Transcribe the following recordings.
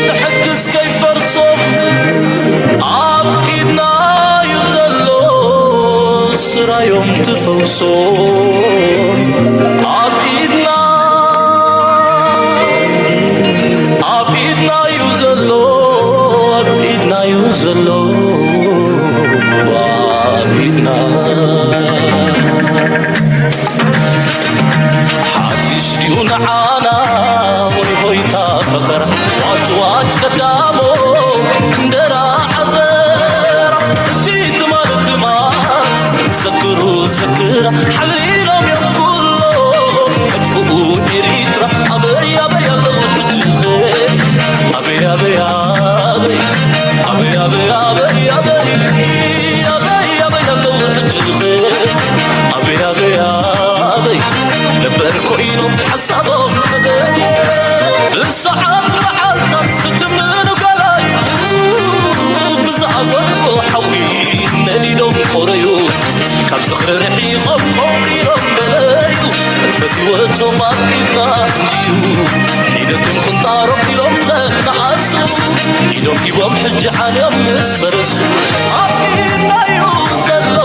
ንሕግዝ ከይፈርሶም ኣብ ኢድና እዩ ዘሎ፣ ስራዮም ትፈውሶም ኣብ ኢድና፣ ኣብ ኢድና እዩ ዘሎ፣ ኣብ ኢድና እዩ ዘሎ፣ ኣብ ኢድና። ሓድሽ ድዩ ንዓና ወይ ሆይታ ፈኸራ፣ ዋጭ ዋጭ ቀዳሞ እንጀራ ዓዘራ፣ እቲ ትማል ትማል ዘክሩ ዘክራ፣ ሓሊሎም እዮም ኩሎም መጥፍኡ ኤሪትራ። ኣበይ ኣበይ ኣለዉ ሕጂ ኸ? ኣበይ ኣበይ ኣበይ፣ ኣበይ ኣበይ ኣበይ ኣበይ፣ ኣበይ ኣበይ ኣለዉ ሕጂ ኸ? ኣበይ ኣበይ ኣበይ ነበር ኮይኖም ሓሳቦም ተገዲ፣ ብሰዓት መዓልታት ዝትምኑ ገላዩ፣ ብዝኣጎድዎ ሓዊ ነዲዶም ቆረዩ፣ ካብ ዝኽሪ ርሒቖም ቆንቂሮም በለዩ፣ ፈትወቶም ኣብ ኢድና እንድዩ፣ ሒደቶም ቁንጣሮም ኢሎም ዘነኣሱ፣ ኢዶም ሂቦም ሕጂ ዓልዮም ምስ ፈረሱ፣ ኣብ ኢድናዩ ዘሎ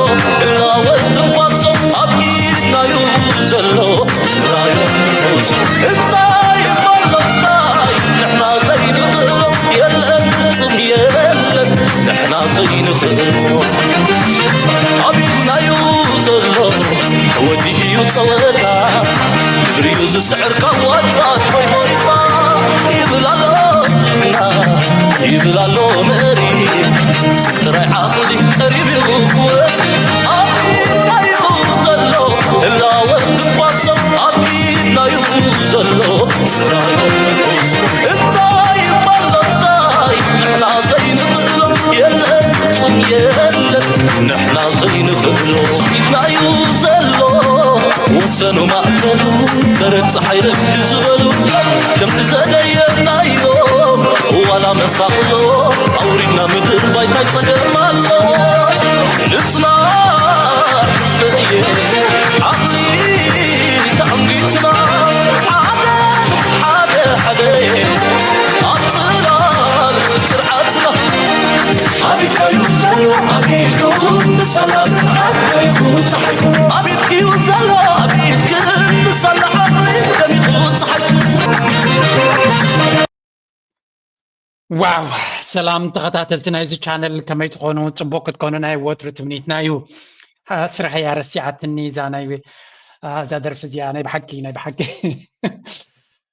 እላወ ትንፋሶም፣ ኣብ ኢድናዩ ዘሎ ስራዮም ትፈውሶም። እንታይ እሞ ኣሎ እንታይ ንሕና ዘይንኽእሎ፣ የለን ፍጹም የለን ንሕና ዘይንኽእሎ። ኣብ ኢድናዩ ዘሎ ተወዲኡ እዩ ጸወታ፣ ግብሪ እዩ ዝስዕር ካብ ዋጭዋጭ ሆይ ሆይታ። ይብል ኣሎ ጅግና፣ ይብል ኣሎ መሪ፣ ስቅ ጥራይ ዓቕሊ ቀሪብ እዩ ክወሪ። ኣብ ኢድናዩ ዘሎ ህላወ ትንፋሶም፣ ኣብ ኢድናዩ ዘሎ ስራዮም ትፈውሶም። እንታይ እሞ ኣሎ እንታይ ንሕና ዘይንኽእሎ፣ የለን ፍጹም የለን ንሕና ዘይንኽእሎ። ኢድናዩ ዘሎ ወሰኑ ማእከሉ በረድ ጸሓይ ረፍዲ ዝበሉ፣ ከምቲ ዘደየብናዮም ዋላ መሳቕሎ ኣውሪድና ምድር ባይታይ ጸገም ኣሎ። ንጽናዕ ህዝበየ ዓቕሊ ተኣንጊትና ሓደ ሓደ ሓደ ኣብ ጽላል ቅርዓትና። ኣብ ኢድካዩ ዘሎ ኣብ ኢድኩም ብሰላ ጽንዓት ደይኹ ጸሓይኩም። ኣብ ኢድክዩ ዘሎ ኣብ ኢድክን ብሰላ ዓቕሊ ደሚኹ ጸሓይኩም። ዋው! ሰላም ተኸታተልቲ ናይዚ ቻነል፣ ከመይ ትኾኑ? ጽቡቕ ክትኮኑ ናይ ወትሩ ትምኒትና እዩ። አ፣ ስራሐይ ኣረሲዓትኒ እዛ ናይ፣ አ፣ እዛ ደርፊ እዚኣ። ናይ ብሓቂ፣ ናይ ብሓቂ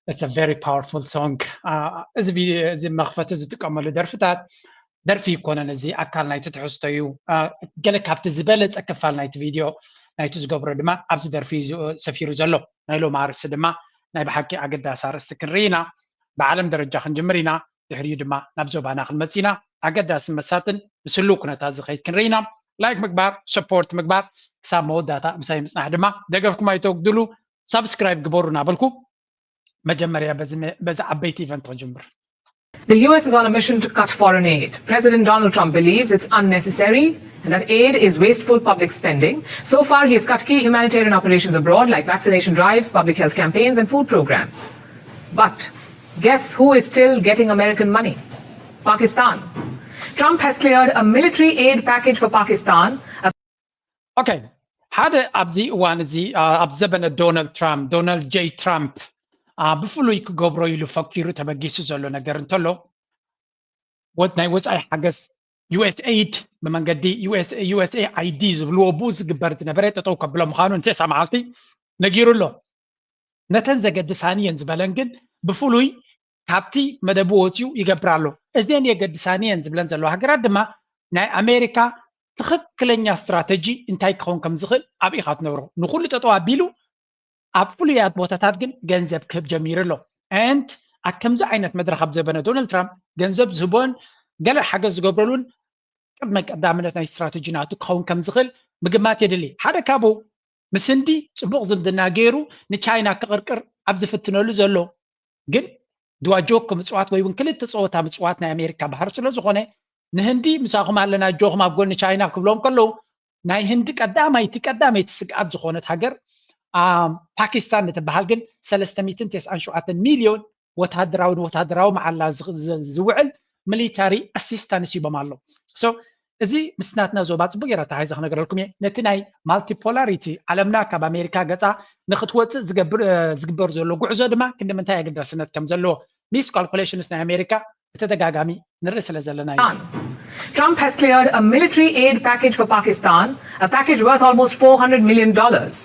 it's a very powerful song። አ፣ እዚ ቪ-፣ እዚ መኽፈቲ ዝጥቀመሉ ደርፍታት ደርፊ ይኮነን፣ እዚ ኣካል ናይቲ ትሕዝቶ እዩ። አ፣ ገለ ካብቲ ዝበለጸ ክፋል ናይቲ ቪድዮ ናይቲ ዝገብሮ ድማ ኣብዚ ደርፊ እዩ ዝ-፣ ሰፊሩ ዘሎ። ናይ ሎም ኣርእስቲ ድማ ናይ ብሓቂ ኣገዳሲ ኣርእስቲ ክንርኢ ኢና። ብዓለም ደረጃ ክንጅምር ኢና፣ ድሕሪኡ ድማ ናብ ዞባና ክንመጽእ ኢና። ኣገዳሲ መሳጥን ምስ ህሉው ኩነታት ዝኸይድ ክንርኢ ኢና። ላይክ ምግባር፣ ሰፖርት ምግባር፣ ክሳብ መወዳእታ ምሳይ ምጽናሕ ድማ ደገፍኩም ኣይተወግድሉ። ሳብስክራይብ ግበሩ እናበልኩ መጀመርያ በዚ መ-፣ በዚ ዓበይቲ ኢቨንት ክጅምር። The U S is on a mission to cut foreign aid. President Donald Trump believes it's unnecessary and that aid is wasteful public spending. So far, he has cut key humanitarian operations abroad like vaccination drives, public health campaigns, and food programs. But guess who is still getting American money? Pakistan. Trump has cleared a military aid package for Pakistan, a ኦኬ፣ ሓደ ኣብዚ እዋን እዚ፣ አ፣ ኣብ ዘበነ ዶናልድ ትራምፕ፣ ዶናልድ ጄይ ትራምፕ፣ አ፣ ብፍሉይ ክገብሮ ኢሉ ፈኪሩ ተበጊሱ ዘሎ ነገር እንተሎ፣ ወ-፣ ናይ ወጻኢ ሓገዝ ዩ ኤስ ኤይድ ብመንገዲ ዩ ኤስ ኤ፣ ዩ ኤስ ኤ ኣይ ዲ ዝብልዎ ብኡ ዝግበር ዝነበረ ጠጠው ከብሎ ምዃኑ ንሴሳ መዓልቲ ነጊሩ ኣሎ። ነተን ዘገድሳኒ እየን ዝበለን ግን ብፍሉይ ካብቲ መደቡ ወጺኡ ይገብር ኣሎ። እዘን የገድሳኒ እየን ዝብለን ዘለዋ ሃገራት ድማ ናይ ኣሜሪካ ትኽክለኛ ስትራተጂ እንታይ ክኸውን ከም ዝኽእል ኣብኢኻ ትነብሮ። ንኹሉ ጠጠው ኣቢሉ ኣብ ፍሉያት ቦታታት ግን ገንዘብ ክህብ ጀሚሩ ኣሎ። And ኣብ ከምዚ ዓይነት መድረኽ ኣብ ዘበነ ዶናልድ ትራምፕ ገንዘብ ዝህቦን ገለ ሓገዝ ዝገብረሉን ቅድመ ቀዳምነት ናይ ስትራተጂ ናቱ ክኸውን ከም ዝኽእል ምግማት የድሊ። ሓደ ካብኡ ምስ ህንዲ ጽቡቕ ዝምድና ገይሩ ንቻይና ክቕርቅር ኣብ ዝፍትነሉ ዘሎ ግን ድዋ ጆክ ምጽዋት ወይ እውን ክልተ ጸወታ ምጽዋት ናይ ኣሜሪካ ባህሪ ስለ ዝኾነ ንህንዲ ምሳኹም ኣለና ኣጆኹም ኣብ ጎኒ ቻይና ክብሎም ከለዉ ናይ ህንዲ ቀዳማይቲ ቀዳመይቲ ስግኣት ዝኾነት ሃገር አ፣ ፓኪስታን ንትበሃል ግን ሰለስተ ሚእትን ተስዓን ሸውዓተን ሚልዮን ወታደራዊ ንወታደራዊ መዓላ ዝውዕል ሚሊታሪ ኣሲስታንስ ሂቦም ኣሎ። So እዚ ምስ ናትና ዞባ ጽቡቅ ገይረ ተሓይዘ ክነገረልኩም እየ። ነቲ ናይ ማልቲፖላሪቲ ዓለምና ካብ ኣሜሪካ ገጻ ንክትወፅእ ዝገብር ዝግበር ዘሎ ጉዕዞ ድማ ክንዲ ምንታይ ኣገዳስነት ከም ዘለዎ ሚስ ካልኩሌሽንስ ናይ ኣሜሪካ ብተደጋጋሚ ንርኢ ስለ ዘለና እዩ። Trump has cleared a military aid package for Pakistan, a package worth almost four hundred million dollars.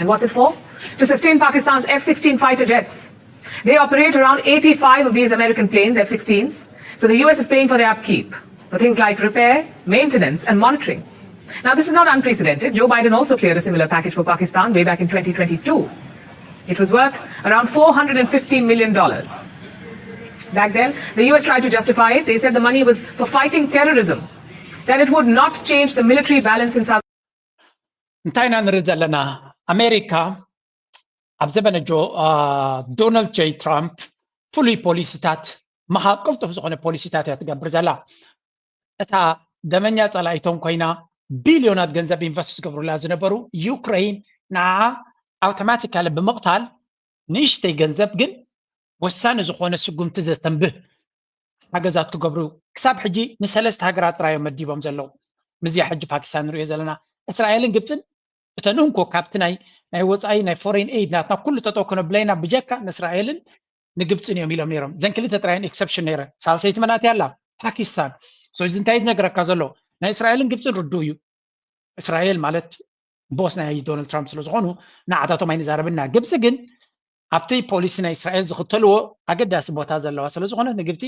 And what's it for? To sustain Pakistan's F sixteen fighter jets. They operate around eighty-five of these American planes, F sixteens, so the U S is paying for their upkeep, for things like repair, maintenance, and monitoring. Now, this is not unprecedented. Joe Biden also cleared a similar package for Pakistan way back in twenty twenty-two. It was worth around four hundred fifty million dollars. Back then, the U S tried to justify it. They said the money was for fighting terrorism, that it would not change the military balance in South. እንታይ ኢና ንርኢ ዘለና? ኣሜሪካ ኣብ ዘበነ ዶናልድ ጀይ ትራምፕ ፍሉይ ፖሊሲታት፣ መሃ ቅልጡፍ ዝኾነ ፖሊሲታት እያ ትገብር ዘላ። እታ ደመኛ ጸላኢቶም ኮይና ቢልዮናት ገንዘብ ኢንቨስት ዝገብሩላ ዝነበሩ ዩክሬን ንዓ ኣውቶማቲካሊ ብምቕታል ንእሽተይ ገንዘብ ግን ወሳኒ ዝኾነ ስጉምቲ ዘተንብህ ሓገዛት ክገብሩ ክሳብ ሕጂ ንሰለስተ ሃገራት ጥራዮም መዲቦም ዘለዉ። ምስዚኣ ሕጂ ፓኪስታን ንሪኦ ዘለና እስራኤልን ግብፅን እተን እንኮ ካብቲ ናይ ናይ ወፃኢ ናይ ፎሬን ኤድ ናትና ኩሉ ጠጠው ክነብለይና ብጀካ ንእስራኤልን ንግብፅን እዮም ኢሎም ነይሮም። እዘን ክልተ ጥራየን ኤክሰፕሽን ነይረ። ሳልሰይቲ መናት ያላ ፓኪስታን። So እዚ እንታይ ዝነግረካ ዘሎ ናይ እስራኤልን ግብፅን ርዱ እዩ። እስራኤል ማለት ቦስ ናይ ዶናልድ ትራምፕ ስለ ዝኾኑ ንዓታቶም ኣይንዛረብና። ግብፂ ግን ኣብቲ ፖሊሲ ናይ እስራኤል ዝኽተልዎ ኣገዳሲ ቦታ ዘለዋ ስለ ዝኾነት ንግብፂ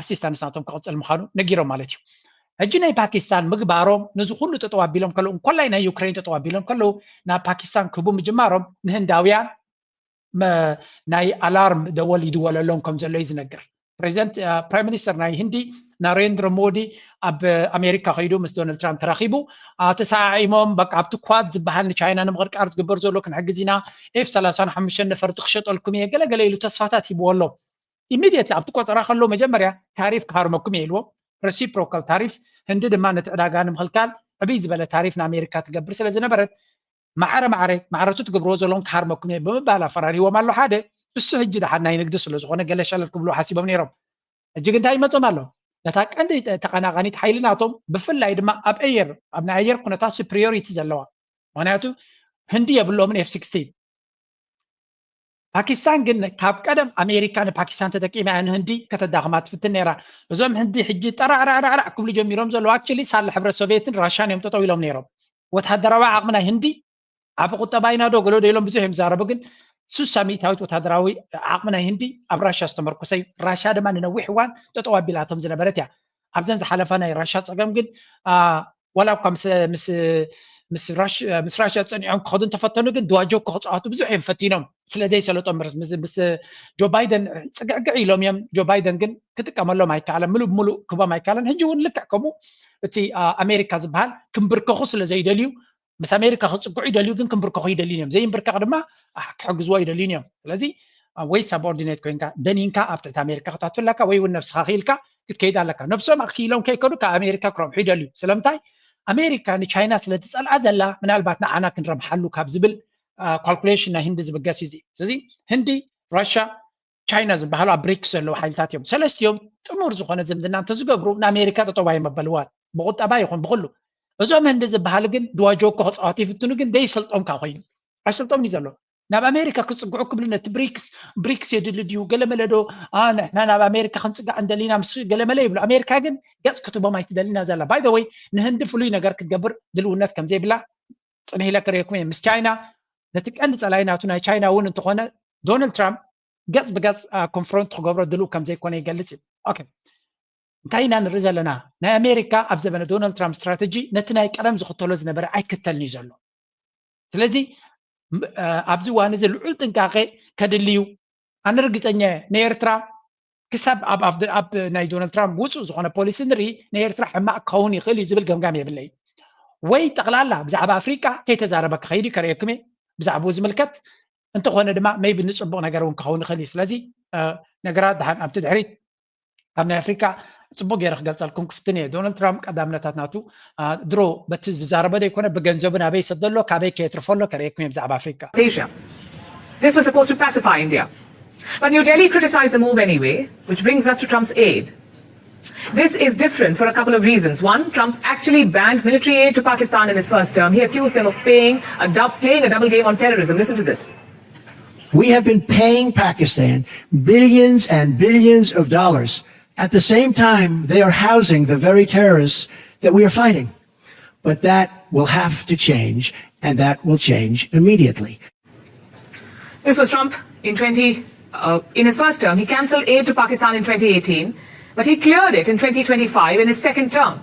ኣሲስታንስ ናቶም ክቕፅል ምዃኑ ነጊሮም ማለት እዩ። ሕጂ ናይ ፓኪስታን ምግባሮም ነዚ ኩሉ ጠጠው ኣቢሎም ከለዉ እንኮላይ ናይ ዩክሬን ጠጠው ኣቢሎም ከለዉ ናብ ፓኪስታን ክህቡ ምጅማሮም ንህንዳውያን ናይ ኣላርም ደወል ይድወለሎም ከም ዘሎ እዩ ዝነገር። ፕሬዚደንት ፕራይም ሚኒስተር ናይ ህንዲ ናሬንድሮ ሞዲ ኣብ ኣሜሪካ ከይዱ ምስ ዶናልድ ትራምፕ ተራኺቡ ተሰዓዒሞም በቃ ኣብቲ ኳድ ዝበሃል ንቻይና ንምቕርቃር ዝግበር ዘሎ ክንሕግዝ ኢና ኤፍ ሰላሳን ሓሙሽተን ነፈርቲ ክሸጠልኩም እየ ገለገለ ኢሉ ተስፋታት ሂብዎ ኣሎ። ኢሚድየትሊ ኣብቲ ቆፀራ ከሎ መጀመርያ ታሪፍ ክሃርመኩም እየ ኢልዎም። ረሲፕሮካል ታሪፍ ህንዲ ድማ ነቲ ዕዳጋ ንምኽልካል ዕብይ ዝበለ ታሪፍ ንኣሜሪካ ትገብር ስለ ዝነበረት ማዕረ ማዕረ ማዕረቱ ትገብርዎ ዘለኹም ክሃርመኩም እየ ብምባል ኣፈራሪህዎም ኣሎ ሓደ። እሱ ሕጂ ደሓን ናይ ንግዲ ስለ ዝኾነ ገለ ሸለል ክብልዎ ሓሲቦም ነይሮም። ሕጂ ግን እንታይ ይመጾም ኣሎ? ነታ ቀንዲ ተቐናቓኒት ሓይሊ ናቶም ብፍላይ ድማ ኣብ ኣየር ኣብ ናይ ኣየር ኩነታት ሱፕሪዮሪቲ ዘለዋ ምክንያቱ ህንዲ የብሎምን ኤፍ ሲክስቲን። ፓኪስታን ግን ካብ ቀደም ኣሜሪካ ንፓኪስታን ተጠቂማ እያ ንህንዲ ከተዳኽማ ትፍትን ነይራ። እዞም ህንዲ ሕጂ ጠራዕራዕራዕ ክብሉ ጀሚሮም ዘለዉ ኣክቹሊ ሳላ ሕብረት ሶቪየትን ራሻን እዮም ጠጠው ኢሎም ነይሮም። ወታደራዊ ዓቕሚ ናይ ህንዲ ዓቢ ቁጠባ ኢና ዶ ገለ ዶ ኢሎም ብዙሕ እዮም ዝዛረቡ ግን ሱሳ ሚእታዊት ወታደራዊ ዓቕሚ ናይ ህንዲ ኣብ ራሻ ዝተመርኮሰ እዩ። ራሻ ድማ ንነዊሕ እዋን ጠጠው ኣቢላቶም ዝነበረት እያ። ኣብዘን ዝሓለፋ ናይ ራሻ ፀገም ግን ዋላ እኳ ምስ ራሽያ ፀኒዖም ክኸዱ እንተፈተኑ ግን ድዋጆኮ ክፃወቱ ብዙሕ እዮም ፈቲኖም ስለ ዘይሰለጦም ምስ ጆ ባይደን ፅግዕግዕ ኢሎም እዮም። ጆ ባይደን ግን ክጥቀመሎም ኣይከኣለን፣ ምሉእ ብምሉእ ክቦም ኣይከኣለን። ሕጂ እውን ልክዕ ከምኡ እቲ ኣሜሪካ ዝበሃል ክምብርከኹ ስለ ዘይደልዩ ምስ ኣሜሪካ ክፅግዑ ይደልዩ ግን ክምብርከኹ ይደልዩን እዮም። ዘይምብርከኽ ድማ ክሕግዝዎ ይደልዩን እዮም። ስለዚ ወይ ሳቦርዲኔት ኮይንካ ደኒንካ ኣብ ትሕቲ ኣሜሪካ ክታቱ ኣለካ ወይ እውን ነብስኻ ክኢልካ ክትከይድ ኣለካ። ነብሶም ኣክኢሎም ከይከዱ ካብ ኣሜሪካ ክረብሑ ይደልዩ። ስለምንታይ? ኣሜሪካ ንቻይና ስለ ትጸልኣ ዘላ ምናልባት ንዓና ክንረብሓሉ ካብ ዝብል ካልኩሌሽን ናይ ህንዲ ዝብገስ እዩ። ስለዚ ህንዲ፣ ራሻ፣ ቻይና ዝበሃሉ ኣብ ብሪክስ ዘለዉ ሓይልታት እዮም። ሰለስቲኦም ጥሙር ዝኾነ ዝምድና እንተዝገብሩ ንኣሜሪካ ጠጠው ኣየመበልዋን ብቁጠባ ይኹን ብኩሉ። እዞም ህንዲ ዝበሃሉ ግን ድዋጆኮ ክፃወቱ ይፍትኑ ግን ደይሰልጦም ካብ ኮይኑ ኣይሰልጦም እዩ ዘሎ። ናብ ኣሜሪካ ክፅግዑ ክብሉ ነቲ ብሪክስ ብሪክስ የድሊ ድዩ ገለመለ ዶ ንሕና ናብ ኣሜሪካ ክንፅጋዕ እንደሊና ምስ ገለመለ ይብሉ። ኣሜሪካ ግን ገፅ ክትቦም ኣይትደሊና ዘላ ባይ ወይ ንህንዲ ፍሉይ ነገር ክትገብር ድልውነት ከምዘይብላ ፅንሂለ ክርእየኩም እየ። ምስ ቻይና ነቲ ቀንዲ ፀላይ ናቱ ናይ ቻይና እውን እንተኾነ ዶናልድ ትራምፕ ገፅ ብገፅ ኮንፍሮንት ክገብሮ ድልው ከምዘይኮነ ይገልፅ እዩ። እንታይ ኢና ንርኢ ዘለና? ናይ ኣሜሪካ ኣብ ዘበነ ዶናልድ ትራምፕ ስትራተጂ ነቲ ናይ ቀደም ዝኽተሎ ዝነበረ ኣይክተልን እዩ ዘሎ። ስለዚ ኣብዚ እዋን እዚ ልዑል ጥንቃቄ ከድልዩ ኣነ ርግፀኛ እየ። ንኤርትራ ክሳብ ኣብ ናይ ዶናልድ ትራምፕ ውፁእ ዝኾነ ፖሊሲ ንርኢ ንኤርትራ ሕማቕ ክኸውን ይኽእል እዩ ዝብል ገምጋም የብለይ። ወይ ጠቕላላ ብዛዕባ ኣፍሪቃ ከይተዛረበ ክኸይድ እዩ ከርእየኩም እየ ብዛዕባኡ ዝምልከት። እንተኾነ ድማ maybe ንፅቡቕ ነገር እውን ክኸውን ይኽእል እዩ። ስለዚ ነገራት ድሓን ኣብቲ ድሕሪት ኣብ ናይ ኣፍሪካ ፅቡቅ ገይረ ክገልፀልኩም ክፍትን እየ። ዶናልድ ትራምፕ ቀዳምነታት ናቱ ድሮ በቲ ዝዛረቦ ዘይኮነ ብገንዘቡ ናበይ ይሰዶ ኣሎ ካበይ ከየትርፎ ኣሎ ከርእየኩም እየ ብዛዕባ ኣፍሪካ። Asia. This was supposed to pacify India. But New Delhi criticized the move anyway, which brings us to Trump's aid. This is different for a couple of reasons. One, Trump actually banned military aid to Pakistan in his first term. He accused them of paying a dub- playing a double game on terrorism. Listen to this. We have been paying Pakistan billions and billions of dollars. At the same time, they are housing the very terrorists that we are fighting. But that will have to change, and that will change immediately. This was Trump in twenty uh, in his first term. He cancelled aid to Pakistan in twenty eighteen, but he cleared it in twenty twenty-five in his second term.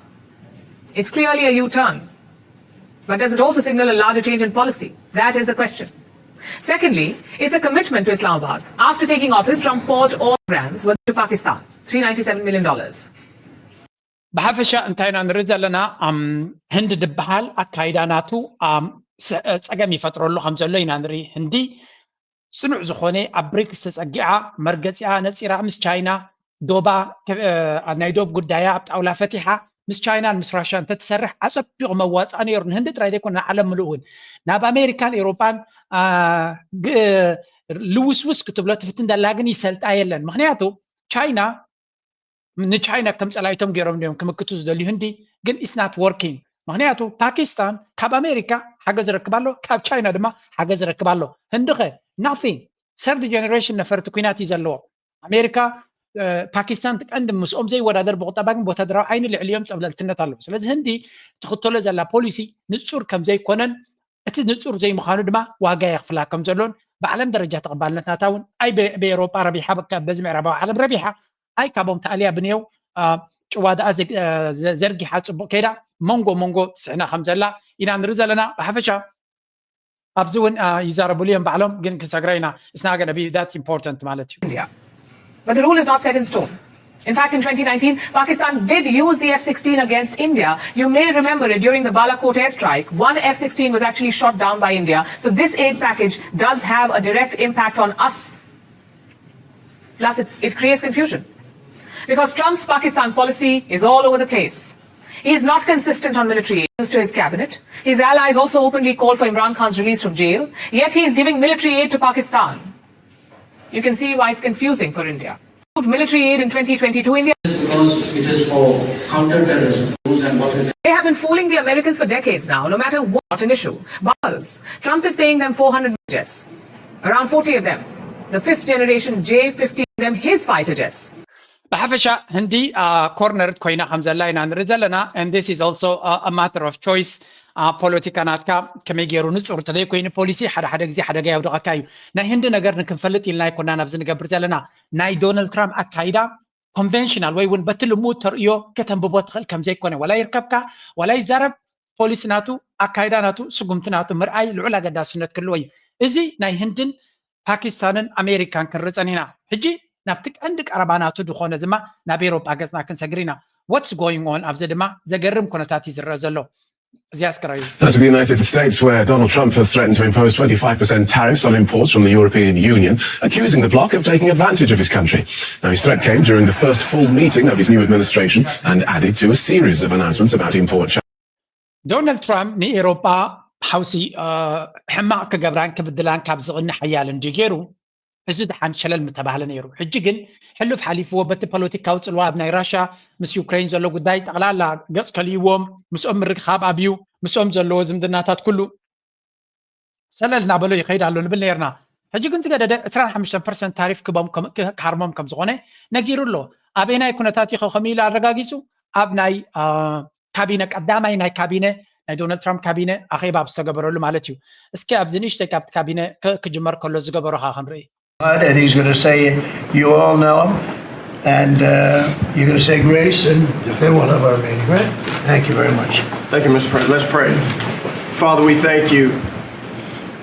It's clearly a U-turn. But does it also signal a larger change in policy? That is the question. Secondly, it's a commitment to Islamabad. After taking office, Trump paused all programs worth to Pakistan, three ninety-seven million dollars. ብሓፈሻ እንታይ ኢና ንርኢ ዘለና? ኣም፣ ህንዲ ድበሃል ኣካይዳ ናቱ ኣም፣ ሰ- ጸገም ይፈጥረሉ ከም ዘሎ ኢና ንርኢ። ህንዲ ጽኑዕ ዝኾነ ኣብ ብሪክስ ተጸጊዓ፣ መርገጺኣ ነጺራ፣ ምስ ቻይና ዶባ ከ- እ፣ ናይ ዶብ ጉዳያ ኣብ ጣውላ ፈቲሓ፣ ምስ ቻይናን ምስ ራሽያን እንተትሰርሕ ኣጸቢቑ መዋጽኣ ነይሩ፣ ንህንዲ ጥራይ ዘይኮነ ንዓለም ምሉእ እውን። ናብ ኣሜሪካን ኤውሮጳን አ፣ ግ- ልውስውስ ክትብሎ ትፍትን ደላ ግን ይሰልጣ የለን። ምክንያቱ ቻይና ንቻይና ከም ጸላይቶም ገይሮም እዮም ክምክቱ ዝደልዩ ህንዲ፣ ግን it's not working። ምክንያቱ ፓኪስታን ካብ ኣሜሪካ ሓገዝ ረክብ ኣሎ፣ ካብ ቻይና ድማ ሓገዝ ረክብ ኣሎ። ህንዲ ከ nothing። Third generation ነፈርቲ ኩናት እዩ ዘለዎ። ኣሜሪካ እ፣ ፓኪስታን ትቀንዲ ምስኦም ዘይወዳደር ብቁጠባ ግን ብወታደራዊ ዓይኒ ልዕሊኦም ጸብለልትነት ኣለዎ። ስለዚ ህንዲ ትኽተሎ ዘላ ፖሊሲ ንጹር ከም ዘይኮነን እቲ ንጹር ዘይምዃኑ ድማ ዋጋ የኽፍላ ከም ዘሎን ብዓለም ደረጃ ተቐባልነት ናታ እውን ኣይ በ- ብኤውሮጳ ረቢሓ በ- በዚ ምዕራባዊ ዓለም ረቢሓ ኣይ ካብኦም ተኣልያ ብንየው አ፣ ጭዋዳኣ ዘግ- አ፣ ዘ- ዘርጊሓ ጽቡቕ ከይዳ መንጎ መንጎ ትስሕና ከም ዘላ ኢና ንርኢ ዘለና። ብሓፈሻ ኣብዚ እውን አ፣ ይዛረብሉ እዮም ባዕሎም፣ ግን ክሰግረ ኢና። It's not gonna be that important ማለት እዩ። India. But the rule is not set in stone. In fact, in twenty nineteen, Pakistan did use the F sixteen against India. You may remember it during the Balakot airstrike. One F sixteen was actually shot down by India. So this aid package does have a direct impact on us. Plus, it's, it creates confusion. Because Trump's Pakistan policy is all over the place. He is not consistent on military aid to his cabinet. His allies also openly call for Imran Khan's release from jail. Yet he is giving military aid to Pakistan. You can see why it's confusing for India. Military aid in twenty twenty-two, India. Because it is for counter-terrorism rules and what is. They have been fooling the Americans for decades now, no matter what an issue. Balls. Trump is paying them four hundred jets, around forty of them. The fifth generation J fifty of them, his fighter jets. ብሓፈሻ ህንዲ ኮርነርድ ኮይና ከም ዘላ ኢና ንርኢ ዘለና። And this is also a matter of choice. ፖለቲካ ናትካ ከመይ ገይሩ ንጹር እንተዘይኮይኑ ፖሊሲ ሓደ ሓደ ግዜ ሓደጋ የውድቐካ እዩ። ናይ ህንዲ ነገር ንክንፈልጥ ኢልና ኣይኮና ናብዚ ንገብር ዘለና። ናይ ዶናልድ ትራምፕ ኣካይዳ ኮንቨንሽናል ወይ እውን በቲ ልሙድ ተርእዮ ከተንብቦ ትኽእል ከም ዘይኮነ፣ ዋላ ይርከብካ ዋላ ይዛረብ፣ ፖሊሲ ናቱ፣ ኣካይዳ ናቱ፣ ስጉምቲ ናቱ ምርኣይ ልዑል ኣገዳስነት ክህልዎ እዩ። እዚ ናይ ህንድን ፓኪስታንን ኣሜሪካን ክንርኢ ጸኒሕና። ሕጂ ናብቲ ቀንዲ ቀረባ ናቱ ዝኾነ ድማ ናብ ኤውሮጳ ገጽና ክንሰግር ኢና። What's going on? ኣብዚ ድማ ዘገርም ኩነታት እዩ ዝረአ ዘሎ። እዚኣ እስክራዩ። Now to the United States, where Donald Trump has threatened to impose twenty-five percent tariffs on imports from the European Union, accusing the bloc of taking advantage of his country. Now, his threat came during the first full meeting of his new administration and added to a series of announcements about import. ዶናልድ ትራምፕ ንኤውሮጳ ሓውሲ ሕማቕ ክገብራን ክብድላን ካብ ዝቕኒ ሓያል እንዲ ገይሩ፣ እዚ ድሓን ሸለል ምተባህለ ነይሩ። ሕጂ ግን ሕሉፍ ሓሊፍዎ፣ በቲ ፖለቲካዊ ጽልዋ ኣብ ናይ ራሽያ ምስ ዩክሬን ዘሎ ጉዳይ ጠቕላላ ገጽ ከልይዎም፣ ምስኦም ምርግኻብ ኣብዩ፣ ምስኦም ዘለዎ ዝምድናታት ኩሉ ሸለል እናበሎ ይኸይድ ኣሎ ንብል ነይርና። ሕጂ ግን ዝገደደ ዕስራን ሓሙሽተን ፐርሰንት ታሪፍ ክቦም ከም- ክሃርሞም ከም ዝኾነ ነጊሩ ኣሎ። ኣበየናይ ኩነታት እዩ ከምኡ ኢሉ ኣረጋጊጹ? ኣብ ናይ አ፣ ካቢነ፣ ቀዳማይ ናይ ካቢነ፣ ናይ ዶናልድ ትራምፕ ካቢነ ኣኼባ ኣብ ዝተገበረሉ ማለት እዩ። እስኪ ኣብዚ ንእሽተይ ካብቲ ካቢነ ክ- ክጅመር ከሎ ዝገበሮ ኸዓ ክንርኢ። And he's going to say, you all know him, and uh, you're going to say grace, and then we'll have our meeting. Thank you very much. Thank you, Mister President. Let's pray. Father, we thank you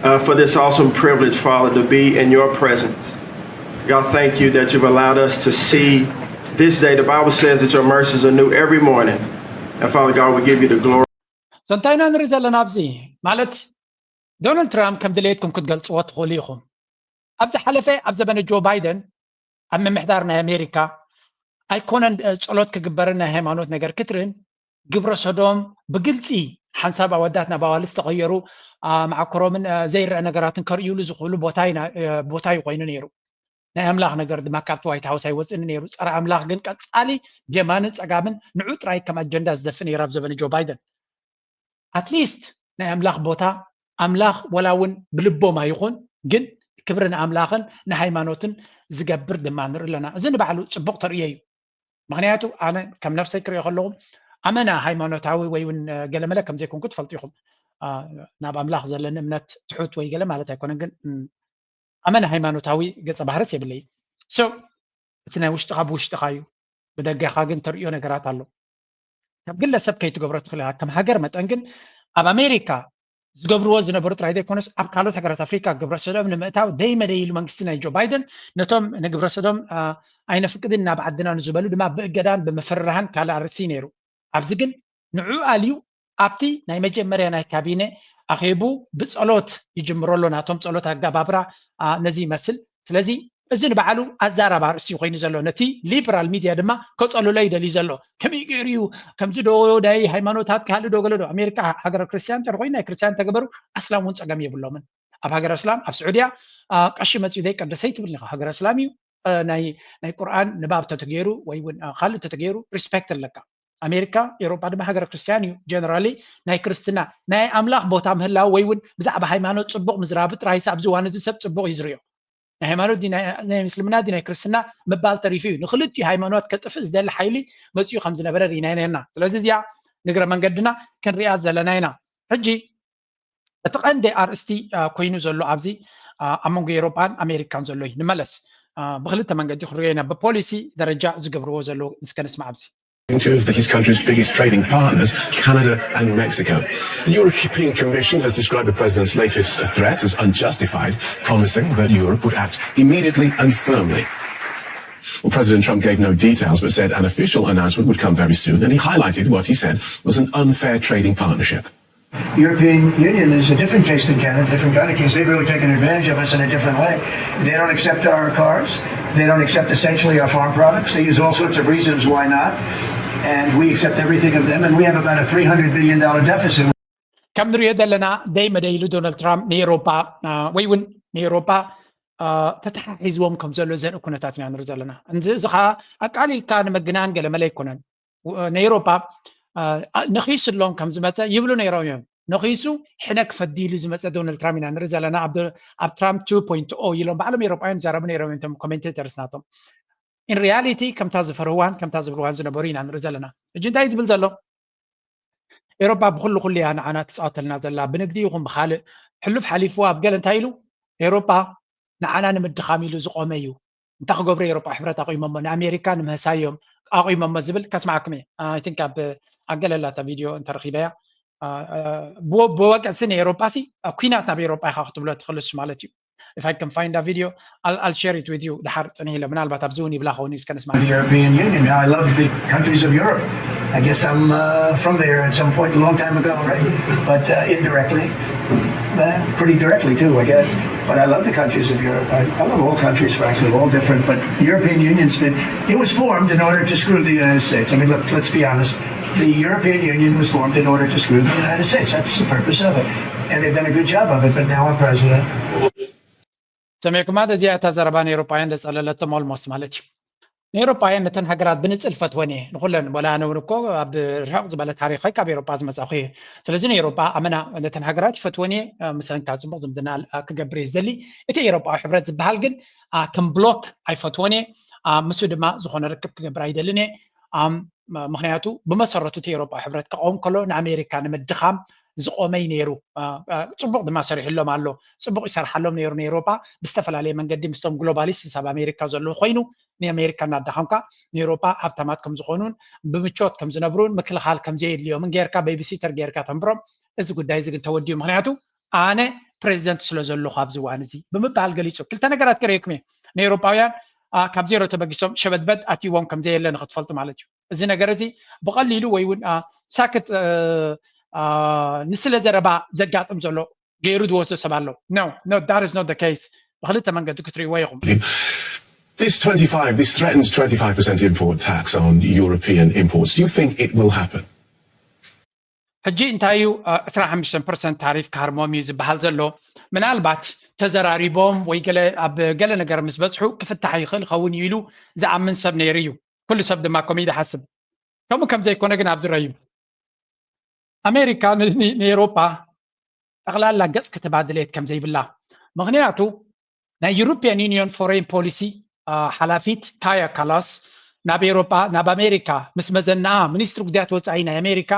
uh, for this awesome privilege, Father, to be in your presence. God, thank you that you've allowed us to see this day. The Bible says that your mercies are new every morning. And Father God, we give you the glory. So እንታይ ኢና ንርኢ ዘለና ኣብዚ? ማለት ዶናልድ ትራምፕ ከም ድሌትኩም ክትገልጽዎ ትኽእሉ ኢኹም። ኣብ ዝሓለፈ ኣብ ዘበነ ጆ ባይደን ኣብ ምምሕዳር ናይ ኣሜሪካ ኣይኮነን እ፣ ጸሎት ክግበርን ናይ ሃይማኖት ነገር ክትርእን ግብረ ሰዶም ብግልጺ ሓንሳብ ኣወዳት ናብ ኣዋልድ ዝተቐየሩ ኣ፣ መዓኮሮምን እ፣ ዘይረአ ነገራትን ከርእዩሉ ዝኽእሉ ቦታ እዩ ና- እ፣ ቦታ እዩ ኮይኑ ነይሩ። ናይ ኣምላኽ ነገር ድማ ካብቲ ዋይት ሃውስ ኣይወፅእን ነይሩ። ፀረ ኣምላኽ ግን ቀፃሊ ብየማንን ፀጋምን ንዑ ጥራይ ከም ኣጀንዳ ዝደፊ ነይሩ ኣብ ዘበነ ጆ ባይደን። ኣትሊስት ናይ ኣምላኽ ቦታ ኣምላኽ ወላ እውን ብልቦም ኣይኹን ግን ክብሪ ንኣምላኽን ንሃይማኖትን ዝገብር ድማ ንርኢ ኣለና። እዚ ንባዕሉ ፅቡቕ ተርእዮ እዩ። ምክንያቱ ኣነ ከም ነፍሰይ ክሪኦ ከለኹ ኣመና ሃይማኖታዊ ወይ እውን ገለመለ ከም ዘይኮንኩ ትፈልጡ ኢኹም። ናብ ኣምላኽ ዘለኒ እምነት ትሑት ወይ ገለ ማለት ኣይኮነን፣ ግን ኣመና ሃይማኖታዊ ገፀ ባህርስ የብለይ። So እቲ ናይ ውሽጥኻ ብውሽጥኻ እዩ፣ ብደገኻ ግን ተርእዮ ነገራት ኣሎ። ከም ግለሰብ ከይትገብሮ ትኽእል ኢኻ። ከም ሃገር መጠን ግን ኣብ ኣሜሪካ ዝገብርዎ ዝነበሩ ጥራይ ዘይኮነስ ኣብ ካልኦት ሃገራት ኣፍሪካ ግብረ ሰዶም ንምእታው ደይ መደይ ኢሉ መንግስቲ ናይ ጆ ባይደን ነቶም ንግብረ ሰዶም ኣይነፍቅድን ናብ ዓድና ንዝበሉ ድማ ብእገዳን ብምፍርራህን ካልእ ኣርእስቲ ነይሩ። ኣብዚ ግን ንዑ ኣልዩ ኣብቲ ናይ መጀመርያ ናይ ካቢነ ኣኼቡ ብጸሎት ይጅምሮ ኣሎ። ናቶም ጸሎት ኣጋባብራ ነዚ ይመስል። ስለዚ እዚ ንባዕሉ ኣዛራቢ ኣርእስቲ ኮይኑ ዘሎ ነቲ ሊበራል ሚድያ ድማ ከጸልሎ ይደልዩ ዘሎ። ከመይ ገይሩ እዩ ከምዚ ዶ ዳይ ሃይማኖታት ክሃሉ ዶ ገለ ዶ? ኣሜሪካ ሃገረ ክርስትያን እንተር ኮይኑ ናይ ክርስትያን ተገበሩ ኣስላም እውን ጸገም የብሎምን። ኣብ ሃገረ እስላም ኣብ ስዑድያ ቀሺ መፅዩ ዘይቀደሰ ይትብል ሃገረ እስላም እዩ። ናይ ቁርኣን ንባብ ተተገይሩ ወይ እውን ካልእ ተተገይሩ ሪስፔክት ኣለካ። ኣሜሪካ ኤሮጳ ድማ ሃገረ ክርስትያን እዩ። ጀነራሊ ናይ ክርስትና ናይ ኣምላኽ ቦታ ምህላው ወይ እውን ብዛዕባ ሃይማኖት ፅቡቕ ምዝራብ ጥራይስ ኣብዚ እዋን እዚ ሰብ ፅቡቕ እዩ ዝሪኦ። ናይ ሃይማኖት ናይ ምስልምና ናይ ክርስትና ምባል ተሪፉ እዩ። ንክልቲኡ ሃይማኖት ከጥፍእ ዝደሊ ሓይሊ መፅኡ ከም ዝነበረ ርኢና ኢና። ስለዚ እዚኣ ንግረ መንገድና ክንሪኣ ዘለና ኢና። ሕጂ እቲ ቀንዲ ኣርእስቲ ኮይኑ ዘሎ ኣብዚ ኣብ መንጎ ኤሮጳን ኣሜሪካን ዘሎ እዩ። ንመለስ ብክልተ መንገዲ ክንሪኦ ኢና። ብፖሊሲ ደረጃ ዝገብርዎ ዘለዉ እስከ ንስማዕ ኣብዚ። Two of his country's biggest trading partners, Canada and Mexico. The European Commission has described the president's latest threat as unjustified, promising that Europe would act immediately and firmly. Well, President Trump gave no details but said an official announcement would come very soon, and he highlighted what he said was an unfair trading partnership. European Union is a different case than Canada, different kind of case. They've really taken advantage of us in a different way. They don't accept our cars. They don't accept essentially our farm products. They use all sorts of reasons why not. And we accept everything of them. And we have about a three hundred billion dollar deficit. ከም ንሪኦ ዘለና ደይ መደይ ኢሉ ዶናልድ ትራምፕ ንኤሮፓ ወይ እውን ንኤሮፓ ተተሓሒዝዎም ከም ዘሎ ዘርኢ ኩነታት ኢና ንርኢ ዘለና። እዚ ከዓ ኣቃሊልካ ንምግናን ገለመለ ኣይኮነን። ንኤሮፓ ነኺሱ ኣሎም ከም ዝመፀ ይብሉ ነይሮም እዮም። ነኺሱ ሕነ ክፈዲ ኢሉ ዝመፀ ዶናልድ ትራምፕ ኢና ንርኢ ዘለና። ኣብ ትራምፕ ቱ ፖይንት ኦ ኢሎም ባዕሎም ኤሮፓውያን ይዛረቡ ነይሮም እዮም እቶም ኮሜንቴተርስ ናቶም። ኢን ሪያሊቲ ከምታ ዝፈርህዋን ከምታ ዝብልዋን ዝነበሩ ኢና ንርኢ ዘለና። ሕጂ እንታይ እዩ ዝብል ዘሎ? ኤሮፓ ብኩሉ ኩሉ እያ ንዓና ትፃወተልና ዘላ፣ ብንግዲ ይኹን ብካልእ። ሕሉፍ ሓሊፍዎ ኣብ ገለ እንታይ ኢሉ? ኤሮፓ ንዓና ንምድኻም ኢሉ ዝቆመ እዩ። እንታይ ክገብሩ ኤሮፓ ሕብረት ኣቑሞሞ? ንኣሜሪካ ንምህሳዮም ኣቑሞሞ ዝብል ከስማዕኩም እየ። ኣይ ቲንክ ኣብ ኣገለላታ ቪድዮ እንተረኺበያ ብወቀሲ ንኤሮፓ ሲ ኩናት ናብ ኤሮፓ ኢኻ ክትብሎ ትኽልሱ ማለት እዩ። If I can find that video, I'll, I'll share it with you. ድሓር ፅንሕ ኢለ ምናልባት ኣብዚ እውን ይብላ ኸውን እዩ እስከ ንስማ። The European Union. I love the countries of Europe. I guess I'm uh, from there at some point a long time ago, right? But uh, indirectly, uh, pretty directly too, I guess. But I love the countries of Europe. I, I love all countries, frankly, all different. But the European Union's been, it was formed in order to screw the United States. I mean, look, let's be honest. The European Union was formed in order to screw the United States. That's the purpose of it. And they've done a good job of it, but now I'm president. ሰሚዕኩማ? እዚኣ እታ ዘረባ ንኤሮፓውያን ዘፀለለቶም ኦልሞስት ማለት እዩ። ንኤሮፓውያን ነተን ሃገራት ብንፅል ፈትወን እየ ንኩለን። ወላ ኣነ እውን እኮ ኣብ ርሕቕ ዝበለ ታሪኸይ ካብ ኤሮፓ ዝመፃኹ እየ። ስለዚ ንኤሮፓ ኣመና ነተን ሃገራት ይፈትወን እየ። ምስንካ ፅቡቕ ዝምድና ክገብር እየ ዝደሊ። እቲ ኤሮፓዊ ሕብረት ዝበሃል ግን ከም ብሎክ ኣይፈትወን እየ። ምስኡ ድማ ዝኾነ ርክብ ክገብር ኣይደልን እየ። ምክንያቱ ብመሰረቱ እቲ ኤሮፓዊ ሕብረት ክቐውም ከሎ ንኣሜሪካ ንምድኻም ዝቆመይ ነይሩ። ፅቡቕ ድማ ሰሪሕሎም ኣሎ። ፅቡቕ ይሰርሓሎም ነይሩ ንኤሮፓ ብዝተፈላለየ መንገዲ ምስቶም ግሎባሊስት ኣብ ኣሜሪካ ዘለዉ ኮይኑ ንኣሜሪካ እናዳኸምካ ንኤሮፓ ሃብታማት ከም ዝኾኑን ብምቾት ከም ዝነብሩን ምክልኻል ከም ዘየድልዮምን ጌርካ ቤቢሲተር ጌርካ ተንብሮም። እዚ ጉዳይ እዚ ግን ተወዲኡ። ምክንያቱ ኣነ ፕሬዚደንት ስለ ዘለኹ ኣብዚ እዋን እዚ ብምባል ገሊፁ። ክልተ ነገራት ከርእየኩም እየ። ንኤሮፓውያን ካብ ዜሮ ተበጊሶም ሸበድበድ ኣትይዎም ከም ዘየለ ንክትፈልጡ ማለት እዩ። እዚ ነገር እዚ ብቐሊሉ ወይ እውን ሳክት ንስለ ዘረባ ዘጋጥም ዘሎ ገይሩ ዝወስዶ ሰብ ኣሎ። No, no, that is not the case. ብክልተ መንገዲ ክትርእይዎ ኢኹም። This twenty-five, this threatened twenty-five percent import tax on European imports, do you think it will happen? ሕጂ እንታይ እዩ ዕስራ ሓሙሽተ ፐርሰንት ታሪፍ ክሃርሞም እዩ ዝበሃል ዘሎ? ምናልባት ተዘራሪቦም ወይ ገለ ኣብ ገለ ነገር ምስ በጽሑ ክፍታሕ ይኽእል ኸውን እዩ ኢሉ ዝኣምን ሰብ ነይሩ እዩ። ኩሉ ሰብ ድማ ከምኡ እዩ ዝሓስብ። ከምኡ ከም ዘይኮነ ግን ኣብዚ ረዩ ኣሜሪካ ንኤሮጳ ጠቕላላ ገጽ ክትባ ድሌት ከም ዘይብላ፣ ምክንያቱ ናይ European Union Foreign Policy ሓላፊት ካያ ካላስ ናብ ኤሮጳ ናብ ኣሜሪካ ምስ መዘናኣ ሚኒስትሪ ጉዳያት ወፃኢ ናይ ኣሜሪካ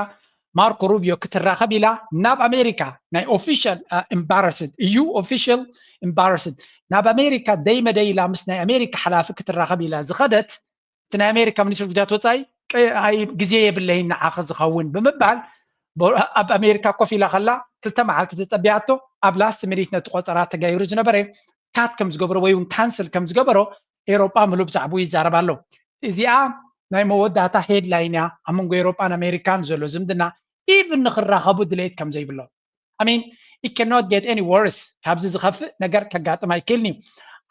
ማርኮ ሩቢዮ ክትራኸብ ኢላ ናብ ኣሜሪካ ናይ ኦፊሻል ኤምባረስድ እዩ ኦፊሻል ኤምባረስድ ናብ ኣሜሪካ ደይ መደይ ኢላ ምስ ናይ ኣሜሪካ ሓላፊ ክትራኸብ ኢላ ዝኸደት እቲ ናይ ኣሜሪካ ሚኒስትሪ ጉዳያት ወፃኢ ግዜ የብለይን ንዓኸ ዝኸውን ብምባል ኣብ ኣሜሪካ ኮፍ ኢላ ከላ ክልተ መዓልቲ ተፀቢያቶ ኣብ ላስት ሚኒት ነቲ ቆፀራ ተጋይሩ ዝነበረ ካት ከም ዝገበሮ ወይ እውን ካንስል ከም ዝገበሮ ኤሮጳ ምሉእ ብዛዕባኡ ይዛረብ ኣሎ። እዚኣ ናይ መወዳእታ ሄድላይን እያ ኣብ መንጎ ኤሮጳን ኣሜሪካን ዘሎ ዝምድና ኢቭን ንክራኸቡ ድሌት ከም ዘይብሎም I mean it cannot get any worse ካብዚ ዝኸፍእ ነገር ከጋጥም ኣይክእልን እዩ።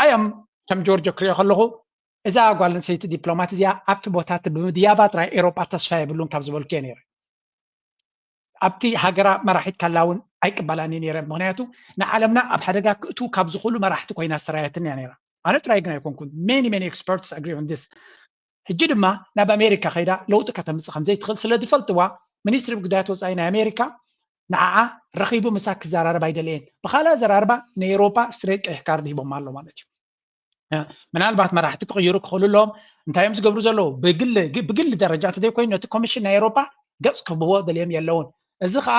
ኣዮም ከም ጆርጆ ክሪኦ ከለኹ እዛ ጓል ኣንስተይቲ ዲፕሎማት እዚኣ ኣብቲ ቦታ እቲ ብምድያባ ጥራይ ኤሮጳ ተስፋ የብሉን ካብ ዝበልኩ እየ ነይረ። ኣብቲ ሃገራ መራሒት ካላ እውን ኣይቅበላን እየ ነይረ። ምክንያቱ ንዓለምና ኣብ ሓደጋ ክእትዉ ካብ ዝኽእሉ መራሕቲ ኮይና ዝተራየትን እያ ነይራ። ኣነ ጥራይ ግን ኣይኮንኩን። Many many experts agree on this። ሕጂ ድማ ናብ ኣሜሪካ ከይዳ ለውጢ ከተምፅእ ከም ዘይትኽእል ስለ ዝፈልጥዋ ሚኒስትሪ ጉዳያት ወፃኢ ናይ ኣሜሪካ ንዓዓ ረኺቡ ምሳ ክዘራረብ ኣይደለየን። ብካልእ ኣዘራርባ ንኤሮፓ ስትሬት ቀይሕ ካርድ ሂቦማ ኣሎ ማለት እዩ። ምናልባት መራሕቲ ክቕይሩ ክኽእሉ ኣለዎም። እንታይ እዮም ዝገብሩ ዘለዉ? ብግሊ ደረጃ እንተዘይኮይኑ ነቲ ኮሚሽን ናይ ኤሮፓ ገፅ ክህብዎ ደልዮም የለውን። እዚ ከዓ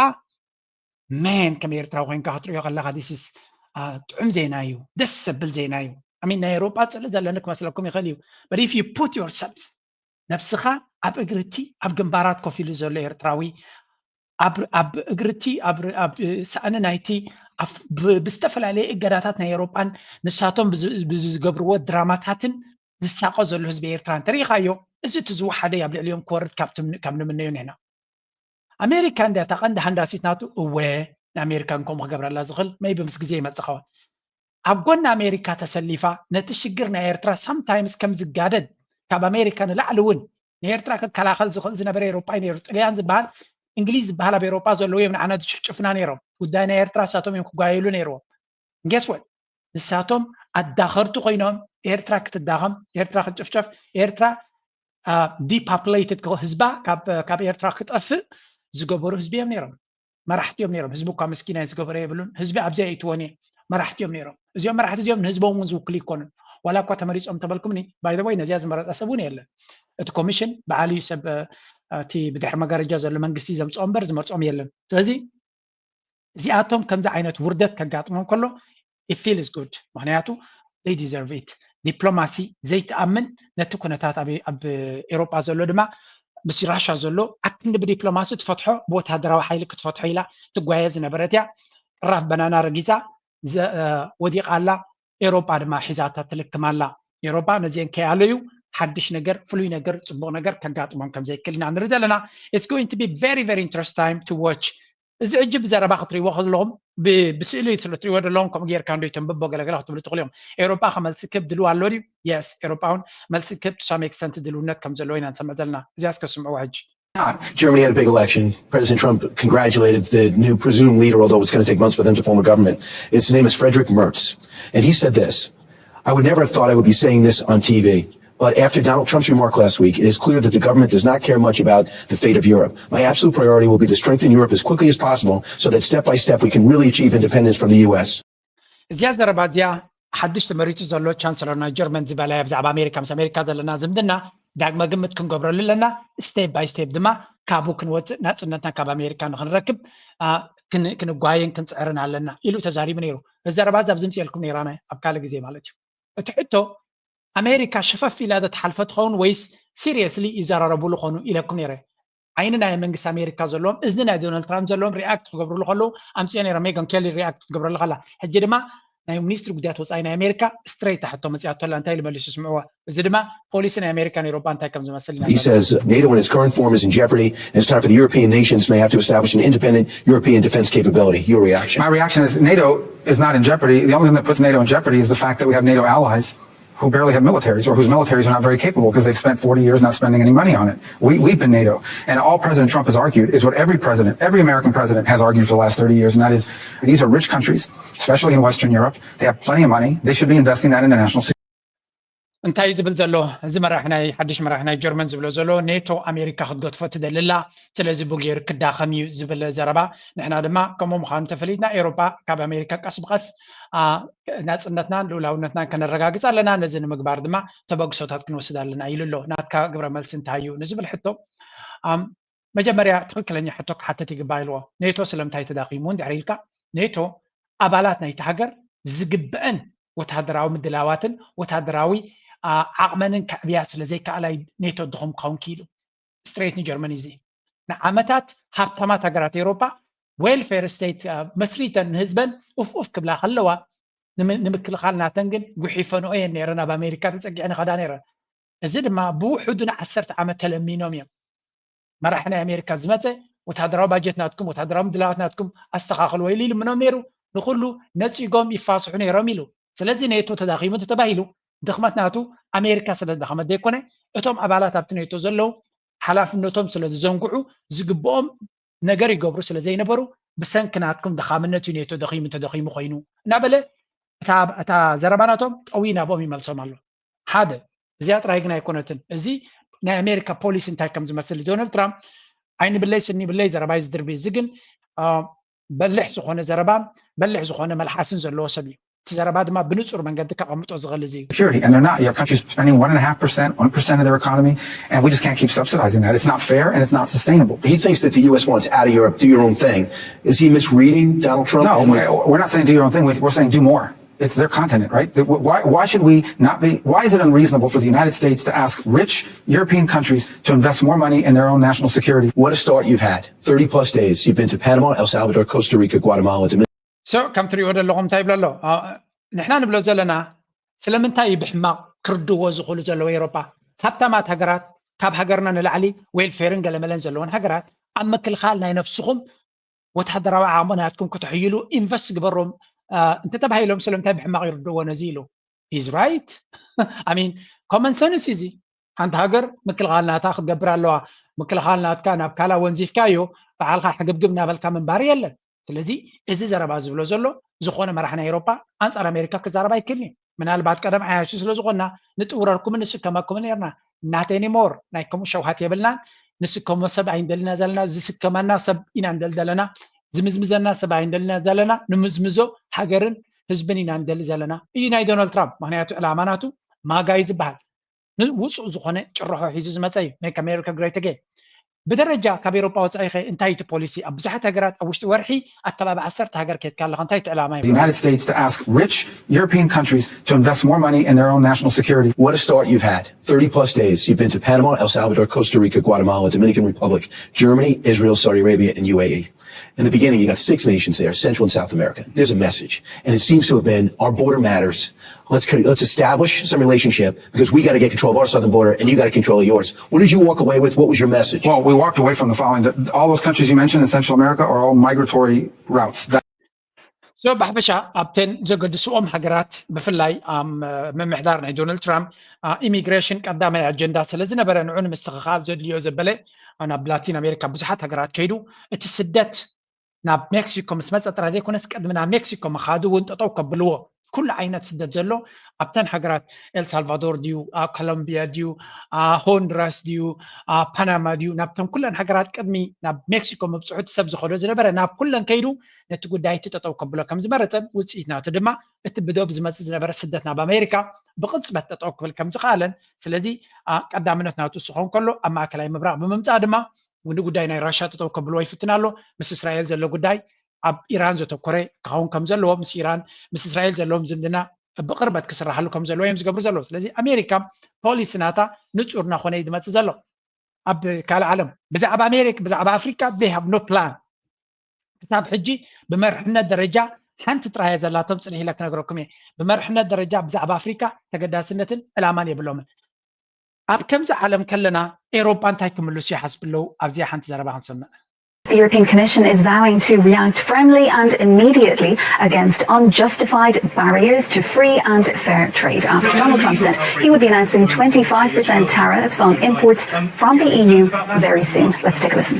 መን ከም ኤርትራዊ ኮይንካ ክትሪኦ ከለካ this is ጥዑም ዜና እዩ፣ ደስ ዘብል ዜና እዩ። I mean ናይ ኤሮፓ ፅልኢ ዘለኒ ክመስለኩም ይኽእል እዩ። But if you put yourself ነብስኻ ኣብ እግሪ እቲ ኣብ ግንባራት ኮፍ ኢሉ ዘሎ ኤርትራዊ ኣብ እግሪ እቲ ኣብ ሳእኒ ናይቲ ብዝተፈላለየ እገዳታት ናይ ኤሮጳን ንሳቶም ብዝገብርዎ ድራማታትን ዝሳቆ ዘሎ ህዝቢ ኤርትራ እንተሪኢኻዮ እዚ እቲ ዝወሓደ እዩ ኣብ ልዕሊኦም ክወርድ ካብ ንምነዮ ንሕና። ኣሜሪካ እንድያ እታ ቀንዲ ሃንዳሲት ናቱ። እወ ንኣሜሪካ እንከምኡ ክገብረላ ዝኽእል maybe ምስ ግዜ ይመጽእ ኸውን። ኣብ ጎኒ ኣሜሪካ ተሰሊፋ ነቲ ሽግር ናይ ኤርትራ sometimes ከም ዝጋደድ ካብ ኣሜሪካ ንላዕሊ እውን ንኤርትራ ክከላኸል ዝኽእል ዝነበረ ኤሮጳ እዩ ነይሩ። ጥልያን ዝበሃል እንግሊዝ ዝበሃል ኣብ ኤሮጳ ዘለዉ እዮም ንዓና ዝጭፍጭፍና ነይሮም። ጉዳይ ናይ ኤርትራ እሳቶም እዮም ክጓየሉ ነይርዎም። Guess what? ንሳቶም ኣዳኸርቲ ኮይኖም ኤርትራ ክትዳኸም፣ ኤርትራ ክትጭፍጨፍ፣ ኤርትራ depopulated ህዝባ ካብ ኤርትራ ክጠፍእ ዝገበሩ ህዝቢ እዮም ነይሮም። መራሕቲ እዮም ነይሮም። ህዝቢ እኳ ምስኪናይ ዝገበረ የብሉን። ህዝቢ ኣብዚኣ ይእትዎን እየ። መራሕቲ እዮም ነይሮም። እዚኦም መራሕቲ እዚኦም ንህዝቦም እውን ዝውክሉ ይኮኑን። ዋላ እኳ ተመሪፆም ተበልኩምኒ by the way ነዚኣ ዝመረፀ ሰብ እውን የለን። እቲ ኮሚሽን በዓል እዩ ሰብ እቲ ብድሕሪ መጋረጃ ዘሎ መንግስቲ ዘምፅኦ እምበር ዝመርፆም የለን። ስለዚ እዚኣቶም ከምዚ ዓይነት ውርደት ከጋጥሞም ከሎ it feels good ምክንያቱ they deserve it። ዲፕሎማሲ ዘይትኣምን ነቲ ኩነታት ኣብ ኤሮጳ ዘሎ ድማ ምስ ራሻ ዘሎ ኣክንዲ ብዲፕሎማሲ ትፈትሖ ብወታደራዊ ሓይሊ ክትፈትሖ ኢላ ትጓየ ዝነበረት እያ። ቅራፍ በናና ረጊፃ ወዲቓ ኣላ። ኤሮጳ ድማ ሒዛታ ትልክም ኣላ። ኤሮጳ ነዚአን ከይኣለዩ ሓድሽ ነገር ፍሉይ ነገር ፅቡቕ ነገር ከጋጥሞም ከም ዘይክእል ኢና ንርኢ ዘለና። It's going to be very very interest time to watch። እዚ ሕጂ ብዘረባ ክትሪእዎ ከለኹም ብስእሊ ስለ ትሪእዎ ዘለኹም ከምኡ ጌርካ እንዶ ተንብቦ ገለገለ ክትብሉ ትኽእሉ እዮም። ኤሮጳ ከመልሲ ክብ ድልው ኣሎ ድዩ? Yes ኤሮጳ እውን መልሲ ክብ to some extent ድልውነት ከም ዘለዎ ኢና ንሰምዕ ዘለና። እዚኣ እስከ ስምዕዋ ሕጂ። Germany had a big election. President Trump congratulated the new presumed leader, although it's going to take months for them to form a government. His name is Frederick Merz. And he said this: I would never have thought I would be saying this on T V. But after Donald Trump's remark last week, it is clear that the government does not care much about the fate of Europe. My absolute priority will be to strengthen Europe as quickly as possible so that step by step we can really achieve independence from the U S. እዚኣ ዘረባ እዚኣ ሓድሽ ተመሪፁ ዘሎ ቻንሰለር ናይ ጀርመን ዝበላያ ብዛዕባ ኣሜሪካ ምስ ኣሜሪካ ዘለና ዝምድና ዳግመ ግምት ክንገብረሉ ኣለና። Step by step ድማ ካብኡ ክንወፅእ ናፅነትና ካብ ኣሜሪካ ንክንረክብ ክንጓየን ክንፅዕርን ኣለና ኢሉ ተዛሪቡ ነይሩ። እዚ ዘረባ እዚ ኣብዚ ምፅኤልኩም ነይራና ኣብ ካልእ ግዜ ማለት እዩ። እቲ ሕቶ ኣሜሪካ ሸፈፍ ኢላ ዶ ትሓልፈ ትኸውን ወይስ seriously ይዘራረቡሉ ኾኑ ኢለኩም ነይረ። ዓይኒ ናይ መንግስቲ ኣሜሪካ ዘለዎም እዝኒ ናይ ዶናልድ ትራምፕ ዘለዎም ሪኣክት ክገብርሉ ከለዉ ኣምፅኦ ነይረ። ሜጋን ኬሊ ሪኣክት ክትገብረሉ ከላ ሕጂ ድማ ናይ ሚኒስትሪ ጉዳያት ወፃኢ ናይ ኣሜሪካ ስትሬት ሕቶ መፅኣቶ ኣላ። እንታይ ኢሉ መሊሱ ስምዕዋ። እዚ ድማ ፖሊሲ ናይ ኣሜሪካ ንኤሮጳ እንታይ ከም ዝመስል ኢና He says NATO in its current form is in jeopardy and it's time for the European nations may have to establish an independent European defense capability. Your reaction? My reaction is NATO is not in jeopardy. The only thing that puts NATO in jeopardy is the fact that we have NATO allies who barely have militaries or whose militaries are not very capable because they've spent forty years not spending any money on it. We, we've been NATO. And all President Trump has argued is what every president, every American president has argued for the last thirty years, and that is these are rich countries, especially in Western Europe. They have plenty of money. They should be investing that in the national security. እንታይ ዝብል ዘሎ እዚ መራሕ ናይ ሓድሽ መራሕ ናይ ጀርመን ዝብሎ ዘሎ ኔቶ ኣሜሪካ ክትገድፎ ትደልላ ስለዚ ብጌር ክዳኸም እዩ ዝብል ዘረባ ንሕና ድማ ከምኡ ምዃኑ ተፈሊጥና ኤሮፓ ካብ ኣሜሪካ ቀስ ብቀስ ናፅነትናን ልኡላውነትናን ከነረጋግፅ ኣለና ነዚ ንምግባር ድማ ተበግሶታት ክንወስድ ኣለና ኢሉ ኣሎ ናትካ ግብረ መልሲ እንታይ እዩ ንዝብል ሕቶ መጀመርያ ትኽክለኛ ሕቶ ክሓተት ይግባ ኢልዎ ኔቶ ስለምንታይ ተዳኺሙ እንድሕር ኢልካ ኔቶ ኣባላት ናይቲ ሃገር ዝግብአን ወታደራዊ ምድላዋትን ወታደራዊ ዓቕመንን ከዕብያ ስለ ዘይከኣላ ኔቶ ድኹም ክኸውን ክኢሉ ስትሬት ንጀርመኒ እዚ ንዓመታት ሃብታማት ሃገራት ኤሮፓ ዌልፌር ስቴት መስሪተን ንህዝበን ኡፍ ኡፍ ክብላ ከለዋ ንምክልኻል ናተን ግን ጉሒፈንኦ እየን ነይረን ኣብ ኣሜሪካ ተፀጊዐን ይኸዳ ነይረን እዚ ድማ ብውሕዱ ንዓሰርተ ዓመት ተለሚኖም እዮም መራሒ ናይ ኣሜሪካ ዝመፀ ወታደራዊ ባጀት ናትኩም ወታደራዊ ምድላዋት ናትኩም ኣስተኻኽል ወይሉ ይልምኖም ነይሩ ንኩሉ ነፂጎም ይፋስሑ ነይሮም ኢሉ ስለዚ ኔቶ ተዳኺሙ ተባሂሉ ድኽመት ናቱ ኣሜሪካ ስለ ዝደኸመት ዘይኮነ እቶም ኣባላት ኣብቲ ኔቶ ዘለዉ ሓላፍነቶም ስለ ዝዘንግዑ ዝግብኦም ነገር ይገብሩ ስለ ዘይነበሩ ብሰንኪ ናትኩም ድኻምነት እዩ ኔቶ ደኺሙ ተደኺሙ ኮይኑ እናበለ እታ ዘረባ ናቶም ጠዊ ናብኦም ይመልሶም ኣሎ ሓደ እዚኣ ጥራይ ግን ኣይኮነትን እዚ ናይ ኣሜሪካ ፖሊሲ እንታይ ከም ዝመስል ዶናልድ ትራምፕ ዓይኒ ብለይ ስኒ ብለይ ዘረባይ ዝድርቢ እዚ ግን በልሕ ዝኾነ ዘረባን በልሕ ዝኾነ መልሓስን ዘለዎ ሰብ እዩ እቲ ዘረባ ድማ ብንጹር መንገዲ ከቐምጦ ዝኽእል እዚ እዩ security. And they're not. Your country's spending one and a half percent, one percent of their economy, and we just can't keep subsidizing that. It's not fair and it's not sustainable. He thinks that the U S wants out of Europe, do your own thing. Is he misreading Donald Trump? No, we're, we're not saying do your own thing. We're, we're saying do more. It's their continent, right? Why, why should we not be? Why is it unreasonable for the United States to ask rich European countries to invest more money in their own national security? What a start you've had. thirty plus days. You've been to Panama, El Salvador, Costa Rica, Guatemala, Dominican. So ከም ትሪእዎ ዘለኹም እንታይ ይብሎ ኣሎ ንሕና ንብሎ ዘለና ስለምንታይ እዩ ብሕማቕ ክርድዎ ዝኽእሉ ዘለዉ ኤሮፓ ሃብታማት ሃገራት ካብ ሃገርና ንላዕሊ ዌልፌርን ገለመለን ዘለዎን ሃገራት ኣብ ምክልኻል ናይ ነፍስኹም ወታደራዊ ዓቕሚ ናትኩም ክተሕይሉ ኢንቨስት ግበሮም እንተተባሂሎም ስለምንታይ ብሕማቕ ይርድዎ ነዚ ኢሉ is right I mean common sense እዚ ሓንቲ ሃገር ምክልኻል ናታ ክትገብር ኣለዋ ምክልኻል ናትካ ናብ ካላ ወንዚፍካ እዩ በዓልካ ሕግብግብ እናበልካ ምንባር የለን ስለዚ እዚ ዘረባ ዝብሎ ዘሎ ዝኾነ መራሕ ናይ ኤሮፓ ኣንፃር ኣሜሪካ ክዛረብ ኣይክልን እዩ ምናልባት ቀደም ዓያሹ ስለ ዝኾንና ንጥውረርኩምን ንስከመኩምን ነርና not anymore ናይ ከምኡ ሸውሃት የብልናን ንስከሞ ሰብ ኣይንደልና ዘለና ዝስከመና ሰብ ኢና ንደሊ ዘለና ዝምዝምዘና ሰብ ኣይንደልና ዘለና ንምዝምዞ ሃገርን ህዝብን ኢና ንደሊ ዘለና እዩ ናይ ዶናልድ ትራምፕ ምክንያቱ ዕላማ ናቱ ማጋ እዩ ዝበሃል ውፁእ ዝኾነ ጭርሖ ሒዙ ዝመፀ እዩ make America great again ብደረጃ ካብ ኤሮፓ ወፃኢ ኸ እንታይ እቲ ፖሊሲ ኣብ ብዙሓት ሃገራት ኣብ ውሽጢ ወርሒ ኣከባቢ ዓሰርተ ሃገር ከድካ ኣለኻ እንታይ እቲ ዕላማ እዩ United States to ask rich European countries to invest more money in their own national security. What a start you've had. thirty plus days. You've been to Panama, El Salvador, Costa Rica, Guatemala, Dominican Republic, Germany, Israel, Saudi Arabia, and U A E. In the beginning, you got six nations there, Central and South America. There's a message. And it seems to have been our border matters. Let's, let's establish some relationship because we got to get control of our southern border and you got to control of yours. What did you walk away with? What was your message? Well, we walked away from the following. All those countries you mentioned in Central America are all migratory routes. So ብሓፈሻ ኣብተን ዘገድስኦም ሃገራት ብፍላይ ምምሕዳር ናይ ዶናልድ ትራምፕ ኢሚግሬሽን ቀዳማይ ኣጀንዳ ስለ ዝነበረ ንዑ ንምስትኽኻል ዘድልዮ ዘበለ ናብ ላቲን ኣሜሪካ ብዙሓት ሃገራት ከይዱ እቲ ስደት ናብ ሜክሲኮ ምስ መፀ ጥራይ ዘይኮነስ ቅድሚ ናብ ሜክሲኮ ምኻዱ እውን ጠጠው ከብልዎ ኩሉ ዓይነት ስደት ዘሎ ኣብተን ሃገራት ኤልሳልቫዶር ድዩ ኮሎምቢያ ድዩ ሆንዱራስ ድዩ ፓናማ ድዩ ናብተን ኩለን ሃገራት ቅድሚ ናብ ሜክሲኮ ምብፅሑ እቲ ሰብ ዝኸዶ ዝነበረ ናብ ኩለን ከይዱ ነቲ ጉዳይ እቲ ጠጠው ከብሎ ከም ዝመረፀን ውፅኢት ናቱ ድማ እቲ ብዶብ ዝመፅእ ዝነበረ ስደት ናብ ኣሜሪካ ብቕፅበት ጠጠው ክብል ከም ዝኸኣለን ስለዚ ቀዳምነት ናቱ ዝኸውን ከሎ ኣብ ማእከላይ ምብራቕ ብምምፃእ ድማ ንጉዳይ ናይ ራሻ ጠጠው ከብልዎ ይፍትን ኣሎ ምስ እስራኤል ዘሎ ጉዳይ ኣብ ኢራን ዘተኮረ ክኸውን ከም ዘለዎ ምስ ኢራን ምስ እስራኤል ዘለዎም ዝምድና ብቕርበት ክስራሓሉ ከም ዘለዎ እዮም ዝገብሩ ዘለዉ ስለዚ ኣሜሪካ ፖሊሲ ናታ ንፁር እናኾነ እዩ ዝመፅእ ዘሎ ኣብ ካልእ ዓለም ብዛዕባ ኣሜሪካ ብዛዕባ ኣፍሪካ they have no plan ክሳብ ሕጂ ብመርሕነት ደረጃ ሓንቲ ጥራይ ዘላቶም ፅንሕ ኢለ ክነግረኩም እየ ብመርሕነት ደረጃ ብዛዕባ ኣፍሪካ ተገዳስነትን ዕላማን የብሎምን ኣብ ከምዚ ዓለም ከለና ኤሮጳ እንታይ ክምልሱ ይሓስቡ ኣለዉ ኣብዚኣ ሓንቲ ዘረባ ክንሰምዕ The European Commission is vowing to react firmly and immediately against unjustified barriers to free and fair trade after Donald Trump said he would be announcing twenty-five percent tariffs on imports from the E U very soon. Let's take a listen.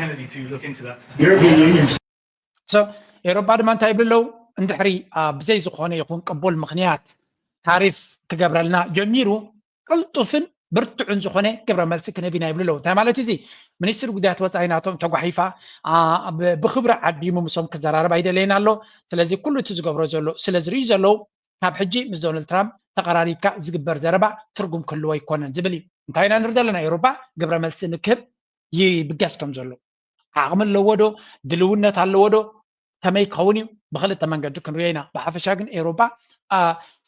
So, ኤሮጳ ድማ እንታይ ይብሉ ኣለዉ? እንድሕሪ ብዘይ ዝኾነ ይኹን ቅቡል ምኽንያት ታሪፍ ክገብረልና ጀሚሩ፣ ቅልጡፍን ብርቱዕን ዝኾነ ግብረ መልሲ ክንህብ ኢና ይብሉ ኣለዉ። እንታይ ማለት እዩ እዚ? ሚኒስትሪ ጉዳያት ወፃኢ ናቶም ተጓሒፋ ብኽብሪ ዓዲሙ ምሶም ክዘራረብ ኣይደለየን ኣሎ። ስለዚ ኩሉ እቲ ዝገብሮ ዘሎ ስለ ዝርእዩ ዘለዉ፣ ካብ ሕጂ ምስ ዶናልድ ትራምፕ ተቐራሪብካ ዝግበር ዘረባ ትርጉም ክህልዎ ኣይኮነን ዝብል እዩ። እንታይ ኢና ንርኢ ዘለና? ኤውሮጳ ግብረ መልሲ ንክህብ ይብገስ ከም ዘሎ ዓቕሚ ኣለዎ ዶ? ድልውነት ኣለዎ ዶ? ከመይ ክኸውን እዩ? ብክልተ መንገዲ ክንሪኦ ኢና። ብሓፈሻ ግን ኤውሮጳ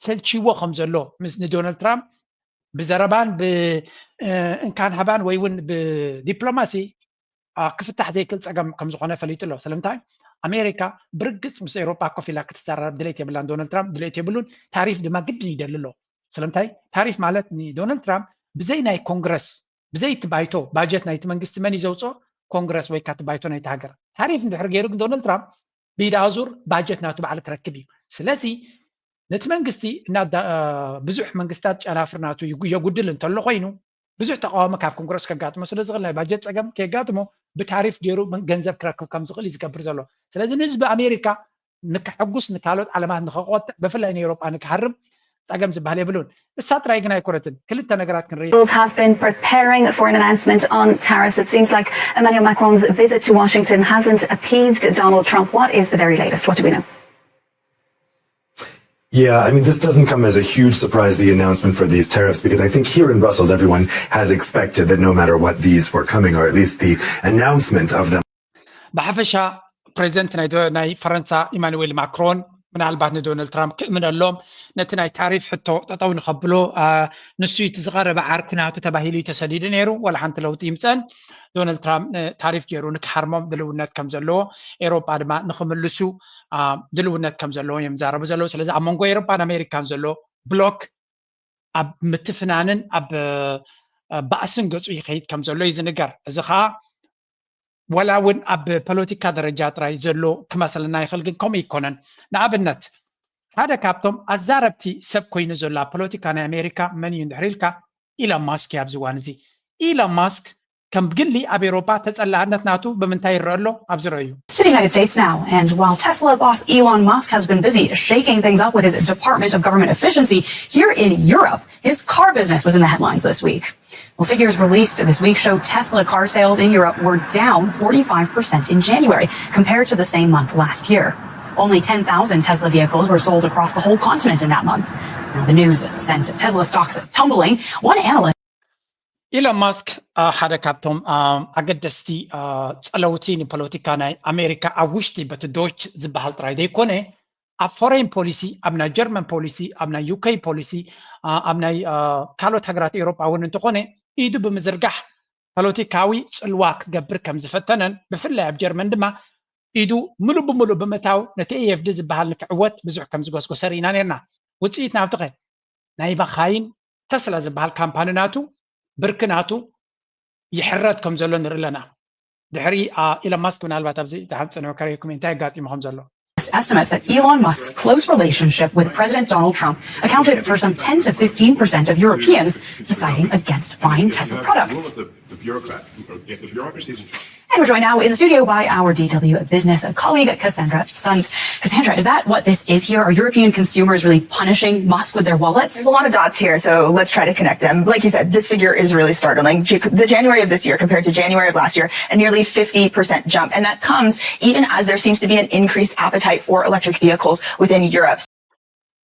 ሰልችዎ ከም ዘሎ ምስ ንዶናልድ ትራምፕ ብዘረባን ብእንካን ሃባን ወይ እውን ብዲፕሎማሲ ክፍታሕ ዘይክእል ፀገም ከም ዝኾነ ፈሊጡ ኣሎ። ስለምንታይ? ኣሜሪካ ብርግፅ ምስ ኤውሮጳ ኮፍ ኢላ ክትዘራረብ ድሌት የብላን። ዶናልድ ትራምፕ ድሌት የብሉን። ታሪፍ ድማ ግድን ይደሊ ኣሎ። ስለምንታይ? ታሪፍ ማለት ንዶናልድ ትራምፕ ብዘይ ናይ ኮንግረስ፣ ብዘይ እቲ ባይቶ፣ ባጀት ናይቲ መንግስቲ መን እዩ ዘውፅኦ? ኮንግረስ ወይ ካቲ ባይቶ ናይቲ ሃገር። ታሪፍ እንድሕር ገይሩ ግን ዶናልድ ትራምፕ ብኢድ ኣዙር ባጀት ናቱ ባዕሉ ክረክብ እዩ። ስለዚ ነቲ መንግስቲ እና ብዙሕ መንግስታት ጨናፍር ናቱ የጉድል እንተሎ ኮይኑ ብዙሕ ተቃዋሚ ካብ ኮንግረስ ከጋጥሞ ስለ ዝኽእል ናይ ባጀት ፀገም ከየጋጥሞ ብታሪፍ ገይሩ ገንዘብ ክረክብ ከም ዝኽእል እዩ ዝገብር ዘሎ። ስለዚ ንህዝቢ ኣሜሪካ ንክሐጉስ ንካልኦት ዓለማት ንክቆጥዕ ብፍላይ ንኤውሮጳ ንክሃርም ፀገም ዝበሃል የብሉን። እሳ ጥራይ ግን ኣይኮነትን። ክልተ ነገራት ክንርኢ Brussels has been preparing for an announcement on tariffs. It seems like Emmanuel Macron's visit to Washington hasn't appeased Donald Trump. What is the very latest? What do we know? Yeah, I mean, this doesn't come as a huge surprise, the announcement for these tariffs, because I think here in Brussels, everyone has expected that no matter what, these were coming, or at least the announcement of them. ብሓፈሻ ፕሬዚደንት ናይ ፈረንሳ ኢማኑዌል ማክሮን ምናልባት ንዶናልድ ትራምፕ ክእምነሎም ነቲ ናይ ታሪፍ ሕቶ ጠጠው ንኸብሎ ንሱ እቲ ዝቐረበ ዓርኩ ናቱ ተባሂሉ እዩ ተሰዲዱ ነይሩ። ዋላ ሓንቲ ለውጢ ይምፀን ዶናልድ ትራምፕ ታሪፍ ገይሩ ንክሓርሞም ድልውነት ከም ዘለዎ ኤሮጳ ድማ ንክምልሱ ድልውነት ከም ዘለዎ እዮም ዛረቡ ዘለዉ። ስለዚ ኣብ መንጎ ኤሮጳን ኣሜሪካን ዘሎ ብሎክ ኣብ ምትፍናንን ኣብ ባእስን ገፁ ይኸይድ ከም ዘሎ እዩ ዝንገር። እዚ ከዓ ወላ እውን ኣብ ፖለቲካ ደረጃ ጥራይ ዘሎ ክመስለና ይኽእል፣ ግን ከምኡ ይኮነን። ንኣብነት ሓደ ካብቶም ኣዛረብቲ ሰብ ኮይኑ ዘሎ ኣብ ፖለቲካ ናይ ኣሜሪካ መን እዩ እንድሕር ኢልካ ኢሎን ማስክ እዩ። ኣብዚ እዋን እዚ ኢሎን ማስክ ከም ግሊ ኣብ ኤሮፓ ተጸላእነት ናቱ ብምንታይ ይረአ ኣሎ? ኣብዚ ረኣዩ። To the United States now, and while Tesla boss Elon Musk has been busy shaking things up with his Department of Government Efficiency, here in Europe, his car business was in the headlines this week. Well, figures released this week show Tesla car sales in Europe were down forty-five percent in January compared to the same month last year. Only ten thousand Tesla vehicles were sold across the whole continent in that month. Now, the news sent Tesla stocks tumbling. One analyst ኢሎን ማስክ ሓደ ካብቶም ኣገደስቲ ጸለውቲ ንፖለቲካ ናይ ኣሜሪካ ኣብ ውሽጢ በቲ ዶች ዝበሃል ጥራይ ዘይኮነ ኣብ ፎሬን ፖሊሲ፣ ኣብ ናይ ጀርመን ፖሊሲ፣ ኣብ ናይ ዩኬ ፖሊሲ፣ ኣብ ናይ ካልኦት ሃገራት ኤውሮጳ እውን እንተኾነ ኢዱ ብምዝርጋሕ ፖለቲካዊ ጽልዋ ክገብር ከም ዝፈተነን ብፍላይ ኣብ ጀርመን ድማ ኢዱ ምሉእ ብምሉእ ብምእታው ነቲ ኤኤፍዲ ዝበሃል ንክዕወት ብዙሕ ከም ዝጎስጎሰ ርኢና ነርና። ውፅኢት ናብቲ ኸ ናይ መኻይን ተስላ ዝበሃል ካምፓኒ ናቱ ብርኪ ናቱ ይሕረድ ከም ዘሎ ንርኢ ኣለና። ድሕሪ ኢሎን ማስክ ምናልባት ኣብዚ ደሓን ፅንሑ ከርእየኩም እንታይ ኣጋጢሙ ከም ዘሎ። Estimates that Elon Musk's close relationship with President Donald Trump accounted for some ten to fifteen percent of Europeans deciding against buying Tesla products. And we're joined now in the studio by our D W Business colleague, Cassandra Sundt. Cassandra, is that what this is here? Are European consumers really punishing Musk with their wallets? There's a lot of dots here, so let's try to connect them. Like you said, this figure is really startling. The January of this year compared to January of last year, a nearly fifty percent jump. And that comes even as there seems to be an increased appetite for electric vehicles within Europe.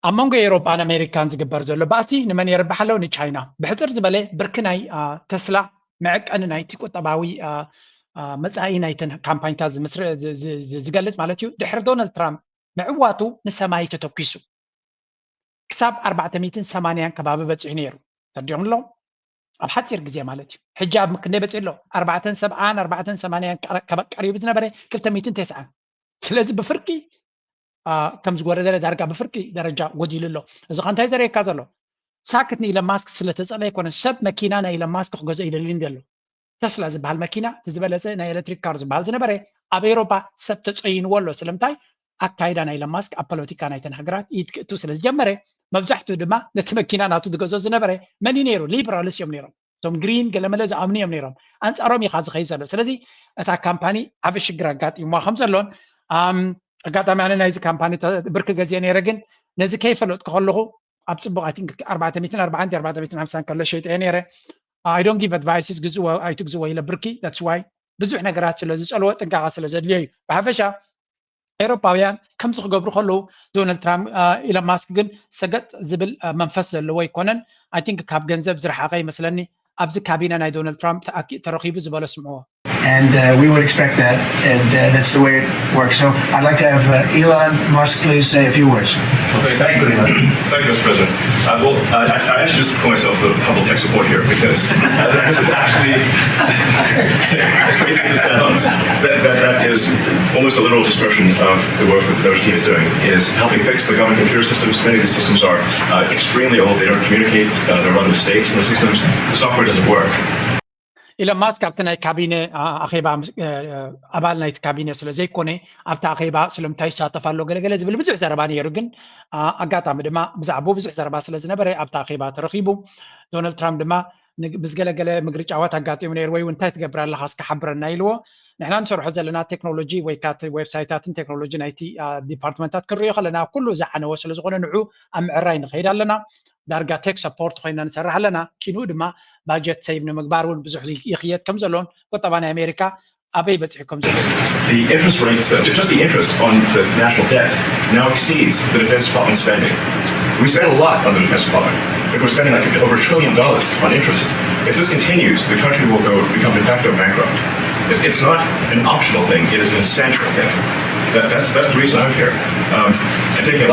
ኣብ መንጎ ኤውሮጳን ኣሜሪካን ዝግበር ዘሎ ባእሲ ንመን የርብሕ ኣሎ? ንቻይና። ብሕፅር ዝበለ ብርኪ ናይ ተስላ መዐቀኒ ናይቲ ቁጠባዊ መፃኢ ናይተን ካምፓኒታት ዝገልፅ ማለት እዩ። ድሕሪ ዶናልድ ትራምፕ ምዕዋቱ ንሰማይ ተተኪሱ ክሳብ ኣርባዕተ ሚእትን ሰማንያን ከባቢ በፂሑ ነይሩ። ተረዲኦም ኣለዉ። ኣብ ሓፂር ግዜ ማለት እዩ። ሕጂ ኣብ ክንደይ በፂሑ ኣሎ? ኣርባዕተን ሰብዓን ኣርባዕተን ሰማንያን ቀሪቡ ዝነበረ ክልተ ሚእትን ተስዓን። ስለዚ ብፍርቂ ከም ዝጎደለ ዳርጋ ብፍርቂ ደረጃ ጎዲሉ ኣሎ። እዚ ከ እንታይ ዘርእየካ ዘሎ? ሳክት ንኢሎን ማስክ ስለ ተጸልአ ኣይኮነን፣ ሰብ መኪና ናይ ኢሎን ማስክ ክገዝኦ ይደሊ እንዲ ኣሎ። ተስላ ዝበሃል መኪና፣ እቲ ዝበለፀ ናይ ኤሌክትሪክ ካር ዝበሃል ዝነበረ፣ ኣብ ኤውሮፓ ሰብ ተፀይንዎ ኣሎ። ስለምንታይ? ኣካይዳ ናይ ኢሎን ማስክ ኣብ ፖለቲካ ናይተን ሃገራት ኢድ ክእቱ ስለ ዝጀመረ፣ መብዛሕትኡ ድማ ነቲ መኪና ናቱ ዝገዝኦ ዝነበረ መን እዩ ነይሩ? ሊበራልስ እዮም ነይሮም። እቶም ግሪን ገለመለ ዝኣምኑ እዮም ነይሮም። ኣንፃሮም ኢኻ ዝኸይድ ዘሎ። ስለዚ እታ ካምፓኒ ዓቢ ሽግር ኣጋጢምዋ ከም ዘሎን፣ ኣም፣ ኣጋጣሚ ኣነ ናይዚ ካምፓኒ ተ- ብርኪ ገዚአ ነይረ፣ ግን ነዚ ከይፈለጥኩ ከለኹ ኣብ ፅቡቕ፣ I think፣ ኣርባዕተ ሚእትን ኣርባዓን ኣርባዕተ ሚእትን ሓምሳን ከሎ ሸይጠ ነይረ። I don't give advices፣ ግዝእዎ ኣይትግዝዎ ኢለ ብርኪ። That's why ብዙሕ ነገራት ስለ ዝጸልዎ ጥንቃቐ ስለ ዘድልዮ እዩ። ብሓፈሻ ኤውሮፓውያን ከምዚ ክገብሩ ከለዉ፣ ዶናልድ ትራምፕ፣ አ፣ ኢሎን ማስክ ግን ሰገጥ ዝብል፣ አ፣ መንፈስ ዘለዎ ኣይኮነን። I think ካብ ገንዘብ ዝረሓቐ ይመስለኒ። ኣብዚ ካቢነ ናይ ዶናልድ ትራምፕ ተኣኪ-፣ ተረኺቡ ዝበሎ ስምዕዎ። And uh, we would expect that, and uh, that's the way it works. So I'd like to have uh, Elon Musk please say a few words. Okay, thank you very much. Thank you, Mister President. Uh, well, uh, I, I actually just put myself a couple tech support here because uh, this is actually, as crazy as it sounds, that, that, that is almost a literal description of the work that the Doge team is doing, is helping fix the government computer systems. Many of these systems are uh, extremely old. They don't communicate. Uh, there are a lot of mistakes in the systems. The software doesn't work. ኢሎን ማስክ ኣብቲ ናይ ካቢነ፣ አ፣ ኣኼባ ምስ-፣ እ፣ እ፣ ኣባል ናይቲ ካቢነ ስለ ዘይኮነ፣ ኣብቲ ኣኼባ ስለምንታይ ይሳተፍ ኣሎ ገለገለ ዝብል ብዙሕ ዘረባ ነይሩ። ግን፣ አ፣ ኣጋጣሚ ድማ ብዛዕባኡ ብዙሕ ዘረባ ስለ ዝነበረ ኣብቲ ኣኼባ ተረኺቡ። ዶናልድ ትራምፕ ድማ ን-፣ ምስ ገለገለ ምግርጫዋት ኣጋጢሙ ነይሩ፣ ወይ እውን እንታይ ትገብር ኣለኻ እስከ ሓብረና ኢልዎ። ንሕና ንሰርሖ ዘለና ቴክኖሎጂ ወይ ካቲ ዌብሳይታትን ቴክኖሎጂ ናይቲ፣ አ፣ ዲፓርትመንታት ክንሪኦ ከለና ኩሉ ዝዓነወ ስለ ዝኾነ ንዑ ኣብ ምዕራይ ንኸይድ ኣለና። ዳርጋ ቴክ ሰፖርት ኮይና ንሰርሕ ኣለና። ኪንኡ ድማ ባጀት ሴቭ ንምግባር እውን ብዙሕ ይኽየድ ከም ዘሎን ቁጠባ ናይ ኣሜሪካ ኣበይ በፂሑ ከም ዘሎ The interest rates, uh, just the interest on the national debt now exceeds the Defense Department spending. We spend a lot on the Defense Department. If we're spending like over a trillion dollars on interest, if this continues, the country will go become de facto bankrupt. It's, it's not an optional thing; it is an essential thing. That, that's that's the reason I'm here. Um, I take it.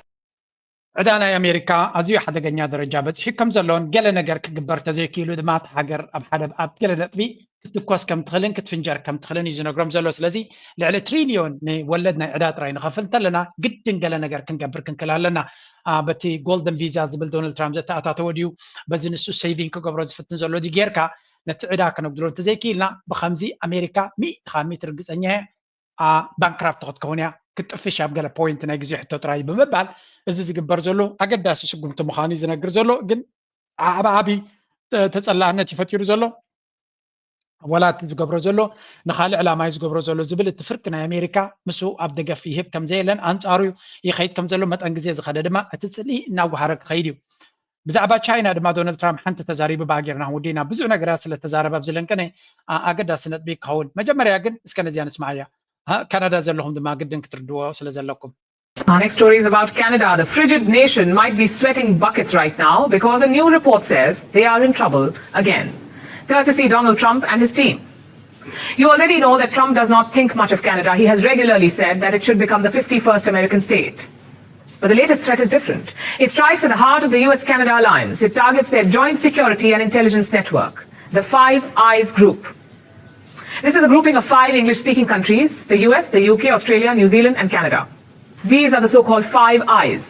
ዕዳ ናይ ኣሜሪካ ኣዝዩ ሓደገኛ ደረጃ በፂሑ ከም ዘሎን ገለ ነገር ክግበር ተዘይክኢሉ ድማ እታ ሃገር ኣብ ሓደ ኣብ ገለ ነጥቢ ክትትኮስ ከም ትኽእልን ክትፍንጀር ከም ትኽእልን እዩ ዝነግሮም ዘሎ። ስለዚ ልዕሊ ትሪልዮን ንወለድ ናይ ዕዳ ጥራይ ንኸፍል እንተለና ግድን ገለ ነገር ክንገብር ክንክእል ኣለና። አ፣ በቲ ጎልደን ቪዛ ዝብል ዶናልድ ትራምፕ ዘተኣታተወ ድዩ፣ በዚ ንሱ ሴቪንግ ክገብሮ ዝፍትን ዘሎ ድዩ ጌርካ ነቲ ዕዳ ከነጉድሎ እንተዘይክኢልና ብኸምዚ ኣሜሪካ ሚእቲ ካብ ሚእቲ ርግፀኛ እየ፣ አ፣ ባንክራፕት ክትከውን እያ፣ ክትጥፍሽ ኣብ ገለ ፖይንት ናይ ግዜ ሕቶ ጥራይ ብምባል እዚ ዝግበር ዘሎ ኣገዳሲ ስጉምቲ ምዃኑ እዩ ዝነግር ዘሎ። ግን ኣብ ዓቢ ተ-፣ ተጸላእነት እዩ ፈጢሩ ዘሎ። ወላ እቲ ዝገብሮ ዘሎ ንኻልእ ዕላማ እዩ ዝገብሮ ዘሎ ዝብል እቲ ፍርቂ ናይ ኣሜሪካ ምስኡ ኣብ ደገፍ ይህብ ከም ዘየለን ኣንጻሩ ይኸይድ ከም ዘሎ መጠን ግዜ ዝኸደ ድማ እቲ ጽልኢ እናጓሃረ ክኸይድ እዩ። ብዛዕባ ቻይና ድማ ዶናልድ ትራምፕ ሓንቲ ተዛሪቡ ብኣጌርና ወዲና ብዙሕ ነገራት ስለ ተዛረበ ኣብዚ ለንቅነ ኣ-፣ ኣገዳሲ ነጥቢ ክኸውን። መጀመርያ ግን እስከ ነዚኣ ንስማዓያ። አ፣ ካናዳ ዘለኹም ድማ ግድን ክትርድዎ ስለ ዘለኩም። Our next story is about Canada. The frigid nation might be sweating buckets right now because a new report says they are in trouble again, courtesy Donald Trump and his team. You already know that Trump does not think much of Canada. He has regularly said that it should become the fifty-first American state. But the latest threat is different. It strikes at the heart of the U S Canada alliance. It targets their joint security and intelligence network, the Five Eyes group. This is a grouping of five English speaking countries: the U S, the U K, Australia, New Zealand, and Canada. These are the so called Five Eyes.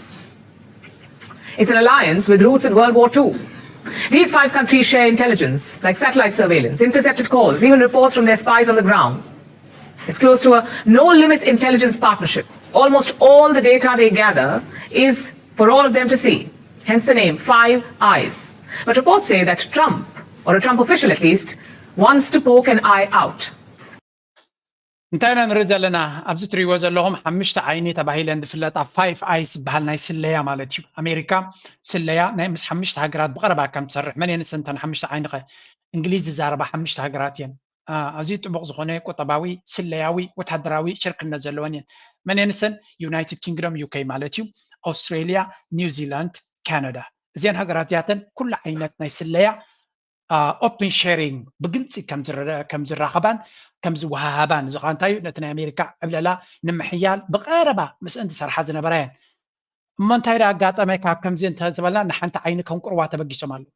It's an alliance with roots in World War Two. These five countries share intelligence, like satellite surveillance, intercepted calls, even reports from their spies on the ground. It's close to a no limits intelligence partnership. Almost all the data they gather is for all of them to see, hence the name Five Eyes. But reports say that Trump, or a Trump official at least, wants to poke an eye out. እንታይ ኢና ንርኢ ዘለና? ኣብዚ ትሪእዎ ዘለኹም ሓሙሽተ ዓይኒ ተባሂለን ዝፍለጣ ፋይፍ ኣይስ ዝበሃል ናይ ስለያ ማለት እዩ። ኣሜሪካ ስለያ ናይ ምስ ሓሙሽተ ሃገራት ብቐረባ ከም ትሰርሕ፣ መን እየን እሰን እተን ሓሙሽተ ዓይኒ ኸ? እንግሊዝ ዝዛረባ ሓሙሽተ ሃገራት እየን። አ፣ ኣዝዩ ጥቡቕ ዝኾነ ቁጠባዊ፣ ስለያዊ፣ ወታደራዊ ሽርክነት ዘለወን እየን። መን እየን እሰን? ዩናይትድ ኪንግዶም፣ ዩ ኬ ማለት እዩ፣ ኣውስትሬልያ፣ ኒውዚላንድ፣ ካናዳ። እዚአን ሃገራት እዚኣተን ኩሉ ዓይነት ናይ ስለያ ኦፕን ሼሪንግ ብግልፂ ከም ዝረ-፣ ከም ዝራኸባን ከም ዝወሃሃባን፣ እዚ ከዓ እንታይ እዩ? ነቲ ናይ ኣሜሪካ ዕብለላ ንምሕያል ብቐረባ ምስእን ዝሰርሓ ዝነበራ እየን። እሞ እንታይ ደኣ ኣጋጠመ? ካብ ከምዚ እንተተበልና ንሓንቲ ዓይኒ ከም ቁርዋ ተበጊሶም ኣለዉ።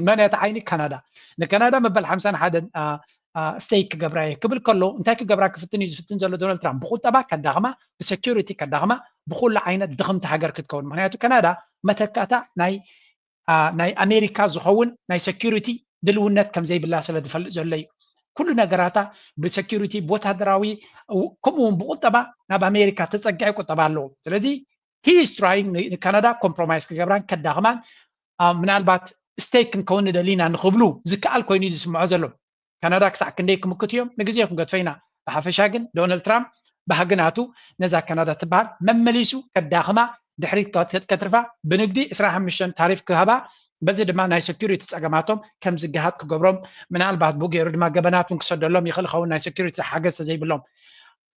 መን እያ እታ ዓይኒ? ካናዳ። ንካናዳ መበል ሓምሳን ሓደን፣ አ፣ አ፣ ስቴክ ክገብራ እየ ክብል ከሎ እንታይ ክገብራ ክፍትን እዩ ዝፍትን ዘሎ ዶናልድ ትራምፕ? ብቁጠባ ከዳኽማ፣ ብሴኪሪቲ ከዳኽማ፣ ብኩሉ ዓይነት ድኽምቲ ሃገር ክትከውን። ምክንያቱ ካናዳ መተካእታ ናይ፣ አ፣ ናይ ኣሜሪካ ዝኸውን ናይ ሴኪሪቲ ድልውነት ከም ዘይብላ ስለ ዝፈልጥ ዘሎ እዩ። ኩሉ ነገራታ ብሰኪሪቲ፣ ብወታደራዊ፣ ከምኡ እውን ብቁጠባ ናብ ኣሜሪካ ተፀግዐ ቁጠባ ኣለዎ። ስለዚ he is trying ንካናዳ ኮምፕሮማይስ ክገብራን ከዳኽማን፣ ምናልባት ስቴት ክንከውን ንደሊና ንክብሉ ዝከኣል ኮይኑ እዩ ዝስምዖ ዘሎ። ካናዳ ክሳዕ ክንደይ ክምክቱ እዮም ንግዜ ክንገድፎ ኢና። ብሓፈሻ ግን ዶናልድ ትራምፕ ባህግናቱ ነዛ ካናዳ ትበሃል መመሊሱ ከዳኽማ፣ ድሕሪት ከትርፋ፣ ብንግዲ ዕስራን ሓሙሽተን ታሪፍ ክህባ፣ በዚ ድማ ናይ ሰኪሪቲ ፀገማቶም ከም ዝገሃድ ክገብሮም፣ ምናልባት ብኡ ገይሩ ድማ ገበናት እውን ክሰደሎም ይኽእል ይኸውን፣ ናይ ሰኪሪቲ ሓገዝ ተዘይብሎም።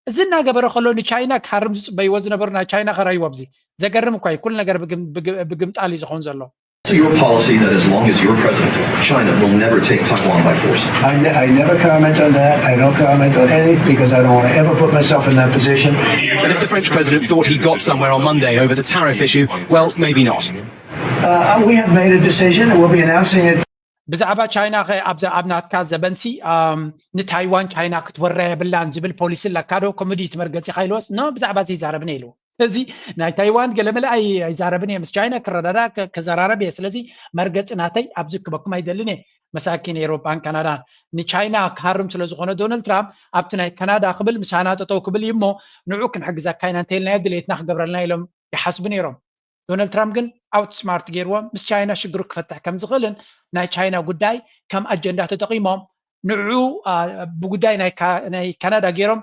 እዚ እናገበረ ከሎ ንቻይና ክሃርም ዝፅበይዎ ዝነበሩ ናይ ቻይና ከረይዎ ኣብዚ ዘገርም እኳ እዩ። ኩሉ ነገር ብግምጣል እዩ ዝኸውን ዘሎ። Your policy that as long as you're president, China will never take Taiwan by force. I, ne- I never comment on that. I don't comment on anything because I don't want to ever put myself in that position. And if the French president thought he got somewhere on Monday over the tariff issue, well, maybe not. Uh, we have made a decision and we'll be announcing it. ብዛዕባ ቻይና ኸ ኣብዛ ኣብ ናትካ ዘበንሲ ኣም፣ ንታይዋን ቻይና ክትወራ የብላን ዝብል ፖሊሲ ኣለካ ዶ? ኮሚዲ ትመርገፂ ካይልወስ ኖ ብዛዕባ እዚ ይዛረብን ኢሉ። እዚ ናይ ታይዋን ገለመለ ኣይ- ኣይዛረብን እየ፣ ምስ ቻይና ክረዳዳ ከ- ክዘራረብ እየ። ስለዚ መርገፂ ናተይ ኣብዚ ክበኩም ኣይደልን እየ። መሳኪን ኤሮፓን ካናዳን ንቻይና ክሃርም ስለ ዝኾነ ዶናልድ ትራምፕ ኣብቲ ናይ ካናዳ ክብል ምሳና ጠጠው ክብል እዩ እሞ ንዑ ክንሕግዘካ ኢና እንተኢልናዮ ድሌትና ክገብረልና ኢሎም ይሓስቡ ነይሮም። ዶናልድ ትራምፕ ግን ኣውት ስማርት ገይርዎም ምስ ቻይና ሽግሩ ክፈትሕ ከም ዝኽእልን ናይ ቻይና ጉዳይ ከም ኣጀንዳ ተጠቒሞም ንዑ ብጉዳይ ናይ ካናዳ ገይሮም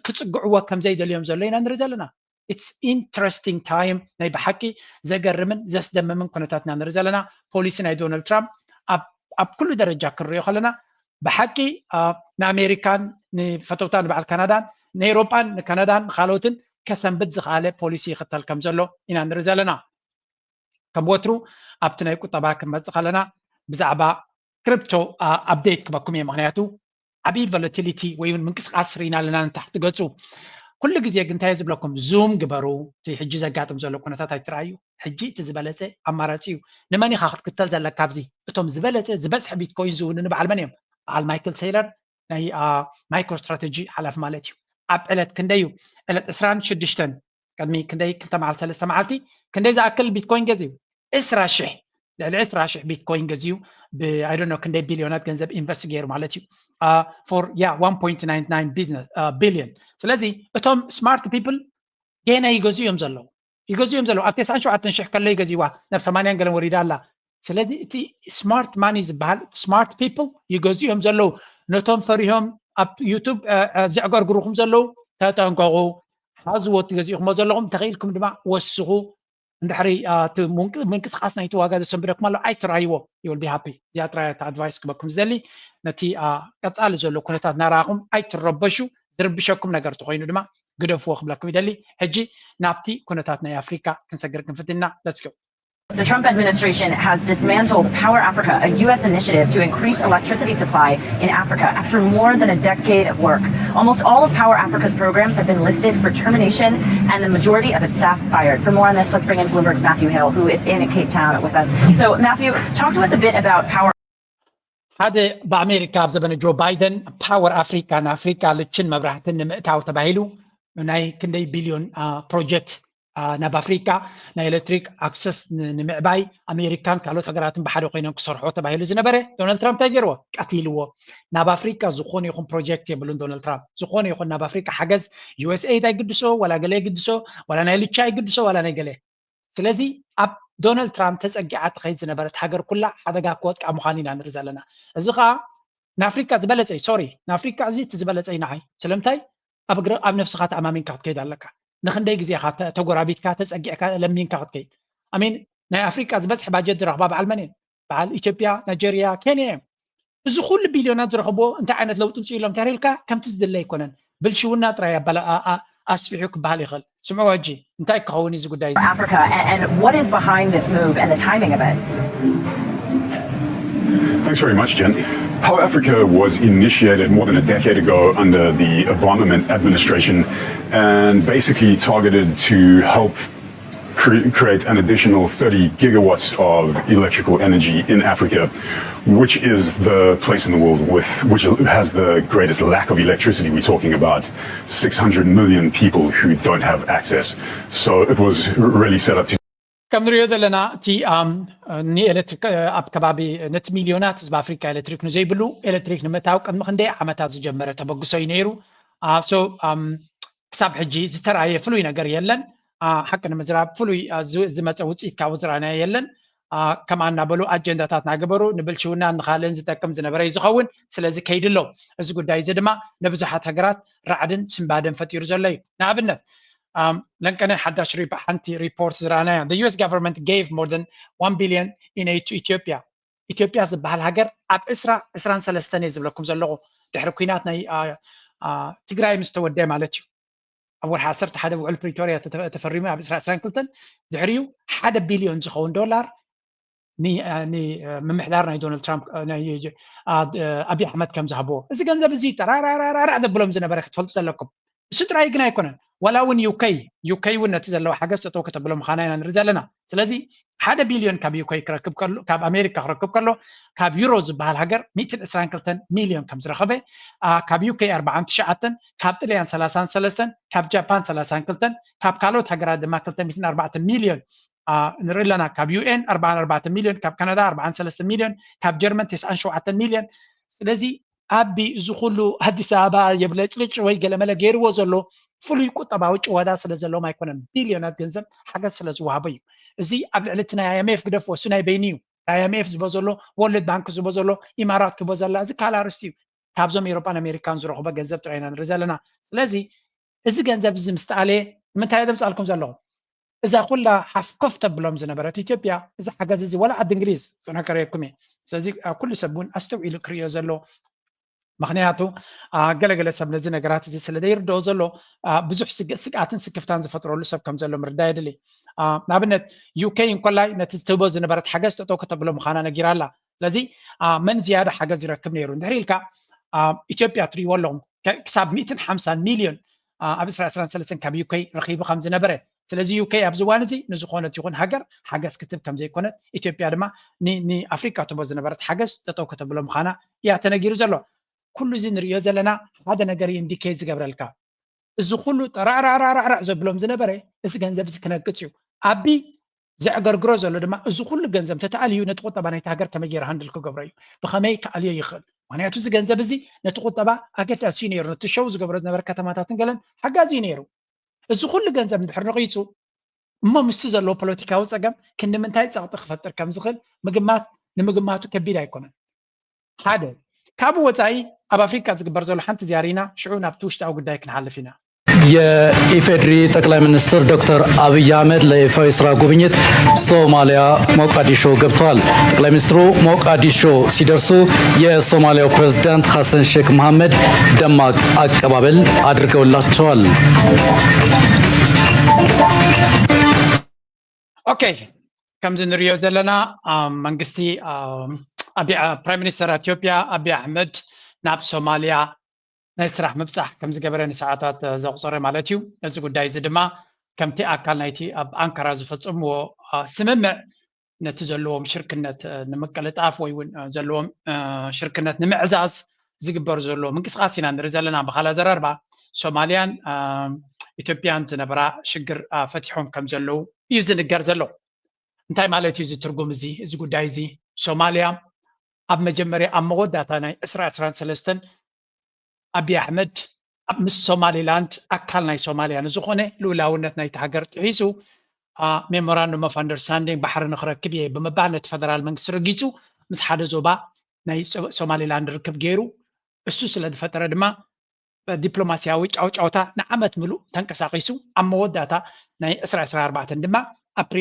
ክፅግዕዎ ከም ዘይደልዮም ዘሎ ኢና ንርኢ ዘለና። It's interesting time። ናይ ብሓቂ ዘገርምን ዘስደምምን ኩነታት ኢና ንርኢ ዘለና። ፖሊሲ ናይ ዶናልድ ትራምፕ ኣብ ኩሉ ደረጃ ክንሪኦ ከለና ብሓቂ ንኣሜሪካን ንፈተውታ ንበዓል ካናዳን ንኤሮጳን ንካናዳን ንካልኦትን ከሰንብድ ዝኸኣለ ፖሊሲ ይኽተል ከም ዘሎ ኢና ንርኢ ዘለና። ከም ወትሩ ኣብቲ ናይ ቁጠባ ክንመፅእ ከለና ብዛዕባ ክሪፕቶ ኣፕዴት ክበኩም እየ። ምክንያቱ ዓብዪ ቮለቲሊቲ ወይ እውን ምንቅስቃስ ርኢና ኣለና ንታሕቲ ገፁ። ኩሉ ግዜ ግን እንታይ ዝብለኩም ዙም ግበሩ። እቲ ሕጂ ዘጋጥም ዘሎ ኩነታት ኣይትረኣዩ። ሕጂ እቲ ዝበለፀ ኣማራፂ እዩ። ንመን ኢኻ ክትክተል ዘለካ ኣብዚ? እቶም ዝበለፀ ዝበዝሐ ቢትኮይን ዝውንኑ በዓል መን እዮም? በዓል ማይክል ሴይለር ናይ ማይክሮ ስትራቴጂ ሓላፊ ማለት እዩ። ኣብ ዕለት ክንደይ እዩ? ዕለት ዕስራን ሽዱሽተን ቅድሚ ክንደይ ክልተ መዓልቲ ሰለስተ መዓልቲ ክንደይ ዝኣክል ቢትኮይን ገዚኡ? ዕስራ ሽሕ ልዕሊ ዕስራ ሽሕ ቢትኮይን ገዚኡ ብ I don't know ክንደይ ቢልዮናት ገንዘብ ኢንቨስት ገይሩ ማለት እዩ። for yeah one point nine nine business billion። ስለዚ እቶም ስማርት ፒፕል ገና ይገዝኡ እዮም ዘለዉ ይገዝኡ እዮም ዘለዉ ኣብ ተስዓን ሸውዓተን ሽሕ ከሎ ይገዝዋ ናብ ሰማንያን ገለን ወሪዳ ኣላ። ስለዚ እቲ ስማርት ማኒ ዝበሃል ስማርት ፒፕል ይገዝኡ እዮም ዘለዉ። ነቶም ፈሪሆም ኣብ ዩቱብ ዘዕገርግሩኹም ዘለዉ ተጠንቀቑ። ሓዝዎ ትገዚእኹሞ ዘለኹም እንተኽኢልኩም ድማ ወስኹ። እንድሕሪ ምንቅስቃስ ናይቲ ዋጋ ዘሰንብደኩም ኣሎ ኣይትራይዎ። You will be happy። እዚኣ ጥራይ ኣድቫይስ ክበኩም ዝደሊ ነቲ ቀፃሊ ዘሎ ኩነታት እናረኣኹም ኣይትረበሹ። ዝርብሸኩም ነገር ተኮይኑ ድማ ግደፍዎ ክብለኩም ይደሊ። ሕጂ ናብቲ ኩነታት ናይ ኣፍሪካ ክንሰግር ክንፍትና። Let's go። The Trump administration has dismantled Power Africa, a U S initiative to increase electricity supply in Africa after more than a decade of work. Almost all of Power Africa's programs have been listed for termination and the majority of its staff fired. For more on this, let's bring in Bloomberg's Matthew Hill, who is in Cape Town with us. So, Matthew, talk to us a bit about Power. ሓደ ብኣሜሪካ ኣብ ዘበነ ጆ ባይደን ፓወር ኣፍሪካ ንኣፍሪካ ልችን መብራህትን ንምእታው ተባሂሉ ናይ ክንደይ ቢልዮን ፕሮጀክት ናብ ኣፍሪካ ናይ ኤሌክትሪክ ኣክሰስ ንምዕባይ ኣሜሪካን ካልኦት ሃገራትን ብሓደ ኮይኖም ክሰርሖ ተባሂሉ ዝነበረ ዶናልድ ትራምፕ እንታይ ገይርዎ? ቀቲልዎ። ናብ ኣፍሪካ ዝኾነ ይኹን ፕሮጀክት የብሉን ዶናልድ ትራምፕ። ዝኾነ ይኹን ናብ ኣፍሪካ ሓገዝ ዩኤስኤድ ኣይግድሶ ዋላ ገለ ይግድሶ ዋላ ናይ ልቻ ይግድሶ ዋላ ናይ ገለ። ስለዚ ኣብ ዶናልድ ትራምፕ ተፀጊዓ ትኸይድ ዝነበረት ሃገር ኩላ ሓደጋ ክወጥቃ ምዃኑ ኢና ንርኢ ዘለና። እዚ ከዓ ንኣፍሪካ ዝበለፀ እዩ። ሶሪ ንኣፍሪካ እዚ እቲ ዝበለፀ እዩ ንዓይ። ስለምንታይ ኣብ ነፍስኻ ተኣማሚንካ ክትከይድ ኣለካ። ንክንደይ ግዜ ኢኻ ተጎራቢትካ ተፀጊዕካ ለሚንካ ክትከይድ? ኣሜን። ናይ ኣፍሪቃ ዝበዝሕ ባጀት ዝረኽባ በዓል መን እየን? በዓል ኢትዮጵያ፣ ናይጀርያ፣ ኬንያ እዮም። እዚ ኩሉ ቢልዮናት ዝረኸብዎ እንታይ ዓይነት ለውጢ ምፅኡ ኢሎም ተሪልካ ከምቲ ዝድለ ኣይኮነን። ብልሽውና ጥራይ ኣስፊሑ ክበሃል ይኽእል። ስምዕዎ ሕጂ እንታይ ክኸውን እዩ እዚ ጉዳይ እዚ? Africa and what is behind this move and the timing of it? Thanks very much, Jen. Power Africa was initiated more than a decade ago under the Obama administration and basically targeted to help cre- create an additional thirty gigawatts of electrical energy in Africa, which is the place in the world with which has the greatest lack of electricity. We're talking about six hundred million people who don't have access. So it was really set up to ከም ንሪኦ ዘለና እቲ ንኤሌክትሪክ ኣብ ከባቢ ነቲ ሚልዮናት ህዝቢ ኣፍሪካ ኤሌክትሪክ ንዘይብሉ ኤሌክትሪክ ንምእታው ቅድሚ ክንደይ ዓመታት ዝጀመረ ተበግሶ እዩ ነይሩ። ክሳብ ሕጂ ዝተረኣየ ፍሉይ ነገር የለን። ሓቂ ንምዝራብ ፍሉይ ዝመፀ ውፅኢት ካብኡ ዝረኣናዮ የለን። ከምኣ እናበሉ ኣጀንዳታት እናገበሩ ንብልሽውናን ንኻልእን ዝጠቅም ዝነበረ እዩ ዝኸውን። ስለዚ ከይዲ ኣሎ። እዚ ጉዳይ እዚ ድማ ንብዙሓት ሃገራት ራዕድን ስንባደን ፈጢሩ ዘሎ እዩ። ንኣብነት ለንቀነ ሓዳሽ ሓንቲ ሪፖርት ዝረኣናያ the US government gave more than one billion in aid to Ethiopia። ኢትዮጵያ ዝበሃል ሃገር ኣብ ዕስራ ዕስራን ሰለስተን እየ ዝብለኩም ዘለኹ ድሕሪ ኩናት ናይ ትግራይ ምስ ተወደአ ማለት እዩ። ኣብ ወርሒ ዓሰርተ ሓደ ውዕል ፕሪቶርያ ተፈሪሙ ኣብ ዕስራ ዕስራን ክልተን ድሕሪኡ ሓደ ቢልዮን ዝኸውን ዶላር ንምምሕዳር ናይ ዶናልድ ትራምፕ ኣብይ ኣሕመድ ከም ዝሃብዎ እዚ ገንዘብ እዚ ጠራራራራራ ዘብሎም ዝነበረ ክትፈልጡ ዘለኩም። እሱ ጥራይ ግን ኣይኮነን። ዋላ እውን ዩከይ ዩከይ እውን ነቲ ዘለዋ ሓገዝ ጠጠው ከተብሎ ምዃና ኢና ንርኢ ዘለና። ስለዚ ሓደ ቢልዮን ካብ ዩከይ ክረክብ ከሎ ካብ ኣሜሪካ ክረክብ ከሎ ካብ ዩሮ ዝበሃል ሃገር ሚእትን ዕስራን ክልተን ሚልዮን ከም ዝረኸበ ካብ ዩከይ ኣርባዓን ትሽዓተን ካብ ጥልያን ሰላሳን ሰለስተን ካብ ጃፓን ሰላሳን ክልተን ካብ ካልኦት ሃገራት ድማ ክልተ ሚእትን ኣርባዕተን ሚልዮን ንርኢ ኣለና። ካብ ዩኤን ኣርባዓን ኣርባዕተን ሚልዮን ካብ ካናዳ ኣርባዓን ሰለስተን ሚልዮን ካብ ጀርመን ተስዓን ሸውዓተን ሚልዮን። ስለዚ ኣቢ እዚ ኩሉ ኣዲስ ኣበባ የብለጭልጭ ወይ ገለመለ ገይርዎ ዘሎ ፍሉይ ቁጠባዊ ጭወዳ ስለ ዘለዎም ኣይኮነን። ቢልዮናት ገንዘብ ሓገዝ ስለ ዝወሃቦ እዩ። እዚ ኣብ ልዕሊ እቲ ናይ ኣይኤምኤፍ ግደፍዎ፣ እሱ ናይ በይኑ እዩ። ናይ ኣይኤምኤፍ ዝቦ ዘሎ፣ ወርልድ ባንክ ዝቦ ዘሎ፣ ኢማራት ትቦ ዘላ፣ እዚ ካልእ ኣርእስቲ እዩ። ካብዞም ኤውሮጳን ኣሜሪካን ዝረኽቦ ገንዘብ ጥራይ ኢና ንርኢ ዘለና። ስለዚ እዚ ገንዘብ እዚ ምስ ተኣለየ ንምንታይ እየ ዘምጻልኩም ዘለኹ? እዛ ኩላ ሓፍኮፍ ተብሎም ዝነበረት ኢትዮጵያ እዚ ሓገዝ እዚ ወላ ዓዲ እንግሊዝ ዝነገረኩም እየ። ስለዚ ኩሉ ሰብ እውን ኣስተውዒሉ ክርእዮ ዘሎ ምክንያቱ ገለገለ ሰብ ነዚ ነገራት እዚ ስለ ዘይርድኦ ዘሎ ብዙሕ ስግኣትን ስክፍታን ዝፈጥረሉ ሰብ ከም ዘሎ ምርዳእ የድሊ። ንኣብነት ዩኬ እንኮላይ ነቲ ትህቦ ዝነበረት ሓገዝ ጠጠው ከተብሎ ምዃና ነጊራ ኣላ። ስለዚ መን ዝያዳ ሓገዝ ይረክብ ነይሩ እንድሕር ኢልካ ኢትዮጵያ ትሪእዎ ኣለኹም ክሳብ ሚእትን ሓምሳን ሚልዮን ኣብ ዕስራ ዕስራን ሰለስተን ካብ ዩኬ ረኺቡ ከም ዝነበረ። ስለዚ ዩኬ ኣብዚ እዋን እዚ ንዝኾነት ይኹን ሃገር ሓገዝ ክትብ ከም ዘይኮነት ኢትዮጵያ ድማ ንኣፍሪቃ ትቦ ዝነበረት ሓገዝ ጠጠው ከተብሎ ምዃና እያ ተነጊሩ ዘሎ። ኩሉ እዚ ንሪኦ ዘለና ሓደ ነገር እዩ ኢንዲኬት ዝገብረልካ። እዚ ኩሉ ጠራዕራዕራዕራዕ ዘብሎም ዝነበረ እዚ ገንዘብ እዚ ክነቅፅ እዩ። ኣቢ ዘዕገርግሮ ዘሎ ድማ እዚ ኩሉ ገንዘብ እንተተኣልዩ ነቲ ቁጠባ ናይቲ ሃገር ከመይ ገይሩ ሃንድል ክገብሮ እዩ፣ ብኸመይ ክኣልዮ ይኽእል። ምክንያቱ እዚ ገንዘብ እዚ ነቲ ቁጠባ ኣገዳሲ እዩ ነይሩ። ነቲ ሸው ዝገብሮ ዝነበረ ከተማታትን ገለን ሓጋዚ እዩ ነይሩ። እዚ ኩሉ ገንዘብ እንድሕር ነቒፁ እሞ ምስቲ ዘለዎ ፖለቲካዊ ፀገም ክንዲ ምንታይ ፀቕጢ ክፈጥር ከም ዝኽእል ምግማት ንምግማቱ ከቢድ ኣይኮነን። ሓደ ካብኡ ወፃኢ ኣብ ኣፍሪካ ዝግበር ዘሎ ሓንቲ ዝያሪና ሽዑ ናብቲ ውሽጣዊ ጉዳይ ክንሓልፍ ኢና። የኢፌድሪ ጠቅላይ ሚኒስትር ዶክተር አብይ አህመድ ለይፋዊ ስራ ጉብኝት ሶማሊያ ሞቃዲሾ ገብተዋል። ጠቅላይ ሚኒስትሩ ሞቃዲሾ ሲደርሱ የሶማሊያው ፕሬዝዳንት ሐሰን ሼክ መሐመድ ደማቅ አቀባበል አድርገውላቸዋል። ኦኬ፣ ከምዚ ንሪኦ ዘለና መንግስቲ ፕራይም ሚኒስተር ኢትዮጵያ ኣብይ ኣሕመድ ናብ ሶማሊያ ናይ ስራሕ ምብፃሕ ከም ዝገበረ ንሰዓታት ዘቑፀረ ማለት እዩ። እዚ ጉዳይ እዚ ድማ ከምቲ ኣካል ናይቲ ኣብ ኣንካራ ዝፈፀምዎ ስምምዕ ነቲ ዘለዎም ሽርክነት ንምቅልጣፍ ወይ እውን ዘለዎም ሽርክነት ንምዕዛዝ ዝግበር ዘሎ ምንቅስቃስ ኢና ንርኢ ዘለና። ብካል ኣዘራርባ ሶማሊያን ኢትዮጵያን ዝነበራ ሽግር ፈቲሖም ከም ዘለዉ እዩ ዝንገር ዘሎ። እንታይ ማለት እዩ እዚ ትርጉም እዚ እዚ ጉዳይ እዚ? ሶማሊያ ኣብ መጀመርያ ኣብ መወዳእታ ናይ ዕስራ ዕስራን ሰለስተን ኣብይ ኣሕመድ ምስ ሶማሊላንድ ኣካል ናይ ሶማሊያ ንዝኾነ ልኡላውነት ናይቲ ሃገር ጥሒሱ ሜሞራንዱም ኦፍ ኣንደርስታንዲንግ ባሕሪ ንክረክብ እየ ብምባል ነቲ ፈደራል መንግስቲ ረጊፁ ምስ ሓደ ዞባ ናይ ሶማሊላንድ ርክብ ገይሩ እሱ ስለ ዝፈጠረ ድማ ዲፕሎማሲያዊ ጫውጫውታ ንዓመት ምሉእ ተንቀሳቒሱ ኣብ መወዳእታ ናይ ዕስራ ዕስራ ኣርባዕተን ድማ ኣብ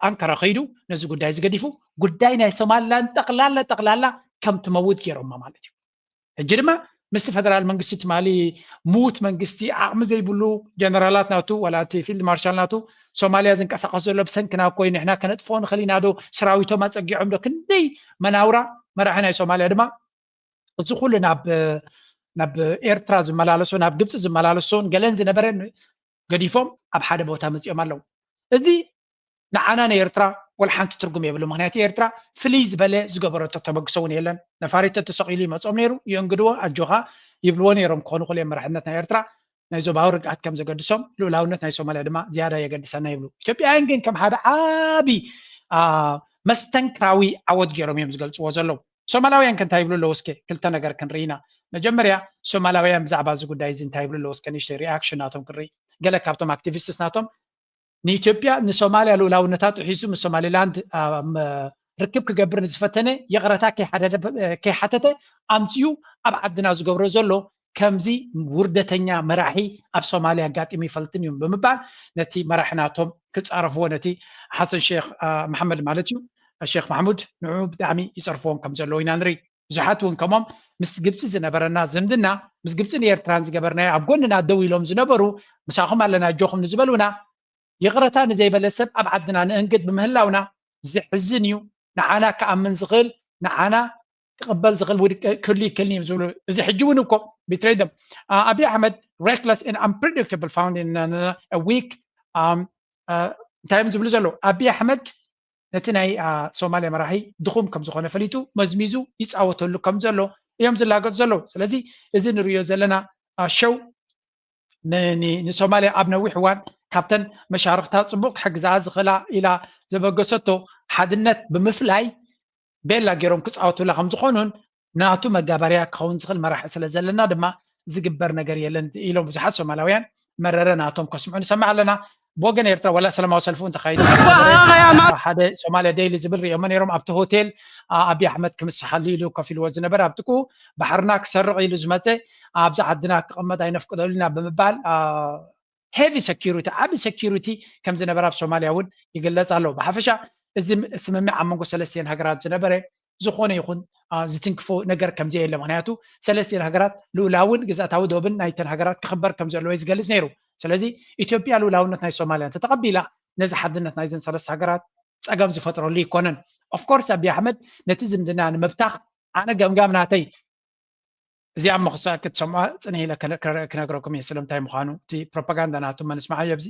ኣንካራ ከይዱ ነዚ ጉዳይ እዚ ገዲፉ ጉዳይ ናይ ሶማሊላንድ ጠቕላላ ጠቕላላ ከም ትመውት ገይሮማ ማለት እዩ። ሕጂ ድማ ምስቲ ፈደራል መንግስቲ ትማሊ ምዉት መንግስቲ ዓቕሚ ዘይብሉ ጀነራላት ናቱ ዋላ እቲ ፊልድ ማርሻል ናቱ ሶማሊያ ዝንቀሳቐስ ዘሎ ብሰንክና እኮ እዩ ንሕና ከነጥፍኦ ንኽእል ኢና ዶ ሰራዊቶም ኣፀጊዖም ዶ ክንደይ መናውራ መራሒ ናይ ሶማሊያ ድማ እዚ ኩሉ ናብ ናብ ኤርትራ ዝመላለሱ ናብ ግብፂ ዝመላለሱን ገለን ዝነበረ ገዲፎም ኣብ ሓደ ቦታ መፂኦም ኣለዉ። እዚ ንዓና ንኤርትራ ወላ ሓንቲ ትርጉም የብሉ። ምክንያቱ ኤርትራ ፍልይ ዝበለ ዝገበረቶ ተበግሶ እውን የለን። ነፋሪት ተተሰቂሉ ይመፆም ነይሩ፣ የእንግድዎ፣ ኣጆኻ ይብልዎ ነይሮም ክኾኑ ክእሉ እዮም መራሕነት ናይ ኤርትራ። ናይ ዞባዊ ርግኣት ከም ዘገድሶም፣ ልኡላውነት ናይ ሶማልያ ድማ ዝያዳ የገድሰና ይብሉ። ኢትዮጵያውያን ግን ከም ሓደ ዓቢ መስተንክራዊ ዓወት ገይሮም እዮም ዝገልፅዎ ዘለዉ። ሶማላውያን ከ እንታይ ይብሉ ኣለዉ? እስከ ክልተ ነገር ክንርኢ ኢና። መጀመርያ ሶማላውያን ብዛዕባ እዚ ጉዳይ እዚ እንታይ ይብሉ ኣለዉ? እስከ ንእሽተይ ሪኣክሽን ናቶም ክንርኢ። ገለ ካብቶም ኣክቲቪስትስ ናቶም ንኢትዮጵያ ንሶማልያ ልኡላውነታ ጥሒሱ ምስ ሶማሊላንድ ርክብ ክገብር ንዝፈተነ ይቕረታ ከይሓተተ ኣምፅኡ ኣብ ዓድና ዝገብሮ ዘሎ ከምዚ ውርደተኛ መራሒ ኣብ ሶማልያ ኣጋጢሙ ይፈልጥን እዩ ብምባል ነቲ መራሒ ናቶም ክፃረፍዎ ነቲ ሓሰን ሼክ መሓመድ ማለት እዩ ሼክ ማሕሙድ ንዑ ብጣዕሚ ይፀርፍዎም ከም ዘለዉ ኢና ንርኢ። ብዙሓት እውን ከምኦም ምስ ግብፂ ዝነበረና ዝምድና ምስ ግብፅን ኤርትራን ዝገበርናዮ ኣብ ጎንና ደው ኢሎም ዝነበሩ ምሳኹም ኣለና ኣጆኹም ንዝበሉና ይቕረታ ንዘይበለ ሰብ ኣብ ዓድና ንእንግድ ብምህላውና ዘሕዝን እዩ። ንዓና ክኣምን ዝኽእል ንዓና ክቕበል ዝኽእል ውድቀ ክህሉ ይክእልኒ እዮም ዝብሉ። እዚ ሕጂ እውን እኮ ቢትሬይ ደም ኣብይ ኣሕመድ reckless and unpredictable found in weak እንታይ እዮም ዝብሉ ዘለዉ? ኣብይ ኣሕመድ ነቲ ናይ ሶማልያ መራሒ ድኹም ከም ዝኾነ ፈሊጡ መዝሚዙ ይፃወተሉ ከም ዘሎ እዮም ዝላገፁ ዘለዉ። ስለዚ እዚ ንሪኦ ዘለና ሸው ንሶማልያ ኣብ ነዊሕ እዋን ካብተን መሻርክታ ፅቡቅ ክሕግዝኣ ዝኽእላ ኢላ ዘበገሰቶ ሓድነት ብምፍላይ ቤላ ገይሮም ክፃወቱላ ከም ዝኾኑን ናቱ መጋበርያ ክኸውን ዝኽእል መራሒ ስለ ዘለና ድማ ዝግበር ነገር የለን ኢሎም ብዙሓት ሶማላውያን መረረ ናቶም ከስምዑ ንሰምዕ ኣለና። ብወገን ኤርትራ ዋላ ሰላማዊ ሰልፊ እውን ተኻይዱ ሓደ ሶማልያ ዴይሊ ዝብል ሪኦሞ ነይሮም ኣብቲ ሆቴል ኣብይ ኣሕመድ ክምስሓሉ ኢሉ ከፊልዎ ዝነበረ ኣብ ጥቅኡ ባሕርና ክሰርቕ ኢሉ ዝመፀ ኣብዚ ዓድና ክቕመጥ ኣይነፍቅደሉ ኢና ብምባል heavy security ዓቢ security ከም ዝነበረ ኣብ ሶማልያ እውን ይግለጽ ኣሎ። ብሓፈሻ እዚ ስምምዕ ኣብ መንጎ ሰለስቲኤን ሃገራት ዝነበረ ዝኾነ ይኹን ዝትንክፎ ነገር ከም ዘየለ ምክንያቱ ሰለስቲኤን ሃገራት ልኡላውን ግዝኣታዊ ዶብን ናይተን ሃገራት ክኽበር ከም ዘለዎ እዩ ዝገልጽ ነይሩ። ስለዚ ኢትዮጵያ ልኡላውነት ናይ ሶማልያ እንተተቐቢላ ነዚ ሓድነት ናይዘን ሰለስተ ሃገራት ጸገም ዝፈጥረሉ ይኮነን። Of course ኣብይ ኣሕመድ ነቲ ዝምድና ንምብታኽ ኣነ ገምጋም ናተይ እዚኣ እሞ ክሳዕ ክትሰምዖ ጽንሕ ኢለ ክነግረኩም እየ ስለምንታይ ምዃኑ እቲ ፕሮፓጋንዳ ናቱ መንስማዓዮ ኣብዚ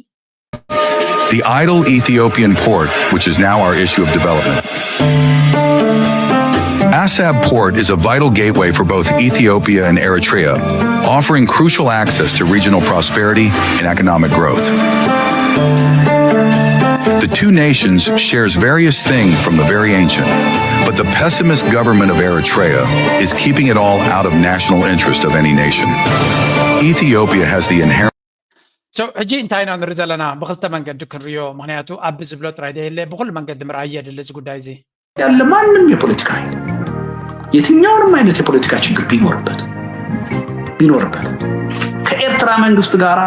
The idle Ethiopian port, which is now our issue of development. Assab Port is a vital gateway for both Ethiopia and Eritrea, offering crucial access to regional prosperity and economic growth. The two nations shares various things from the very ancient, but the pessimist government of Eritrea is keeping it all out of national interest of any nation. Ethiopia has the inherent ሕጂ እንታይ ኢና ንርኢ ዘለና ብክልተ መንገዲ ክንሪዮ ምክንያቱ ኣብ ዝብሎ ጥራይ ደየለ ብኩሉ መንገዲ ምርኣይ የድሊ እዚ ጉዳይ እዚ ያለ ማንም የፖለቲካ ኃይል የትኛውንም አይነት የፖለቲካ ችግር ቢኖርበት ቢኖርበት ከኤርትራ መንግስት ጋር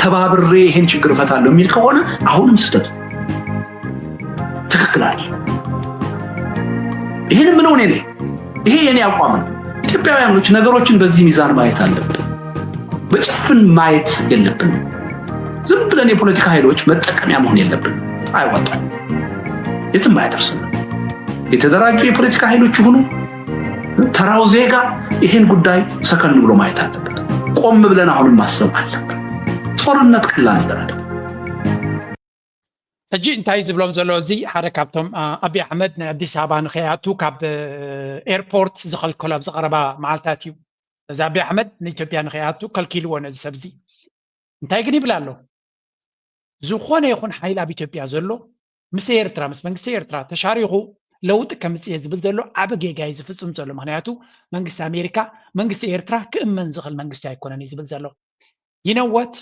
ተባብሬ ይሄን ችግር እፈታለሁ የሚል ከሆነ አሁንም ስህተት ትክክል አለ። ይህን ምለው እኔ ነኝ። ይሄ የኔ አቋም ነው። ኢትዮጵያውያኖች ነገሮችን በዚህ ሚዛን ማየት አለብን። በጭፍን ማየት የለብንም። ዝም ብለን የፖለቲካ ኃይሎች መጠቀሚያ መሆን የለብንም። አይዋጣም፣ የትም አያደርስም። የተደራጁ የፖለቲካ ኃይሎች ይሁኑ ተራው ዜጋ ይሄን ጉዳይ ሰከን ብሎ ማየት አለበት። ቆም ብለን አሁንም ማሰብ አለብን። ጦርነት ቀላል ነገር አይደለም። ሕጂ እንታይ ዝብሎም ዘሎ እዚ ሓደ ካብቶም ኣብይ ኣሕመድ ንኣዲስ ኣበባ ንኸይኣቱ ካብ ኤርፖርት ዝኸልከሎ ኣብ ዝቐረባ መዓልታት እዩ። እዚ ኣብይ ኣሕመድ ንኢትዮጵያ ንኸይኣቱ ከልኪልዎ ነዚ ሰብ እዚ። እንታይ ግን ይብል ኣሎ? ዝኾነ ይኹን ሓይሊ ኣብ ኢትዮጵያ ዘሎ ምስ ኤርትራ ምስ መንግስቲ ኤርትራ ተሻሪኹ ለውጢ ከምፅእ እየ ዝብል ዘሎ ዓቢ ጌጋ እዩ ዝፍፅም ዘሎ። ምክንያቱ መንግስቲ ኣሜሪካ መንግስቲ ኤርትራ ክእመን ዝኽእል መንግስቲ ኣይኮነን እዩ ዝብል ዘሎ። You know what?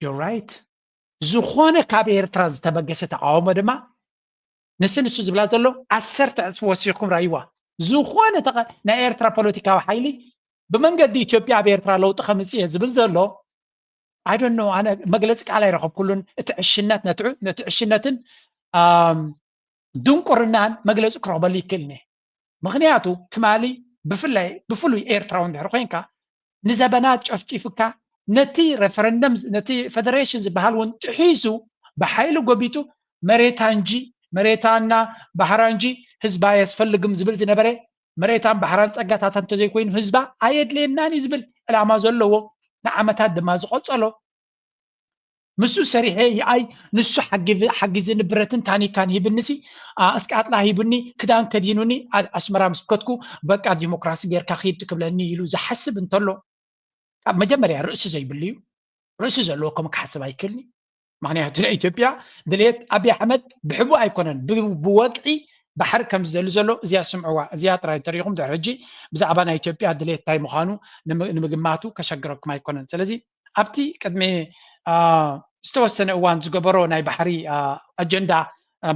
You're right. ዝኾነ ካብ ኤርትራ ዝተበገሰ ተቃውሞ ድማ ንስ ንሱ ዝብላ ዘሎ ዓሰርተ ዕፅፊ ወሲኽኩም ራይዋ ዝኾነ ናይ ኤርትራ ፖለቲካዊ ሓይሊ ብመንገዲ ኢትዮጵያ ኣብ ኤርትራ ለውጢ ከምፅእ እየ ዝብል ዘሎ I don't know ኣነ መግለፂ ቃል ኣይረኸብኩሉን እቲ ዕሽነት ነቲ ዕሽነትን ድንቁርናን መግለፂ ክረኽበሉ ይክእልኒ ምክንያቱ ትማሊ ብፍላይ ብፍሉይ ኤርትራዊ እንድሕር ኮይንካ ንዘበናት ጨፍጪፍካ ነቲ referendum ነቲ federation ዝበሃል እውን ጥሒሱ ብሓይሊ ጎቢጡ መሬታ እንጂ መሬታና ባህራ እንጂ ህዝባ ኣየስፈልግም ዝብል ዝነበረ መሬታን ባህራን ፀጋታታ እንተዘይኮይኑ ህዝባ ኣየድልየናን እዩ ዝብል ዕላማ ዘለዎ ንዓመታት ድማ ዝቐፀሎ ምስኡ ሰሪሐ ይኣይ ንሱ ሓጊዝኒ ብረትን ታኒካን ሂብኒሲ ኣስቃጥላ ሂቡኒ ክዳን ከዲኑኒ ኣስመራ ምስ ከድኩ በቃ ዲሞክራሲ ጌርካ ኪድ ክብለኒ ኢሉ ዝሓስብ እንተሎ ካብ መጀመርያ ርእሲ ዘይብሉ እዩ ርእሲ ዘለዎ ከም ክሓስብ ኣይክእልኒ። ምክንያቱ ናይ ኢትዮጵያ ድሌት ኣብይ ኣሕመድ ብሕቡእ ኣይኮነን፣ ብ- ብወግዒ ባሕሪ ከም ዝደሊ ዘሎ እዚኣ ስምዕዋ። እዚኣ ጥራይ እንተሪኢኹም ድሕሪ ሕጂ ብዛዕባ ናይ ኢትዮጵያ ድሌት እንታይ ምዃኑ ንምግማቱ ከሸግረኩም ኣይኮነን። ስለዚ ኣብቲ ቅድሚ ዝተወሰነ እዋን ዝገበሮ ናይ ባሕሪ ኣጀንዳ፣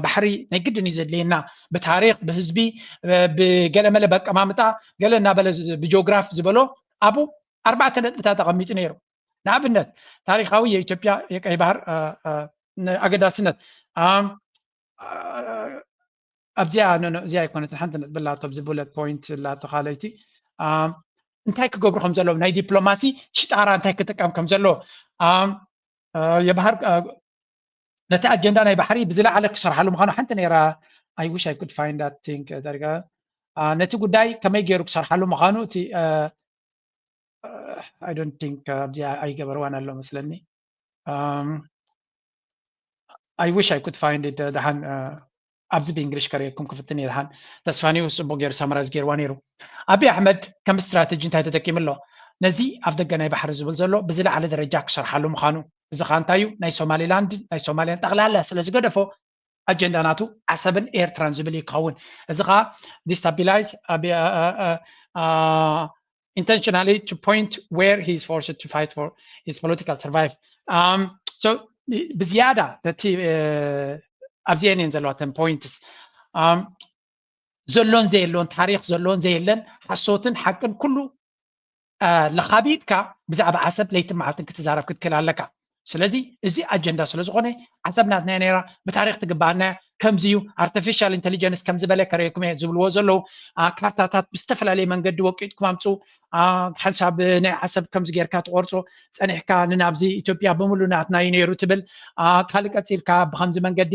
ባሕሪ ናይ ግድን እዩ ዘድልየና፣ ብታሪክ ብህዝቢ ብገለመለ በቀማምጣ ገለ እናበለ ብጂኦግራፍ ዝበሎ ኣብኡ ኣርባዕተ ነጥብታት ኣቐሚጡ ነይሩ። ንኣብነት ታሪካዊ የኢትዮጵያ የቀይ ባህር ኣገዳስነት ኣብዚኣ እዚኣ ኣይኮነትን፣ ሓንቲ ነጥቢ ላቶ ኣብዚ ቡለት ፖይንት ላቶ ካልኣይቲ እንታይ ክገብሩ ከም ዘለዎም ናይ ዲፕሎማሲ ሽጣራ እንታይ ክጥቀም ከም ዘለዎ የባህር ነቲ ኣጀንዳ ናይ ባሕሪ ብዝለዓለ ክሰርሓሉ ምዃኑ ሓንቲ ነይራ። I wish I could find that thing ዳርጋ ነቲ ጉዳይ ከመይ ገይሩ ክሰርሓሉ ምዃኑ እቲ I don't think ኣብዚ ኣይገበርዋን ኣሎ መስለኒ። I wish I could find it ደሓን ኣብዚ ብእንግሊሽ ከርእየኩም ክፍትን እየ። ደሓን ተስፋኒው ጽቡቅ ገይሩ ሳምራይዝ ገይርዋ ነይሩ። ኣብይ ኣሕመድ ከም ስትራተጂ እንታይ ተጠቂሙ ኣሎ? ነዚ ኣፍ ደገ ናይ ባሕሪ ዝብል ዘሎ ብዝለዓለ ደረጃ ክሰርሓሉ ምዃኑ። እዚ ኸኣ እንታይ እዩ? ናይ ሶማሊላንድ ናይ ሶማልያን ጠቕላላ ስለ ዝገደፎ ኣጀንዳ ናቱ ዓሰብን ኤርትራን ዝብል እዩ ክኸውን። እዚ ኸኣ destabilize intentionally to point where he is forced to fight for his political survive. So ብዝያዳ ነቲ ኣብዚአን እየን ዘለዋ ተን ፖይንትስ ዘሎን ዘየሎን ታሪክ ዘሎን ዘየለን ሓሶትን ሓቅን ኩሉ ለኻቢጥካ ብዛዕባ ዓሰብ ለይትን መዓልትን ክትዛረብ ክትክእል ኣለካ። ስለዚ እዚ ኣጀንዳ ስለ ዝኾነ ዓሰብ ናትና ነይራ ብታሪክ ትግባኣና ከምዚ እዩ። ኣርቲፊሻል ኢንቴሊጀንስ ከም ዝበለ ከርእየኩም እየ ዝብልዎ ዘለዉ ካርታታት ብዝተፈላለየ መንገዲ ወቂጥኩም ኣምፁ። ሓንሳብ ናይ ዓሰብ ከምዚ ጌርካ ትቆርፆ ጸኒሕካ ንናብዚ ኢትዮጵያ ብምሉ ናትና እዩ ነይሩ ትብል። ካልእ ቀፂልካ ብከምዚ መንገዲ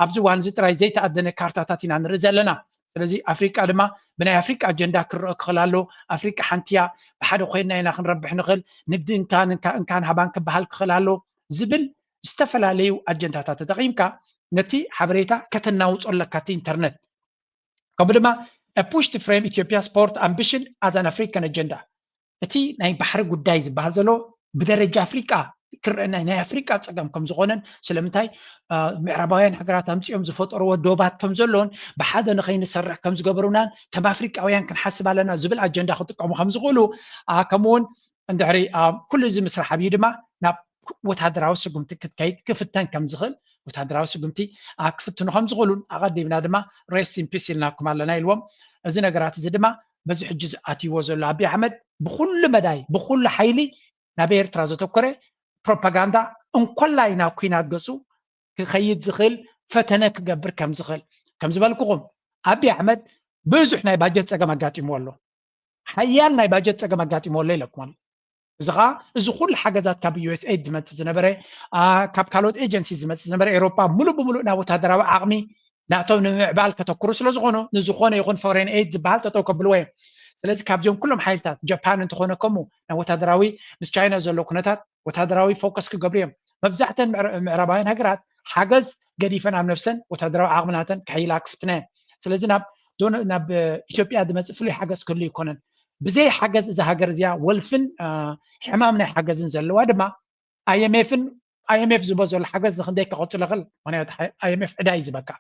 ኣብዚ እዋን እዚ ጥራይ ዘይተኣደነ ካርታታት ኢና ንርኢ ዘለና። ስለዚ ኣፍሪቃ ድማ ብናይ ኣፍሪቃ ኣጀንዳ ክረአ ክኽእል ኣሎ። ኣፍሪቃ ሓንቲ እያ፣ ብሓደ ኮይንና ኢና ክንረብሕ ንኽእል፣ ንግዲ እንካን እንካን ሃባን ክበሃል ክኽእል ኣሎ ዝብል ዝተፈላለዩ ኣጀንዳታት ተጠቒምካ ነቲ ሓበሬታ ከተናውጾ ኣለካ እቲ ኢንተርነት። ከምኡ ድማ push to frame Ethiopia's port ambition as an African agenda። እቲ ናይ ባሕሪ ጉዳይ ዝበሃል ዘሎ ብደረጃ ኣፍሪቃ ክረአ ናይ ኣፍሪቃ ፀገም ከም ዝኾነን ስለምንታይ ምዕራባውያን ሃገራት ኣምፂኦም ዝፈጠርዎ ዶባት ከም ዘለውን ብሓደ ንኸይንሰርሕ ከም ዝገበሩናን ከም ኣፍሪቃውያን ክንሓስብ ኣለና ዝብል ኣጀንዳ ክጥቀሙ ከም ዝኽእሉ ከምኡውን እንድሕሪ ኩሉ እዚ ምስራሕ ኣብዩ ድማ ናብ ወታደራዊ ስጉምቲ ክትከይድ ክፍተን ከም ዝኽእል ወታደራዊ ስጉምቲ ክፍትኑ ከም ዝኽእሉን ኣቐዲምና ድማ rest in peace ኢልናኩም ኣለና ኢልዎም። እዚ ነገራት እዚ ድማ በዚ ሕጂ ኣትይዎ ዘሎ ኣብይ ኣሕመድ ብኩሉ መዳይ ብኩሉ ሓይሊ ናብ ኤርትራ ዘተኮረ ፕሮፓጋንዳ እንኮላይ ናብ ኩናት ገፁ ክኸይድ ዝኽእል ፈተነ ክገብር ከም ዝኽእል ከም ዝበልኩኹም ኣብይ ኣሕመድ ብዙሕ ናይ ባጀት ፀገም ኣጋጢምዎ ኣሎ። ሓያል ናይ ባጀት ፀገም ኣጋጢምዎ ኣሎ ኢለኩም ኣሎ። እዚ ከዓ እዚ ኩሉ ሓገዛት ካብ ዩኤስኤድ ዝመፅእ ዝነበረ ካብ ካልኦት ኤጀንሲ ዝመፅእ ዝነበረ ኤሮፓ ሙሉእ ብሙሉእ ናብ ወታደራዊ ዓቕሚ ናቶም ንምምዕባል ከተኩሩ ስለ ዝኾኑ ንዝኾነ ይኹን ፎሬን ኤድ ዝበሃል ጠጠው ከብልዎ እዮም። ስለዚ ካብዚኦም ኩሎም ሓይልታት ጃፓን እንተኾነ ከምኡ ናብ ወታደራዊ ምስ ቻይና ዘሎ ኩነታት ወታደራዊ ፎከስ ክገብሩ እዮም። መብዛሕተን ምዕራባውያን ሃገራት ሓገዝ ገዲፈን ኣብ ነብሰን ወታደራዊ ዓቕሚ ናተን ክሕይላ ክፍትና እየን። ስለዚ ናብ ናብ ኢትዮጵያ ዝመፅእ ፍሉይ ሓገዝ ክህሉ ይኮነን። ብዘይ ሓገዝ እዛ ሃገር እዚኣ ወልፍን ሕማም ናይ ሓገዝን ዘለዋ ድማ ኣይኤምኤፍን ኣይኤምኤፍ ዝቦ ዘሎ ሓገዝ ንክንደይ ክቐፅሎ ይኽእል? ምክንያቱ ኣይኤምኤፍ ዕዳ እዩ ዝበካ።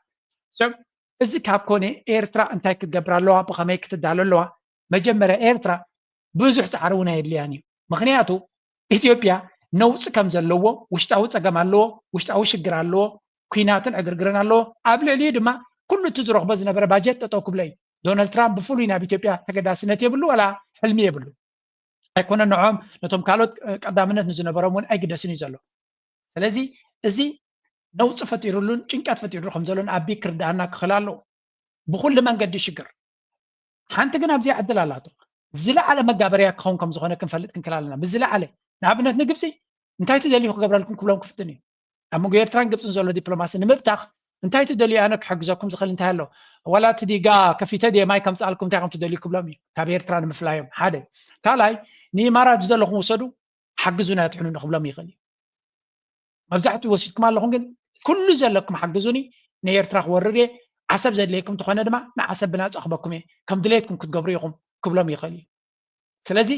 እዚ ካብ ኮነ ኤርትራ እንታይ ክትገብር ኣለዋ? ብኸመይ ክትዳሎ ኣለዋ? መጀመርያ ኤርትራ ብዙሕ ፃዕሪ እውን ኣየድልያን እዩ። ምክንያቱ ኢትዮጵያ ነውፂ ከም ዘለዎ ውሽጣዊ ፀገም ኣለዎ፣ ውሽጣዊ ሽግር ኣለዎ፣ ኩናትን ዕግርግርን ኣለዎ። ኣብ ልዕሊኡ ድማ ኩሉ እቲ ዝረኽቦ ዝነበረ ባጀት ጠጠው ክብሎ እዩ። ዶናልድ ትራምፕ ብፍሉይ ናብ ኢትዮጵያ ተገዳስነት የብሉ ዋላ ሕልሚ የብሉ። ኣይኮነን ንዖም ነቶም ካልኦት ቀዳምነት ንዝነበሮም እውን ኣይግደስን እዩ ዘሎ። ስለዚ እዚ ነውፂ ፈጢሩሉን ጭንቀት ፈጢሩሉ ከም ዘሎን ኣቢ ክርዳኣና ክኽእል ኣለዎ። ብኩሉ መንገዲ ሽግር ሓንቲ ግን ኣብዚኣ ዕድል ኣላቶ። ዝለዓለ መጋበርያ ክኸውን ከም ዝኾነ ክንፈልጥ ክንክእል ኣለና። ብዝለዓለ ንኣብነት ንግብፂ እንታይ ትደልዩ ክገብረልኩም ክብሎም ክፍትን እዩ። ኣብ መንጎ ኤርትራን ግብፅን ዘሎ ዲፕሎማሲ ንምብታኽ እንታይ ትደልዩ ኣነ ክሕግዘኩም ዝኽእል እንታይ ኣሎ? ዋላ እቲ ዲጋ ከፊተ ድየ ማይ ከምፅኣልኩም እንታይ ከም ትደልዩ ክብሎም እዩ ካብ ኤርትራ ንምፍላዮም ሓደ። ካልኣይ ንኢማራት ዝደለኹም ውሰዱ ሓግዙና ትሕኑኒ ክብሎም ይኽእል እዩ። መብዛሕትኡ ወሲድኩም ኣለኹም ግን ኩሉ ዘለኩም ሓግዙኒ ንኤርትራ ክወርር እየ ዓሰብ ዘድልየኩም እንተኾነ ድማ ንዓሰብ ብናፃ ክበኩም እየ ከም ድሌትኩም ክትገብሩ ኢኹም ክብሎም ይኽእል እዩ። ስለዚ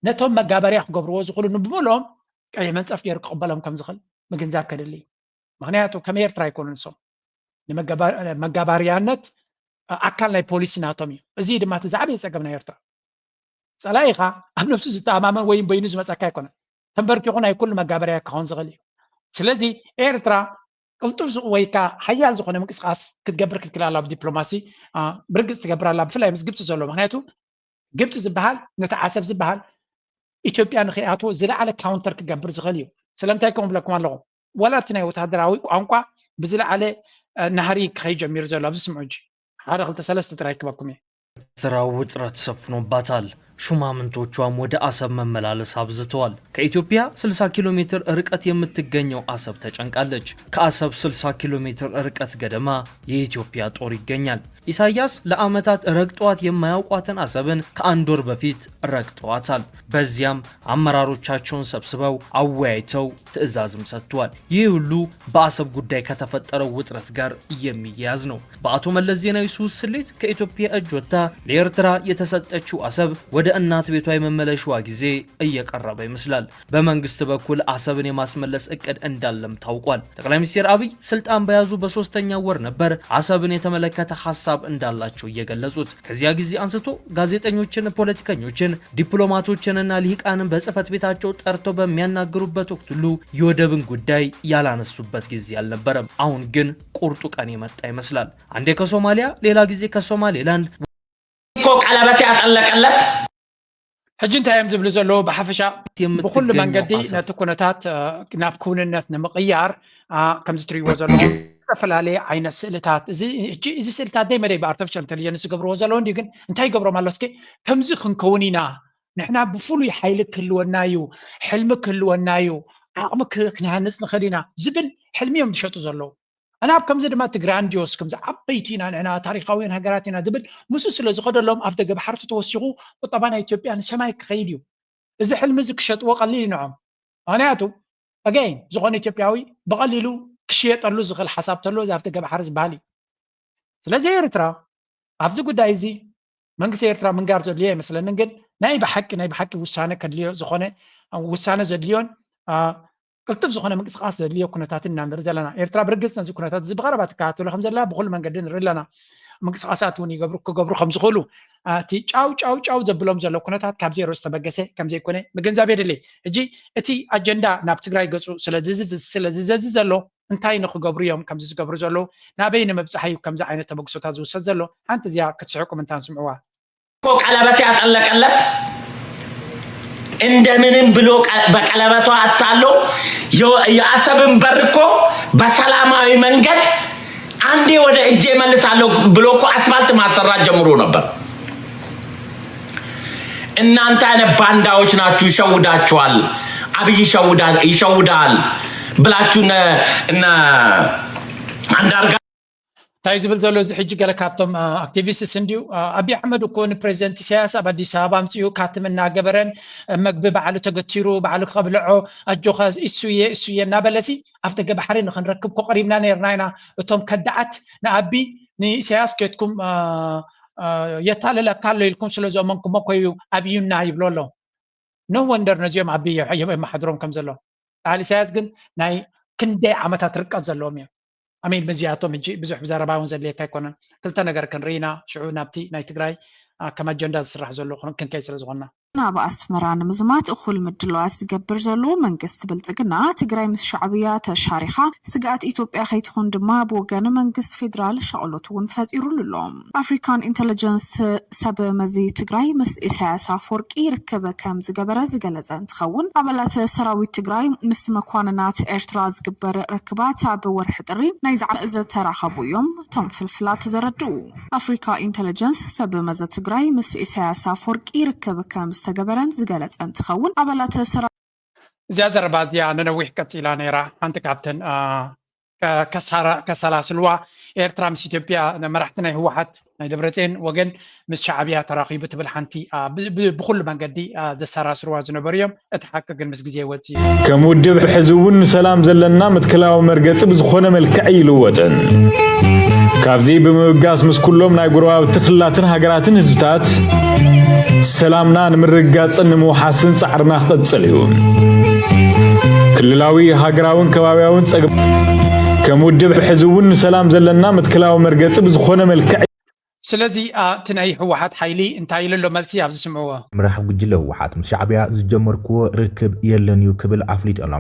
ነቶም መጋበርያ ክገብርዎ ዝኽእሉ ንብምልኦም ቀይሕ መንፀፍ ገይሩ ክቕበሎም ከም ዝኽእል ምግንዛብ ከድሊ እዩ። ምክንያቱ ከም ኤርትራ ኣይኮኑን እሶም። ንመጋባርያነት ኣካል ናይ ፖሊሲ ናቶም እዩ። እዚ ድማ እቲ ዝዓበየ ፀገም ናይ ኤርትራ። ፀላኢኻ ኣብ ነብሱ ዝተኣማመን ወይም በይኑ ዝመፀካ ኣይኮነን። ተንበርኪኹ ናይ ኩሉ መጋበርያ ክኸውን ዝኽእል እዩ። ስለዚ ኤርትራ ቅልጡፍ ወይ ከዓ ሓያል ዝኾነ ምንቅስቃስ ክትገብር ክትክእል ኣላ። ብዲፕሎማሲ ብርግፅ ትገብር ኣላ፣ ብፍላይ ምስ ግብፂ ዘሎ። ምክንያቱ ግብፂ ዝበሃል ነቲ ዓሰብ ዝበሃል ኢትዮጵያ ንክይኣትዎ ዝለዓለ ካውንተር ክገብር ዝኽእል እዩ። ስለምንታይ ከምኡ ብለኩም ኣለኹ? ዋላ እቲ ናይ ወታደራዊ ቋንቋ ብዝለዓለ ናህሪ ክኸይ ጀሚሩ ዘሎ ኣብዚ ስምዑ እንጂ ሓደ ክልተ ሰለስተ ጥራይ ክበኩም እየ። ኤርትራዊ ውጥረት ሰፍኖባታል። ሹማምንቶቿም ወደ አሰብ መመላለስ አብዝተዋል። ከኢትዮጵያ ስልሳ ኪሎ ሜትር ርቀት የምትገኘው አሰብ ተጨንቃለች። ከአሰብ ስልሳ ኪሎ ሜትር ርቀት ገደማ የኢትዮጵያ ጦር ይገኛል። ኢሳያስ ለዓመታት ረግጠዋት የማያውቋትን አሰብን ከአንድ ወር በፊት ረግጠዋታል። በዚያም አመራሮቻቸውን ሰብስበው አወያይተው ትዕዛዝም ሰጥተዋል። ይህ ሁሉ በአሰብ ጉዳይ ከተፈጠረው ውጥረት ጋር የሚያያዝ ነው። በአቶ መለስ ዜናዊ ስሁት ስሌት ከኢትዮጵያ እጅ ወጥታ ለኤርትራ የተሰጠችው አሰብ ወደ እናት ቤቷ የመመለሻዋ ጊዜ እየቀረበ ይመስላል። በመንግስት በኩል አሰብን የማስመለስ እቅድ እንዳለም ታውቋል። ጠቅላይ ሚኒስትር አብይ ስልጣን በያዙ በሶስተኛው ወር ነበር አሰብን የተመለከተ ሐሳብ እንዳላቸው እየገለጹት። ከዚያ ጊዜ አንስቶ ጋዜጠኞችን፣ ፖለቲከኞችን፣ ዲፕሎማቶችንና ልሂቃንን በጽህፈት ቤታቸው ጠርተው በሚያናግሩበት ወቅት ሁሉ የወደብን ጉዳይ ያላነሱበት ጊዜ አልነበረም። አሁን ግን ቁርጡ ቀን የመጣ ይመስላል። አንዴ ከሶማሊያ፣ ሌላ ጊዜ ከሶማሌላንድ እኮ ቀለበት ያጠለቀለት ሕጂ እንታይ እዮም ዝብሉ ዘለዉ? ብሓፈሻ ብኩሉ መንገዲ ነቲ ኩነታት ናብ ክውንነት ንምቕያር ከምዚ ትሪእዎ ዘለኹም ዝተፈላለየ ዓይነት ስእልታት እዚ ስእልታት ደይ መደይ ብኣርቲፊሻል ኢንቴሊጀንስ ዝገብርዎ ዘለዉ እንዲ ግን እንታይ ይገብሮም ኣሎ እስኪ ከምዚ ክንከውን ኢና ንሕና ብፍሉይ ሓይሊ ክህልወና እዩ ሕልሚ ክህልወና እዩ ዓቕሚ ክንሃንፅ ንኽእል ኢና ዝብል ሕልሚ እዮም ዝሸጡ ዘለዉ ኣነ ኣብ ከምዚ ድማ እቲ ግራንዲዮስ ከምዚ ዓበይቲ ኢና ንሕና ታሪኻውያን ሃገራት ኢና ዝብል ምስኡ ስለ ዝኸደሎም ኣብ ደገ ባሕሪ ተወሲኹ ቁጠባ ናይ ኢትዮጵያ ንሰማይ ክኸይድ እዩ እዚ ሕልሚ እዚ ክሸጥዎ ቀሊል እዩ ንዖም ምክንያቱ ኣገይን ዝኾነ ኢትዮጵያዊ ብቐሊሉ ክሽየጠሉ ዝኽእል ሓሳብ ተሎ እዚ ኣብ ደገ ባሕሪ ዝበሃል እዩ ስለዚ ኤርትራ ኣብዚ ጉዳይ እዚ መንግስቲ ኤርትራ ምንጋር ዘድልዮ ኣይመስለንን ግን ናይ ብሓቂ ናይ ብሓቂ ውሳነ ከድልዮ ዝኾነ ውሳነ ዘድልዮን ቅልጡፍ ዝኾነ ምንቅስቃስ ዘድልዮ ኩነታትን ኢና ንርኢ ዘለና። ኤርትራ ብርግጽ ነዚ ኩነታት እዚ ብቐረባ ትከታተሎ ከም ዘላ ብኹሉ መንገዲ ንርኢ ኣለና። ምንቅስቃሳት እውን ይገብሩ ክገብሩ ከም ዝኽእሉ እቲ ጫው ጫው ጫው ዘብሎም ዘሎ ኩነታት ካብ ዜሮ ዝተበገሰ ከም ዘይኮነ ምግንዛብ የድሊ። ሕጂ እቲ ኣጀንዳ ናብ ትግራይ ገጹ ስለ ዝዘዚ ዘሎ እንታይ ንክገብሩ እዮም ከምዚ ዝገብሩ ዘለዉ? ናበይ ንምብጻሕ እዩ ከምዚ ዓይነት ተበግሶታት ዝውሰድ ዘሎ? ሓንቲ እዚኣ ክትስሕቁ ምንታን ስምዕዋ። እኮ ቀለበት ያጠለቀለት እንደምንም ብሎ በቀለበቷ አታሎ የአሰብን በር እኮ በሰላማዊ መንገድ አንዴ ወደ እጄ መልሳለሁ ብሎ እኮ አስፋልት ማሰራት ጀምሮ ነበር። እናንተ አይነት ባንዳዎች ናችሁ፣ ይሸውዳችኋል። አብይ ይሸውዳል ብላችሁ እነ አንዳርጋ እንታይ ዝብል ዘሎ እዚ ሕጂ ገለ ካብቶም ኣክቲቪስትስ እንድዩ ኣቢ ኣሕመድ እኮ ንፕሬዚደንት ኢሳያስ ኣብ ኣዲስ ኣበባ ኣምፅኡ ካትም እናገበረን መግቢ ባዕሉ ተገቲሩ ባዕሉ ከብልዖ ኣጆኻ እሱየ እሱየ እናበለሲ ኣብ ደገ ባሕሪ ንክንረክብ ኮ ቀሪብና ነርና ኢና እቶም ከዳዓት ንኣቢ ንኢሳያስ ኬትኩም የታልለካ ኣሎ ኢልኩም ስለ ዘእመንኩሞ ኮዩ ኣብዩና ይብሎ ኣሎ no wonder ነዚኦም ኣቢ የመሓድሮም ከም ዘሎ በዓል ኢሳያስ ግን ናይ ክንደይ ዓመታት ርቀት ዘለዎም እዮም ኣሜን በዚኣቶም ሕጂ ብዙሕ ብዘረባ እውን ዘድልየካ ኣይኮነን ክልተ ነገር ክንርኢ ኢና ሽዑ ናብቲ ናይ ትግራይ ከም ኣጀንዳ ዝስራሕ ዘሎ ክንከይ ስለ ዝኾንና ናብ ኣስመራ ንምዝማት እኹል ምድላዋት ዝገብር ዘሎ መንግስቲ ብልፅግና ትግራይ ምስ ሻዕብያ ተሻሪኻ ስግኣት ኢትዮጵያ ከይትኾን ድማ ብወገን መንግስቲ ፌዴራል ሻቕሎት እውን ፈጢሩሉ ኣሎ። ኣፍሪካን ኢንተለጀንስ ሰብ መዚ ትግራይ ምስ ኢሳያስ ኣፈወርቂ ርክብ ከም ዝገበረ ዝገለፀ እንትኸውን ኣባላት ሰራዊት ትግራይ ምስ መኳንናት ኤርትራ ዝግበር ርክባት ኣብ ወርሒ ጥሪ ናይ ዝዓ ዝተራኸቡ እዮም እቶም ፍልፍላት ዘረድኡ። ኣፍሪካ ኢንተለጀንስ ሰብ መዚ ትግራይ ምስ ኢሳያስ ኣፈወርቂ ርክብ ከም ዝተገበረን ዝገለፀ እንትኸውን ኣባላት ሰራ እዚኣ ዘረባ እዚኣ ንነዊሕ ቀፂላ ነይራ ሓንቲ ካብተን ከሰላስልዋ ኤርትራ ምስ ኢትዮጵያ መራሕቲ ናይ ህወሓት ናይ ደብረፅን ወገን ምስ ሻዕብያ ተራኺቡ ትብል ሓንቲ ብኩሉ መንገዲ ዘሰራስርዋ ዝነበሩ እዮም እቲ ሓቂ ግን ምስ ግዜ ይወፅእ እዩ ከም ውድብ ሕዚ እውን ንሰላም ዘለና መትከላዊ መርገፂ ብዝኾነ መልክዕ ይልወጥን ካብዚ ብምብጋስ ምስ ኩሎም ናይ ጎረባብቲ ክልላትን ሃገራትን ህዝብታት ሰላምና ንምርግጋፅን ንምውሓስን ፃዕርና ክቕፅል እዩ ክልላዊ ሃገራውን ከባብያውን ጸገም ከም ውድብ ሕዚ እውን ንሰላም ዘለና መትከላዊ መርገጺ ብዝኾነ መልክዕ ስለዚ እቲ ናይ ህወሓት ሓይሊ እንታይ ኢሉ ኣሎ መልሲ ኣብዚ ስምዕዎ። ምራሕ ጉጅለ ህወሓት ምስ ሻዕብያ ዝጀመርክዎ ርክብ የለን እዩ ክብል ኣፍሊጡ ኣሎ።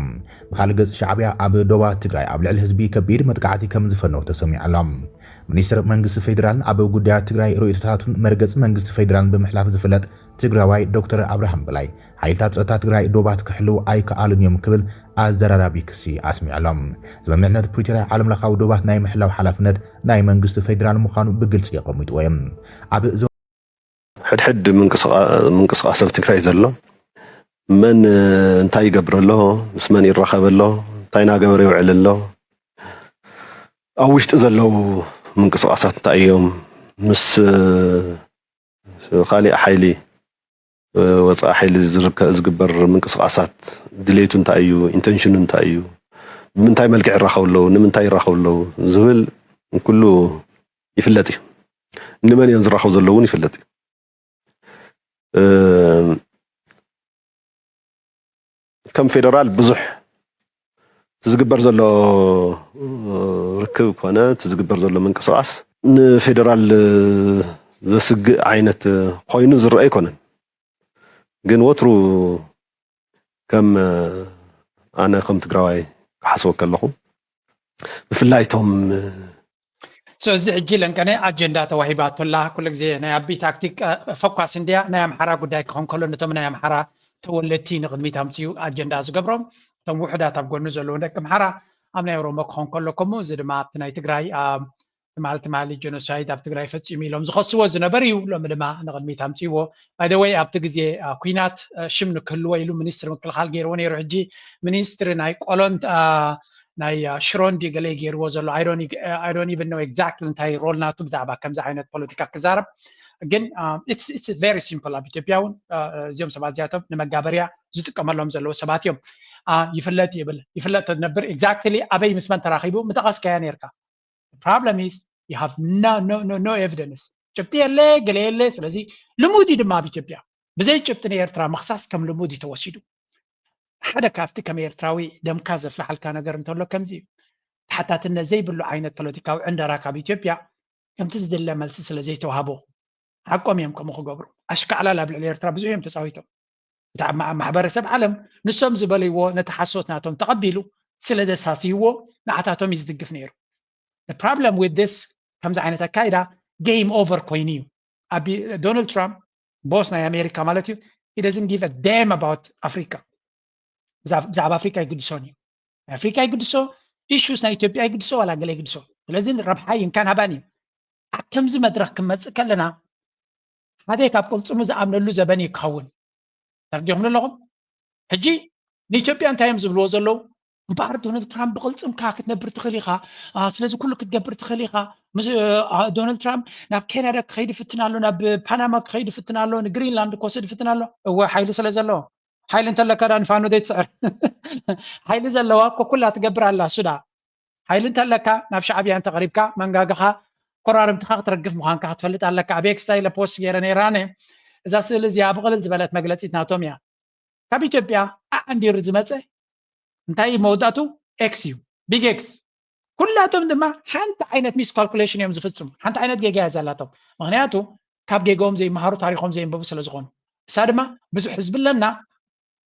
ብኻልእ ገጽ ሻዕብያ ኣብ ዶባት ትግራይ ኣብ ልዕሊ ህዝቢ ከቢድ መጥቃዕቲ ከም ዝፈነው ተሰሚዑ ኣሎ። ሚኒስትር መንግስቲ ፌዴራልን ኣብ ጉዳያት ትግራይ ርእይቶታቱን መርገጽ መንግስቲ ፌዴራልን ብምሕላፍ ዝፍለጥ ትግራዋይ ዶክተር ኣብርሃም በላይ ሓይልታት ጸጥታ ትግራይ ዶባት ክሕልው ኣይከኣሉን እዮም ክብል ኣዘራራቢ ክሲ ኣስሚዑ ኣሎ። ስምምዕነት ፕሪቶርያ ዓለም ለኻዊ ዶባት ናይ ምሕላው ሓላፍነት ናይ መንግስቲ ፌዴራል ምዃኑ ብግልጺ የቐሚጥዎ እዮም። ኣብ ዞ- ሕድሕድ ምንቅስቓስ ኣብ ትግራይ ዘሎ መን እንታይ ይገብር ኣሎ፣ ምስ መን ይራኸብ ኣሎ፣ እንታይ እናገበረ ይውዕል ኣሎ፣ ኣብ ውሽጢ ዘለዉ ምንቅስቓሳት እንታይ እዮም፣ ምስ ካልእ ሓይሊ ወፃኢ ሓይሊ ዝርከብ ዝግበር ምንቅስቃሳት ድሌቱ እንታይ እዩ፣ ኢንተንሽኑ እንታይ እዩ፣ ብምንታይ መልክዕ ይራኸቡ ኣለዉ፣ ንምንታይ ይራኸቡ ኣለዉ ዝብል ኩሉ ይፍለጥ እዩ። ንመን እዮም ዝራኸቡ ዘለዉ እውን ይፍለጥ እዩ። ከም ፌደራል ብዙሕ እቲ ዝግበር ዘሎ ርክብ ኮነ እቲ ዝግበር ዘሎ ምንቅስቃስ ንፌደራል ዘስግእ ዓይነት ኮይኑ ዝረአ ኣይኮነን። ግን ወትሩ ከም ኣነ ከም ትግራዋይ ክሓስቦ ከለኹ ብፍላይ እቶም እዚ ሕጂ ለንቀነ ኣጀንዳ ተዋሂባቶላ ኩሉ ግዜ ናይ ኣቢ ታክቲክ ፈኳስ እንድያ ናይ ኣምሓራ ጉዳይ ክኾን ከሎ ነቶም ናይ ኣምሓራ ተወለድቲ ንቕድሚት ኣምፅኡ ኣጀንዳ ዝገብሮም እቶም ውሕዳት ኣብ ጎኑ ዘለዉ ደቂ ኣምሓራ ኣብ ናይ ኦሮሞ ክኾን ከሎ ከምኡ እዚ ድማ ኣብቲ ናይ ትግራይ ትማል ትማሊ ጀኖሳይድ ኣብ ትግራይ ፈፂሙ ኢሎም ዝኸስዎ ዝነበሩ እዩ። ሎሚ ድማ ንቕድሚት ኣምፅዎ። ባይደወይ ኣብቲ ግዜ ኩናት ሽም ንክህልዎ ኢሉ ሚኒስትሪ ምክልኻል ገይርዎ ነይሩ። ሕጂ ሚኒስትሪ ናይ ቆሎን ናይ ሽሮን ድዩ ገለ ገይርዎ ዘሎ I don't even know exactly እንታይ ሮል ናቱ ብዛዕባ ከምዚ ዓይነት ፖለቲካ ክዛረብ። ግን it's very simple ኣብ ኢትዮጵያ እውን እዚኦም ሰባት እዚኣቶም ንመጋበርያ ዝጥቀመሎም ዘለዉ ሰባት እዮም። ይፍለጥ ይብል ይፍለጥ ተነብር exactly ኣበይ ምስ መን ተራኺቡ ምጠቐስካያ ነርካ። Problem is you have no no no no evidence ጭብጢ የለ ገለ የለ። ስለዚ ልሙድ እዩ ድማ ኣብ ኢትዮጵያ ብዘይ ጭብጢ ንኤርትራ ምኽሳስ ከም ልሙድ እዩ ተወሲዱ። ሓደ ካብቲ ከም ኤርትራዊ ደምካ ዘፍልሓልካ ነገር እንተሎ ከምዚ እዩ። ተሓታትነት ዘይብሉ ዓይነት ፖለቲካዊ ዕንደራ ካብ ኢትዮጵያ ከምቲ ዝድለ መልሲ ስለ ዘይተዋህቦ ሓቆም እዮም ከምኡ ክገብሩ። ኣሽካዕላል ኣብ ልዕሊ ኤርትራ ብዙሕ እዮም ተፃዊቶም። እቲ ኣብ ማሕበረሰብ ዓለም ንሶም ዝበልዎ ነቲ ሓሶት ናቶም ተቐቢሉ ስለ ዘሳስይዎ ንዓታቶም እዩ ዝድግፍ ነይሩ። Problem with this ከምዚ ዓይነት ኣካይዳ game over ኮይኑ እዩ። ኣቢ ዶናልድ ትራምፕ ቦስ ናይ ኣሜሪካ ማለት እዩ he doesn't give a damn about ኣፍሪካ። ብዛዕባ ኣፍሪካ ይግድሶን እዩ። ናይ ኣፍሪካ ይግድሶ፣ ኢሹስ ናይ ኢትዮጵያ ይግድሶ ዋላ ገለ ይግድሶ። ስለዚ ረብሓ ይንካን ሃባን እዩ። ኣብ ከምዚ መድረክ ክንመፅእ ከለና ሓደ ካብ ቅልፅሙ ዝኣምነሉ ዘበን እዩ ክኸውን። ተረዲኹም ኣለኹም? ሕጂ ንኢትዮጵያ እንታይ እዮም ዝብልዎ ዘለዉ? እምበኣር ዶናልድ ትራምፕ ብቕልፅምካ ክትነብር ትኽእል ኢኻ፣ ስለዚ ኩሉ ክትገብር ትኽእል ኢኻ። ዶናልድ ትራምፕ ናብ ካናዳ ክኸይድ ይፍትን ኣሎ፣ ናብ ፓናማ ክኸይድ ይፍትን ኣሎ፣ ንግሪንላንድ ክወስድ ይፍትን ኣሎ። እወ ሓይሊ ስለ ዘለዎ። ሓይሊ እንተለካ ዳ ንፋኖ ዘይትስዕር? ሓይሊ ዘለዋ እኮ ኩላ ትገብር ኣላ እሱ ዳ። ሓይሊ እንተለካ ናብ ሻዕብያ እንተቐሪብካ መንጋግኻ ኮራርምትኻ ክትረግፍ ምዃንካ ክትፈልጥ ኣለካ። ኣብ ኤክስ ኢለ ፖስት ገይረ ነይረ ኣነ። እዛ ስእሊ እዚኣ ብቕልል ዝበለት መግለፂት ናቶም እያ። ካብ ኢትዮጵያ ኣዕንዲሩ ዝመፀ እንታይ እዩ መወዳእቱ? ኤክስ እዩ፣ ቢግ ኤክስ። ኩላቶም ድማ ሓንቲ ዓይነት ሚስ ካልኩሌሽን እዮም ዝፍፅሙ። ሓንቲ ዓይነት ጌጋ እያ ዘላቶም። ምክንያቱ ካብ ጌጋኦም ዘይመሃሩ ታሪኮም ዘየንበቡ ስለ ዝኾኑ። እሳ ድማ ብዙሕ ህዝቢ ኣለና፣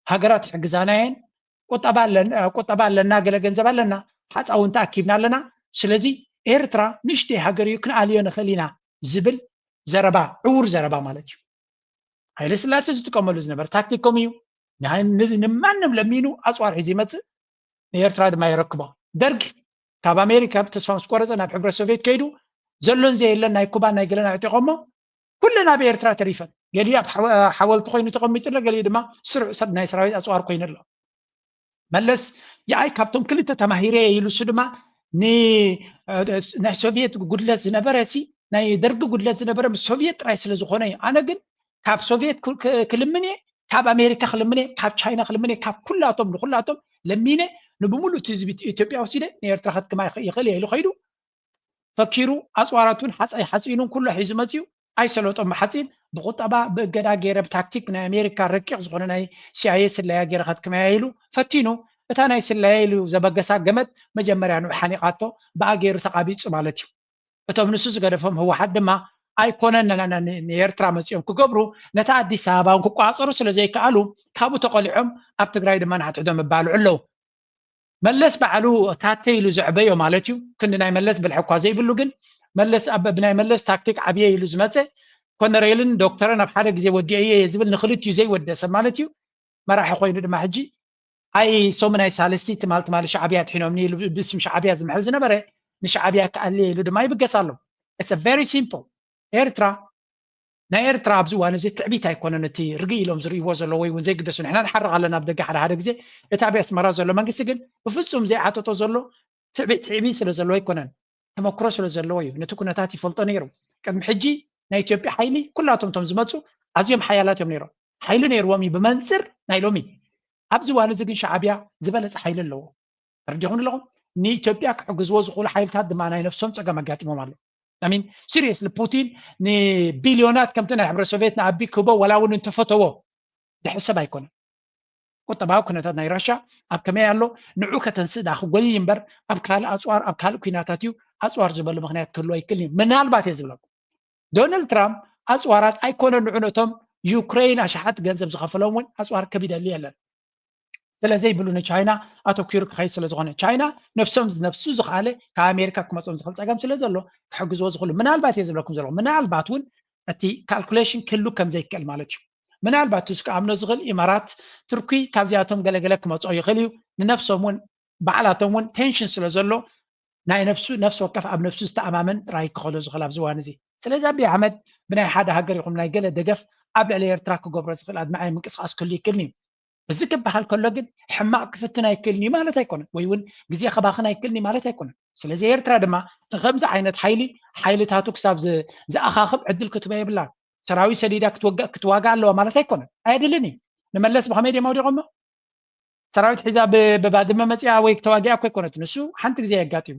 ሃገራት ይሕግዛና እየን፣ ቁጠባ ኣለና ገለ ገንዘብ ኣለና፣ ሓፃውንቲ ኣኪብና ኣለና። ስለዚ ኤርትራ ንእሽተይ ሃገር እዩ ክንኣልዮ ንኽእል ኢና ዝብል ዘረባ ዕውር ዘረባ ማለት እዩ። ሃይለ ስላሴ ዝጥቀመሉ ዝነበረ ታክቲኮም እዩ። ንማንም ለሚኑ ኣፅዋር ሒዙ ይመፅእ፣ ንኤርትራ ድማ የረክቦ። ደርግ ካብ ኣሜሪካ ተስፋ ምስ ቆረፀ ናብ ሕብረት ሶቪየት ከይዱ ዘሎን ዘየለን ናይ ኩባን ናይ ገለን ኣዕጢቖሞ ኩለን ኣብ ኤርትራ ተሪፈን። ገሊኡ ኣብ ሓወልቲ ኮይኑ ተቐሚጡ ኣሎ፣ ገሊኡ ድማ ስሩዕ ሰብ ናይ ሰራዊት ኣፅዋር ኮይኑ ኣሎ። መለስ የኣይ ካብቶም ክልተ ተማሂረ ኢሉ እሱ ድማ ናይ ሶቪየት ጉድለት ዝነበረ ሲ ናይ ደርጊ ጉድለት ዝነበረ ምስ ሶቪየት ጥራይ ስለ ዝኾነ እዩ። ኣነ ግን ካብ ሶቪየት ክልምን እየ፣ ካብ ኣሜሪካ ክልምን እየ፣ ካብ ቻይና ክልምን እየ፣ ካብ ኩላቶም ንኩላቶም ለሚነ ንብሙሉእ ህዝቢ ኢትዮጵያ ወሲደ ንኤርትራ ከድክማ ይኽእል እየ ኢሉ ከይዱ ፈኪሩ ኣፅዋራቱን ሓፃይ ሓፂኑን ኩሉ ሒዙ መፅዩ ኣይሰለጦም ብሓፂን ብቁጠባ ብእገዳ ገይረ ብታክቲክ ናይ ኣሜሪካ ረቂቕ ዝኾነ ናይ ሲኣይኤ ስለያ ገይረ ከድክመያ ኢሉ ፈቲኑ እታ ናይ ስለያ ኢሉ ዘበገሳ ገመድ መጀመርያ ንዑ ሓኒቓቶ፣ ብኣ ገይሩ ተቓቢጹ ማለት እዩ። እቶም ንሱ ዝገደፎም ህወሓት ድማ ኣይኮነን ንኤርትራ መፂኦም ክገብሩ፣ ነታ ኣዲስ ኣበባ ክቋፀሩ ስለ ዘይከኣሉ ካብኡ ተቆሊዖም ኣብ ትግራይ ድማ ንሓትሕዶ መባልዑ ኣለዉ። መለስ ባዕሉ ታተ ኢሉ ዘዕበዮ ማለት እዩ። ክንዲ ናይ መለስ ብልሒ እኳ ዘይብሉ ግን መለስ ብናይ መለስ ታክቲክ ዓብየ ኢሉ ዝመፀ ኮነሬልን ዶክተርን ኣብ ሓደ ግዜ ወዲኤ እየ ዝብል ንክልቲኡ ዘይወደ ሰብ ማለት እዩ። መራሒ ኮይኑ ድማ ሕጂ ኣይ ሶም ናይ ሳልስቲ ትማል ትማሊ ሻዕብያ ትሒኖምኒ ኢሉ ብስም ሻዕብያ ዝምሕል ዝነበረ ንሻዕብያ ክኣልየ ኢሉ ድማ ይብገስ ኣሎ። It's very simple። ኤርትራ ናይ ኤርትራ ኣብዚ እዋን እዚ ትዕቢት ኣይኮነን እቲ ርግእ ኢሎም ዝርእይዎ ዘሎ ወይ እውን ዘይግደሱ ንሕና ንሓርቕ ኣለና ኣብ ደገ ሓደ ሓደ ግዜ እቲ ኣብ ኣስመራ ዘሎ መንግስቲ ግን ብፍጹም ዘይዓጠጦ ዘሎ ትዕቢት ትዕቢት ስለ ዘለዎ ኣይኮነን ተመክሮ ስለ ዘለዎ እዩ። ነቲ ኩነታት ይፈልጦ ነይሩ። ቅድሚ ሕጂ ናይ ኢትዮጵያ ሓይሊ ኩላቶም እቶም ዝመፁ ኣዝዮም ሓያላት እዮም ነይሮም። ሓይሊ ነይርዎም እዩ ብመንፅር ናይ ሎሚ። ኣብዚ እዋን እዚ ግን ሻዕብያ ዝበለፀ ሓይሊ ኣለዎ። ተረዲኹም ኣለኹም? ንኢትዮጵያ ክሕግዝዎ ዝኽእሉ ሓይልታት ድማ ናይ ነፍሶም ፀገም ኣጋጢሞም ኣሎ። ሚን ሲሪየስሊ ፑቲን ንቢልዮናት ከምቲ ናይ ሕብረት ሶቪየት ንኣቢ ክህቦ ዋላ እውን እንተፈተዎ ዝሕሰብ ኣይኮነን። ቁጠባዊ ኩነታት ናይ ራሻ ኣብ ከመይ ኣሎ ንዑ ከተንስእ ዳ ክጎይይ እምበር ኣብ ካልእ ኣፅዋር ኣብ ካልእ ኩናታት እዩ ኣፅዋር ዝበሉ ምክንያት ክህሉ ኣይክልን እዩ። ምናልባት እየ ዝብለኩም ዶናልድ ትራምፕ ኣፅዋራት ኣይኮነን ንዑ ነቶም ዩክሬን ኣሽሓት ገንዘብ ዝኸፈሎም እውን ኣፅዋር ከቢደሊ የለን ስለ ዘይብሉ ንቻይና ኣተኪሩ ክኸይድ ስለ ዝኾነ ቻይና ነፍሶም ነፍሱ ዝኸኣለ ካብ ኣሜሪካ ክመፆም ዝኽእል ፀገም ስለ ዘሎ ክሕግዝዎ ዝኽእሉ ምናልባት እየ ዝብለኩም ዘለኹ ምናልባት እውን እቲ ካልኩሌሽን ክህሉ ከም ዘይክእል ማለት እዩ። ምናልባት እሱ ክኣምኖ ዝኽእል ኢማራት ቱርኪ ካብዚኣቶም ገለገለ ክመፅኦ ይኽእል እዩ። ንነፍሶም እውን ባዕላቶም እውን ቴንሽን ስለ ዘሎ ናይ ነፍሱ ነፍሲ ወከፍ ኣብ ነፍሱ ዝተኣማመን ጥራይ ክኸዶ ዝኽእል ኣብዚ እዋን እዚ። ስለዚ ኣቢይ ኣሕመድ ብናይ ሓደ ሃገር ይኹን ናይ ገለ ደገፍ ኣብ ልዕሊ ኤርትራ ክገብሮ ዝኽእል ኣድማዒ ምንቅስቃስ ክህሉ ይክእልኒ እዩ። እዚ ክበሃል ከሎ ግን ሕማቕ ክፍትን ኣይክእልኒ ማለት ኣይኮነን፣ ወይ እውን ግዜ ከባኽን ኣይክእልኒ ማለት ኣይኮነን። ስለዚ ኤርትራ ድማ ንከምዚ ዓይነት ሓይሊ ሓይልታቱ ክሳብ ዝኣኻኽብ ዕድል ክትበ የብላን። ሰራዊት ሰዲዳ ክትዋጋ ኣለዋ ማለት ኣይኮነን፣ ኣየድልን እዩ። ንመለስ ብኸመይ ድዮም ኣውዲቖሞ? ሰራዊት ሒዛ ብባድመ መፅያ ወይ ተዋጊኣ እኮ ኣይኮነት። ንሱ ሓንቲ ግዜ የጋጢሙ።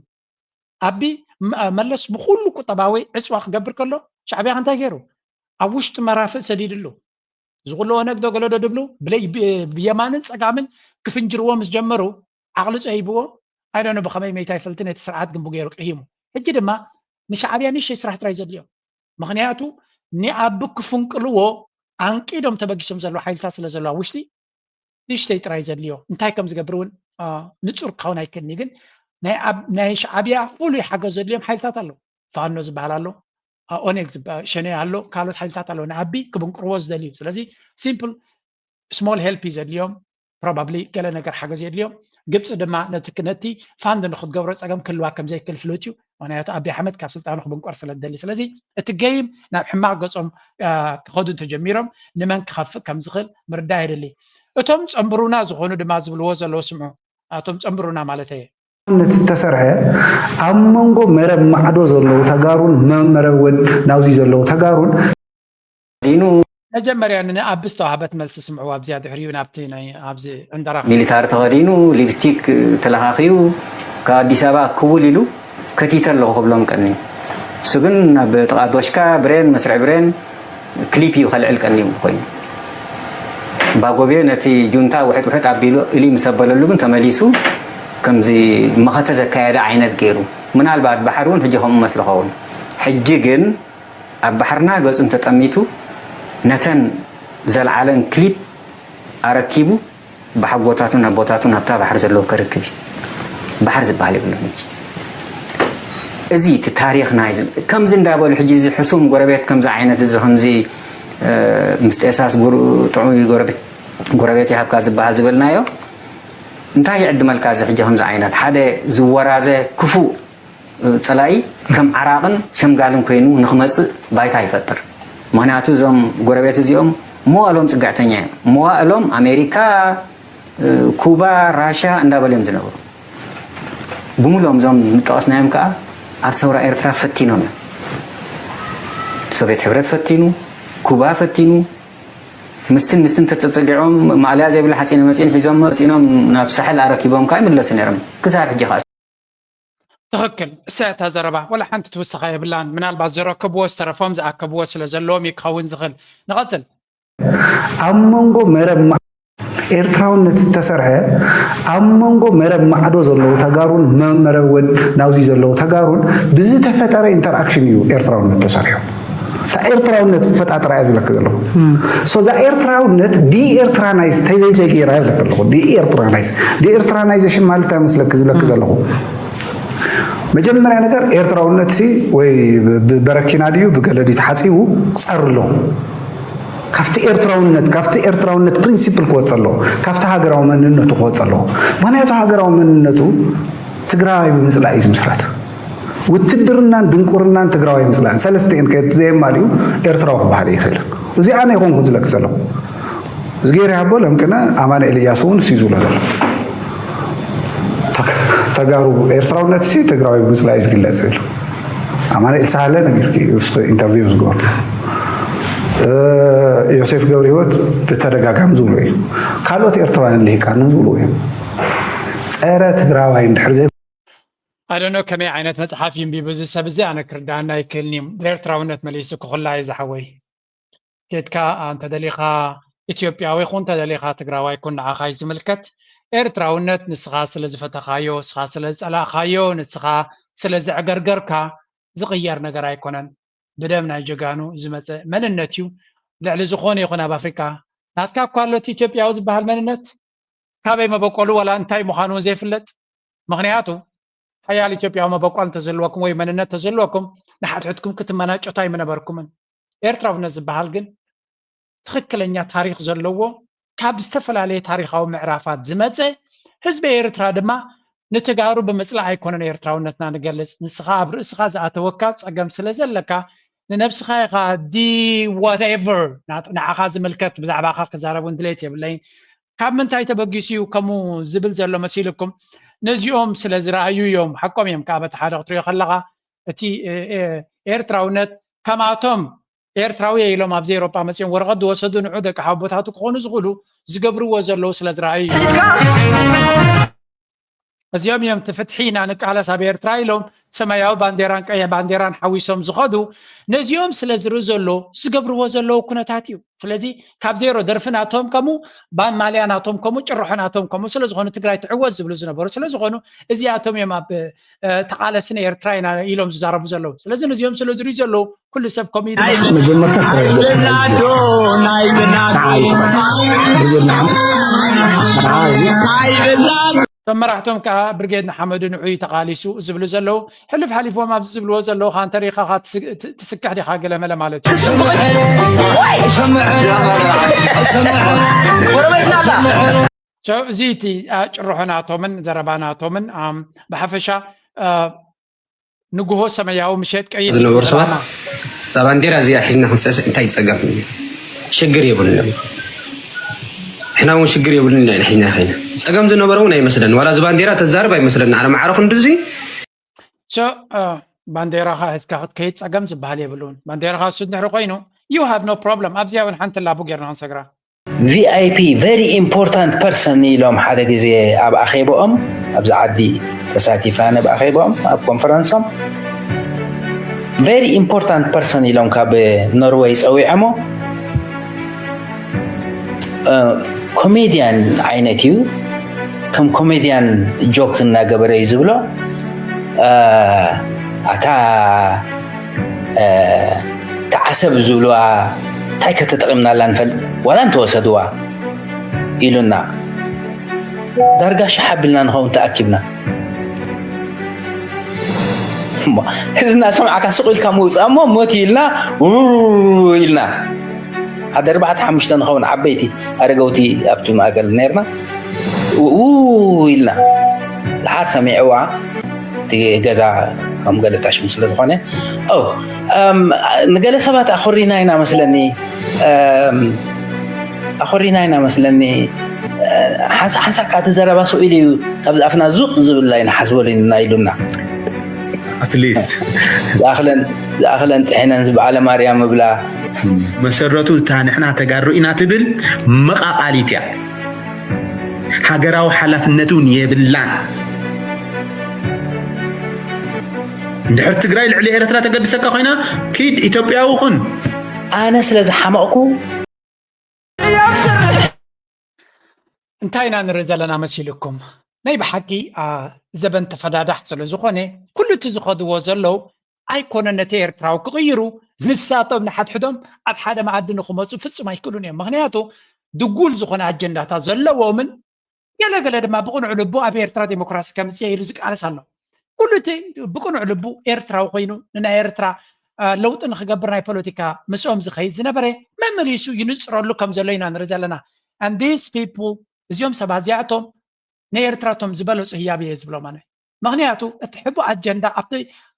ኣቢ መለስ ብኩሉ ቁጠባዊ ዕፅዋ ክገብር ከሎ ሻዕብያ እንታይ ገይሩ? ኣብ ውሽጢ መራፍእ ሰዲድሉ። እዚ ኩሉ ኦነግ ዶ ገለ ዶ ድብሉ ብየማንን ፀጋምን ክፍንጅርዎ ምስ ጀመሩ ዓቕሊ ፀሂብዎ ኣይደነ ብኸመይ መይታ ይፈልጥ ነቲ ስርዓት ግንቡ ገይሩ ቅሂሙ። ሕጂ ድማ ንሻዕብያ ንእሽተይ ስራሕ ጥራይ ዘድልዮም። ምኽንያቱ ንኣቢ ክፍንቅልዎ ኣንቂዶም ተበጊሶም ዘለዉ ሓይልታት ስለ ዘለዋ ውሽጢ ንእሽተይ ጥራይ ዘድልዮ እንታይ ከም ዝገብር እውን ንፁር ክኸውን ኣይክእልኒ ግን ናይ ሻዕብያ ፍሉይ ሓገዝ ዘድልዮም ሓይልታት ኣለዉ ፋኖ ዝበሃል ኣሎ ኦኔግ ሸኔ ኣሎ ካልኦት ሓይልታት ኣለዉ ንኣቢ ክብንቅርዎ ዝደልዩ ስለዚ ሲምፕል ስሞል ሄልፕ እዩ ዘድልዮም ፕሮባብሊ ገለ ነገር ሓገዝ የድልዮም ግብፂ ድማ ነቲ ነቲ ፋንድ ንክትገብሮ ፀገም ክህልዋ ከም ዘይክእል ፍሉጥ እዩ ምክንያቱ ኣቢ ኣሕመድ ካብ ስልጣኑ ክብንቆር ስለ ዝደሊ ስለዚ እቲ ገይም ናብ ሕማቅ ገፆም ክኸዱ እንተጀሚሮም ንመን ክኸፍእ ከም ዝኽእል ምርዳእ የድሊ እቶም ፀንብሩና ዝኾኑ ድማ ዝብልዎ ዘለዉ ስምዑ እቶም ፀንብሩና ማለት እየ ነቲ ተሰርሐ ኣብ መንጎ መረብ ማዕዶ ዘለዉ ተጋሩን መረብ ወድ ናውዚ ዘለዉ ተጋሩን ዲኑ መጀመርያ ንኣቢ ዝተዋህበት መልሲ ስምዕዋ ኣብዚኣ ድሕሪኡ ናብቲ ናይ ኣብዚ ዕንደራ ሚሊታሪ ተኸዲኑ ሊፕስቲክ ተለኻኺዩ ካብ ኣዲስ ኣበባ ክውል ኢሉ ከቲተ ኣለኹ ክብሎም ቀኒ እሱ ግን ናብ ጥቓ ዶሽካ ብሬን መስርዕ ብሬን ክሊፕ እዩ ከልዕል ቀኒ ኮይኑ ባጎቤ ነቲ ጁንታ ውሕጥ ውሕጥ ኣቢሉ እሊ ምስ ኣበለሉ ግን ተመሊሱ ከምዚ መኸተ ዘካየደ ዓይነት ገይሩ ምናልባት ባሕሪ እውን ሕጂ ከምኡ መስሊ ኸውን ሕጂ ግን ኣብ ባሕርና ገጹ እንተጠሚቱ ነተን ዘልዓለን ክሊፕ ኣረኪቡ ብሓጎታቱን ኣቦታቱን ኣብታ ባሕሪ ዘለዉ ከርክብ እዩ። ባሕሪ ዝበሃል የብሉን ሕጂ። እዚ እቲ ታሪኽና እዩ። ከምዚ እንዳበሉ ሕጂ እዚ ሕሱም ጎረቤት ከምዚ ዓይነት እዚ ከምዚ ምስ ጤሳስ ጥዑይ ጎረቤት ይሃብካ ዝበሃል ዝበልናዮ እንታይ ይዕድመልካ እዚ ሕጂ ከምዚ ዓይነት ሓደ ዝወራዘ ክፉእ ፀላኢ ከም ዓራቕን ሸምጋልን ኮይኑ ንክመፅእ ባይታ ይፈጥር። ምኽንያቱ እዞም ጎረቤት እዚኦም መዋእሎም ፅግዕተኛ እዮም። መዋእሎም ኣሜሪካ፣ ኩባ፣ ራሻ እንዳበሉ እዮም ዝነብሩ። ብምሎም እዞም ዝጠቐስናዮም ከዓ ኣብ ሰውራ ኤርትራ ፈቲኖም እዮም። ሶቪየት ሕብረት ፈቲኑ፣ ኩባ ፈቲኑ፣ ምስትን ምስትን ተፀፀጊዖም ማእለያ ዘይብላ ሓፂነ መፂን ሒዞም መፂኖም ናብ ሳሕል ኣረኪቦም ከዓ ይምለሱ ነይሮም። ክሳብ ሕጂ ከዓ ትኽክል እሳ እታ ዘረባ ወላ ሓንቲ ትውስኻ የብላን ምናልባት ዘረከብዎ ዝተረፎም ዝኣከብዎ ስለ ዘለዎም እዩ ክኸውን ዝኽእል ንቐፅል ኣብ መንጎ መረብ ኤርትራውነት ዝተሰርሐ ኣብ መንጎ መረብ ማዕዶ ዘለዉ ተጋሩን መ- መረብ ወድ ናውዚ ዘለዉ ተጋሩን ብዝተፈጠረ ኢንተርኣክሽን እዩ ኤርትራውነት ተሰሪሑ። እታ ኤርትራውነት ፈጣጥራ እያ ዝብለክ ዘለኹ። ሶ እዛ ኤርትራውነት ዲኤርትራናይዝ ተዘይተገይራ ይብለክ ኣለኹ። ዲኤርትራናይዝ፣ ዲኤርትራናይዜሽን ማለት እንታይ መስለክ ዝብለክ ዘለኹ? መጀመርያ ነገር ኤርትራውነት ሲ ወይ ብ- ብበረኪና ድዩ ብገለዲ ተሓፂቡ ክፀሪ ኣለዎ። ካብቲ ኤርትራውነት ካብቲ ኤርትራውነት ፕሪንሲፕል ክወፅ ኣለዎ። ካብቲ ሃገራዊ መንነቱ ክወፅ ኣለዎ። ምክንያቱ ሃገራዊ መንነቱ ትግራዋይ ብምፅላእ እዩ ዝምስረት። ውትድርናን ድንቁርናን ትግራዋይ ምፅላእን ሰለስተን ከዘየማልዩ ኤርትራዊ ክበሃል ይኽእል። እዚኣ ናይ ኮንኩ ዝለክ ዘለኹ እዝጌር ያቦ ለምቅነ ኣማኑኤል እያሱ እውን እሱ ዝብሎ ዘሎ ተጋሩ ኤርትራውነት ሲ ትግራዊ ብምፅላይ ዝግለፅ ኢሉ ኣማኑኤል ሳህለ ነጊርኪ ውስጥ ኢንተርቪው ዝገበርኩ ዮሴፍ ገብረ ህይወት ብተደጋጋሚ ዝብሉ እዩ። ካልኦት ኤርትራውያን ልሂቃን ዝብሉ እዮም። ፀረ ትግራዋይ እንድሕር ዘይ ኣደኖ ከመይ ዓይነት መፅሓፍ ይንቢቡ እዚ ሰብ እዚ ኣነ ክርዳኣና ኣይክእልን እዩ። ብኤርትራውነት መሊሱ ክኹላ እዩ ዝሓወይ። ኬድካ እንተደሊኻ ኢትዮጵያዊ ኩን እንተደሊኻ ትግራዋይ ኩን ንዓኻ እዩ ዝምልከት። ኤርትራውነት ንስኻ ስለ ዝፈተኻዮ፣ ንስኻ ስለ ዝጸላእኻዮ፣ ንስኻ ስለ ዘዕገርገርካ ዝቕየር ነገር ኣይኮነን። ብደም ናይ ጀጋኑ ዝመጸ መንነት እዩ። ልዕሊ ዝኾነ ይኹን ኣብ ኣፍሪቃ ናትካ እኳ ኣሎ እቲ ኢትዮጵያዊ ዝበሃል መንነት ካበይ መበቆሉ ዋላ እንታይ ምዃኑ እውን ዘይፍለጥ። ምኽንያቱ ሓያል ኢትዮጵያዊ መበቆል እንተዘለወኩም ወይ መንነት እንተዘለወኩም ንሓድሕድኩም ክትመናጨቱ ኣይምነበርኩምን። ኤርትራውነት ዝበሃል ግን ትኽክለኛ ታሪኽ ዘለዎ ካብ ዝተፈላለየ ታሪኻዊ ምዕራፋት ዝመፀ ህዝቢ ኤርትራ ድማ ንተጋሩ ብምፅላእ ኣይኮነን ኤርትራውነትና ንገልፅ። ንስኻ ኣብ ርእስኻ ዝኣተወካ ፀገም ስለ ዘለካ ንነብስኻ ኢኻ ዲ whatever ንዓኻ ዝምልከት ብዛዕባኻ ክዛረብ እውን ድሌት የብለይን። ካብ ምንታይ ተበጊሱ እዩ ከምኡ ዝብል ዘሎ መሲልኩም? ነዚኦም ስለ ዝረኣዩ እዮም። ሓቆም እዮም ከዓ በቲ ሓደ ክትሪኦ ከለኻ እቲ ኤርትራውነት ከማቶም ኤርትራዊ ኢሎም ኣብዚ ኤሮጳ መፅኦም ወረቐት ዝወሰዱ ንዑ ደቂ ሓቦታቱ ክኾኑ ዝኽእሉ ዝገብርዎ ዘለዉ ስለ ዝረኣዩ እዩ። እዚኦም እዮም እቲ ፍትሒ ኢና ንቃለስ ኣብ ኤርትራ ኢሎም ሰማያዊ ባንዴራን ቀይሕ ባንዴራን ሓዊሶም ዝኸዱ ነዚኦም ስለ ዝርኢ ዘሎ ዝገብርዎ ዘለዉ ኩነታት እዩ። ስለዚ ካብ ዜሮ ደርፊ ናቶም ከምኡ ባን ማልያ ናቶም ከምኡ ጭርሖ ናቶም ከምኡ ስለ ዝኾኑ ትግራይ ትዕወት ዝብሉ ዝነበሩ ስለ ዝኾኑ እዚኣቶም እዮም ኣብ ተቓለስን ኤርትራ ኢና ኢሎም ዝዛረቡ ዘለዉ። ስለዚ ነዚኦም ስለ ዝርኢ ዘለዉ ኩሉ ሰብ ከምኡ ኢሉ መጀመርታ ስራ የለኩም። ንዓይ ትበል። ብርጌድ ንሓመዱ ንዓይ። እቶም መራሕቶም ከዓ ብርጌድ ንሓመዱ ንዑ እዩ ተቓሊሱ ዝብሉ ዘለዉ። ሕልፍ ሓሊፎም ኣብዚ ዝብልዎ ዘለዉ ከዓ እንተሪኢኻ ከዓ ትስክሕ ዲኻ ገለመለ ማለት እዩ። So እዚ እቲ ጭርሖ ናቶምን ዘረባ ናቶምን ብሓፈሻ ንግሆ ሰማያዊ ምሸት ቀይሕ ዝነበሩ ሰባት እዛ ባንዴራ እዚኣ ሒዝና ክንስዕስዕ እንታይ ፀገም ሽግር የብሉን። ንሕና እውን ሽግር የብሉን ኢና ሒዝና ኸይና ፀገም ዝነበረ እውን ኣይመስለን። ዋላ እዚ ባንዴራ ተዛርብ ኣይመስለን። ኣነ ማዕረ ክንድዚ ባንዴራኻ ሒዝካ ክትከይድ ፀገም ዝበሃል የብሉን። ባንዴራኻ እሱ እንድሕሪ ኮይኑ you have no problem። ኣብዚኣ እውን ሓንቲ ላቡ ጌርና ክንሰግራ V I P very important person ኢሎም ሓደ ግዜ ኣብ ኣኼበኦም ኣብዚ ዓዲ ተሳቲፈ ኣነ ብኣኼበኦም ኣብ ኮንፈረንሶም very important person ኢሎም ካብ ኖርወይ ፀዊዖሞ ኮሜድያን ዓይነት እዩ ከም ኮሜድያን ጆክ እናገበረ እዩ ዝብሎ ኣታ እታ ዓሰብ ዝብልዋ እንታይ ከተጠቒምናላ ንፈልጥ ዋላ እንተወሰድዋ ኢሉና ዳርጋ ሽሕ ኣቢልና ንኸውን ተኣኪብና እዚ እናሰማዕካ ስቕ ኢልካ ምውፃእ እሞ ሞት ኢልና ኢልና ሓደ ኣርባዕተ ሓሙሽተ ንኸውን ዓበይቲ ኣረገውቲ ኣብቲ ማእከል ነርና ው ኢልና ድሓር ሰሚዕዋ እቲ ገዛ ከም ገለ ታሽሙ ስለ ዝኾነ ንገለ ሰባት ኣኾሪና ኢና መስለኒ ኣኾሪና ኢና መስለኒ ሓንሳብ ሓንሳብ ከዓ እቲ ዘረባ ስቕ ኢሉ እዩ ካብዚ ኣፍና ዙቕ ዝብል ኣይንሓስበሉን ኢና ኢሉና ኣትሊስት ዝኣኽለን ጥሒነን ዝበዓለ ማርያም እብላ መሰረቱ እታ ንሕና ተጋሩ ኢና ትብል መቓቓሊት እያ። ሃገራዊ ሓላፍነት እውን የብላን። እንድሕር ትግራይ ልዕሊ ኤርትራ ተገድሰካ ኮይና ኪድ ኢትዮጵያዊ ኩን። ኣነ ስለ ዝሓመቕኩ እንታይ ኢና ንርኢ ዘለና መሲልኩም? ናይ ብሓቂ ዘበን ተፈዳዳሕ ስለ ዝኾነ ኩሉ እቲ ዝኸድዎ ዘለዉ ኣይኮነን ነቲ ኤርትራዊ ክቕይሩ፣ ንሳቶም ንሓድሕዶም ኣብ ሓደ መኣዲ ንኽመፁ ፍጹም ኣይክእሉን እዮም። ምኽንያቱ ድጉል ዝኾነ ኣጀንዳታት ዘለዎምን ገለገለ ድማ ብቕኑዕ ልቡ ኣብ ኤርትራ ዴሞክራሲ ከምፅእ ኢሉ ዝቃለስ ኣሎ። ኩሉ እቲ ብቕኑዕ ልቡ ኤርትራዊ ኮይኑ ንናይ ኤርትራ ለውጢ ንክገብር ናይ ፖለቲካ ምስኦም ዝኸይድ ዝነበረ መመሊሱ ይንፅረሉ ከም ዘሎ ኢና ንርኢ ዘለና። And these people እዚኦም ሰባት እዚኣቶም ንኤርትራ እቶም ዝበለፁ ህያብ እየ ዝብሎም ኣነ። ምኽንያቱ እቲ ሕቡእ ኣጀንዳ ኣብቲ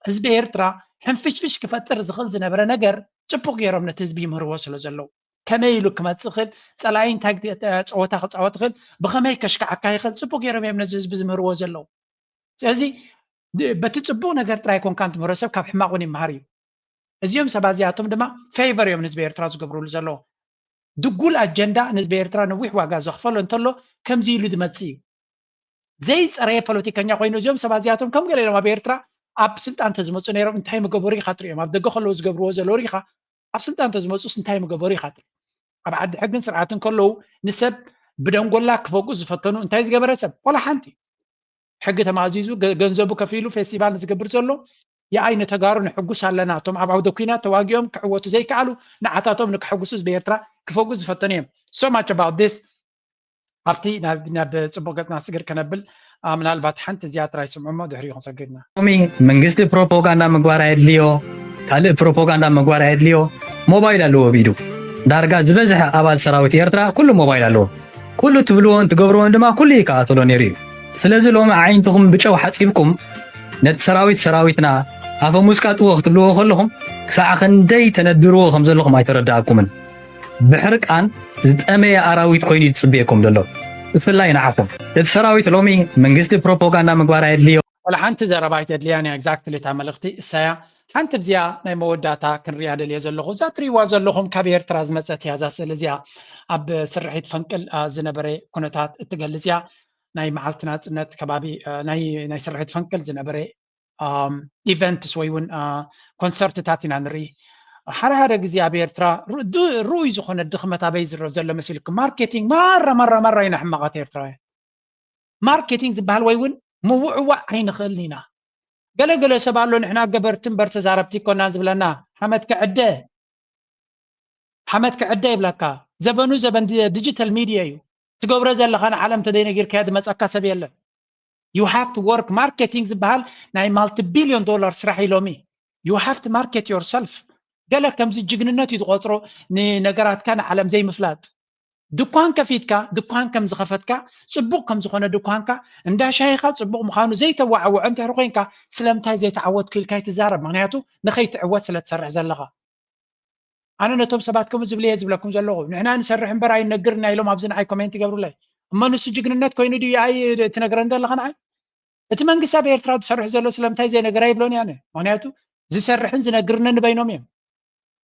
ህዝቢ ኤርትራ ሕንፍሽፍሽ ክፈጥር ዝኽእል ዝነበረ ነገር ፅቡቅ ገይሮም ነቲ ህዝቢ ይምህርዎ ስለ ዘለዉ፣ ከመይ ኢሉ ክመፅእ ይኽእል፣ ፀላኢ እንታይ ፀወታ ክፃወት ይኽእል፣ ብኸመይ ከሽካዓካ ይኽእል፣ ፅቡቅ ገይሮም እዮም ነዚ ህዝቢ ዝምህርዎ ዘለዉ። ስለዚ በቲ ፅቡቅ ነገር ጥራይ ኮንካ እንትምህሮ ሰብ ካብ ሕማቅ እውን ይመሃር እዩ። እዚኦም ሰባት እዚኣቶም ድማ ፌቨር እዮም ንህዝቢ ኤርትራ ዝገብርሉ ዘለዉ። ድጉል ኣጀንዳ ንህዝቢ ኤርትራ ነዊሕ ዋጋ ዘኽፈሎ እንተሎ ከምዚ ኢሉ ዝመጽእ እዩ። ዘይጸረየ ፖለቲከኛ ኮይኑ እዚኦም ሰባት እዚኣቶም ከም ገለ ኢሎም ኣብ ኤርትራ ኣብ ስልጣን ተዝመጹ ነይሮም እንታይ ምገበሩ ኢኻ ትሪኦም። ኣብ ደገ ከለዉ ዝገብርዎ ዘለዉ ሪኢኻ ኣብ ስልጣን ተዝመጹስ እንታይ ምገበሩ ኢኻ ትርኢ። ኣብ ዓዲ ሕግን ስርዓትን ከለዉ ንሰብ ብደንጎላ ክፈጉ ዝፈተኑ እንታይ ዝገበረ ሰብ? ዋላ ሓንቲ። ሕጊ ተማእዚዙ ገንዘቡ ከፊሉ ፌስቲቫል ንዝገብር ዘሎ የኣይ ንተጋሩ ንሕጉስ ኣለና። እቶም ኣብ ዓውደ ኩናት ተዋጊኦም ክዕወቱ ዘይከኣሉ ንዓታቶም ንክሕጉሱ ህዝቢ ኤርትራ ክፈጉ ዝፈተኑ እዮም። So much about this። ኣብቲ ናብ ጽቡቕ ገጽና ስግር ከነብል ምናልባት ሓንቲ እዚኣ ጥራይ ስምዑ እሞ ድሕሪኡ ክንሰግድ ኢና። ሎሚ መንግስቲ ፕሮፓጋንዳ ምግባር ኣየድልዮ፣ ካልእ ፕሮፓጋንዳ ምግባር ኣየድልዮ። ሞባይል ኣለዎ ኣብ ኢዱ። ዳርጋ ዝበዝሐ ኣባል ሰራዊት ኤርትራ ኩሉ ሞባይል ኣለዎ። ኩሉ ትብልዎን ትገብርዎን ድማ ኩሉ ይከታተሎ ነይሩ እዩ። ስለዚ ሎሚ ኣዒንትኹም ብጨው ሓጺብኩም ነቲ ሰራዊት ሰራዊትና ኣፈሙዝካ ጥዎ ክትብልዎ ከለኹም ክሳዕ ክንደይ ተነድርዎ ከም ዘለኹም ኣይተረድኣኩምን። ብሕርቃን ዝጠመየ ኣራዊት ኮይኑ እዩ ዝጽበየኩም ዘሎ፣ ብፍላይ ንዓኹም። እቲ ሰራዊት ሎሚ መንግስቲ ፕሮፓጋንዳ ምግባር ኣየድልዮ። ወላ ሓንቲ ዘረባ ኣይተድልያን እያ። ኤግዛክትሊ እታ መልእኽቲ እሳያ ሓንቲ ብዚኣ ናይ መወዳእታ ክንሪኣ ደልየ ዘለኹ። እዛ ትሪእዋ ዘለኹም ካብ ኤርትራ ዝመጸት እያ። እዛ ስእሊ እዚኣ ኣብ ስርሒት ፈንቅል ዝነበረ ኩነታት እትገልጽ እያ። ናይ መዓልቲ ናጽነት ከባቢ ናይ ስርሒት ፈንቅል ዝነበረ ኢቨንትስ ወይ እውን ኮንሰርትታት ኢና ንርኢ። ሓደ ሓደ ግዜ ኣብ ኤርትራ ርኡይ ዝኾነ ድኽመት ኣበይ ዝረ ዘሎ መሲልኩም? ማርኬቲንግ ማራ ማራ ማራ ኢና ሕማቓት ኤርትራውያን። ማርኬቲንግ ዝበሃል ወይ እውን ምውዕዋዕ ኣይንኽእልን ኢና። ገለ ገለ ሰብ ኣሎ ንሕና ገበርቲ እምበር ተዛረብቲ ኣይኮናን ዝብለና። ሓመድ ክዕደ ሓመድ ክዕደ ይብለካ። ዘበኑ ዘበን ዲጂታል ሚድያ እዩ። ትገብሮ ዘለኻ ንዓለም ተደይነጊርካዮ ዝመፀካ ሰብ የለን። You have to work። ማርኬቲንግ ዝበሃል ናይ ማልቲ ቢልዮን ዶላር ስራሕ እዩ ሎሚ። You have to market yourself። ገለ ከምዚ ጅግንነት እዩ ዝቆፅሮ ንነገራትካ ንዓለም ዘይምፍላጥ። ድኳን ከፊትካ ድኳን ከም ዝኸፈትካ ፅቡቅ ከም ዝኾነ ድኳንካ እንዳ ሻሂኻ ፅቡቅ ምዃኑ ዘይተዋዓውዖ እንድሕር ኮይንካ ስለምንታይ ዘይተዓወትኩ ኢልካ ይትዛረብ። ምክንያቱ ንኸይትዕወት ስለ ትሰርሕ ዘለኻ። ኣነ ነቶም ሰባት ከምኡ ዝብል እየ ዝብለኩም ዘለኹ። ንሕና ንሰርሕ እምበር ኣይንነግር ኢና ኢሎም ኣብዚ ንዓይ ኮሜንት ይገብሩለይ። እሞ ንሱ ጅግንነት ኮይኑ ድዩ ኣይ ትነግረን ዘለኻ ንዓይ? እቲ መንግስቲ ኣብ ኤርትራ ዝሰርሕ ዘሎ ስለምንታይ ዘይነገራ ይብሎን እየ ኣነ። ምክንያቱ ዝሰርሕን ዝነግርንን ንበይኖም እዮም።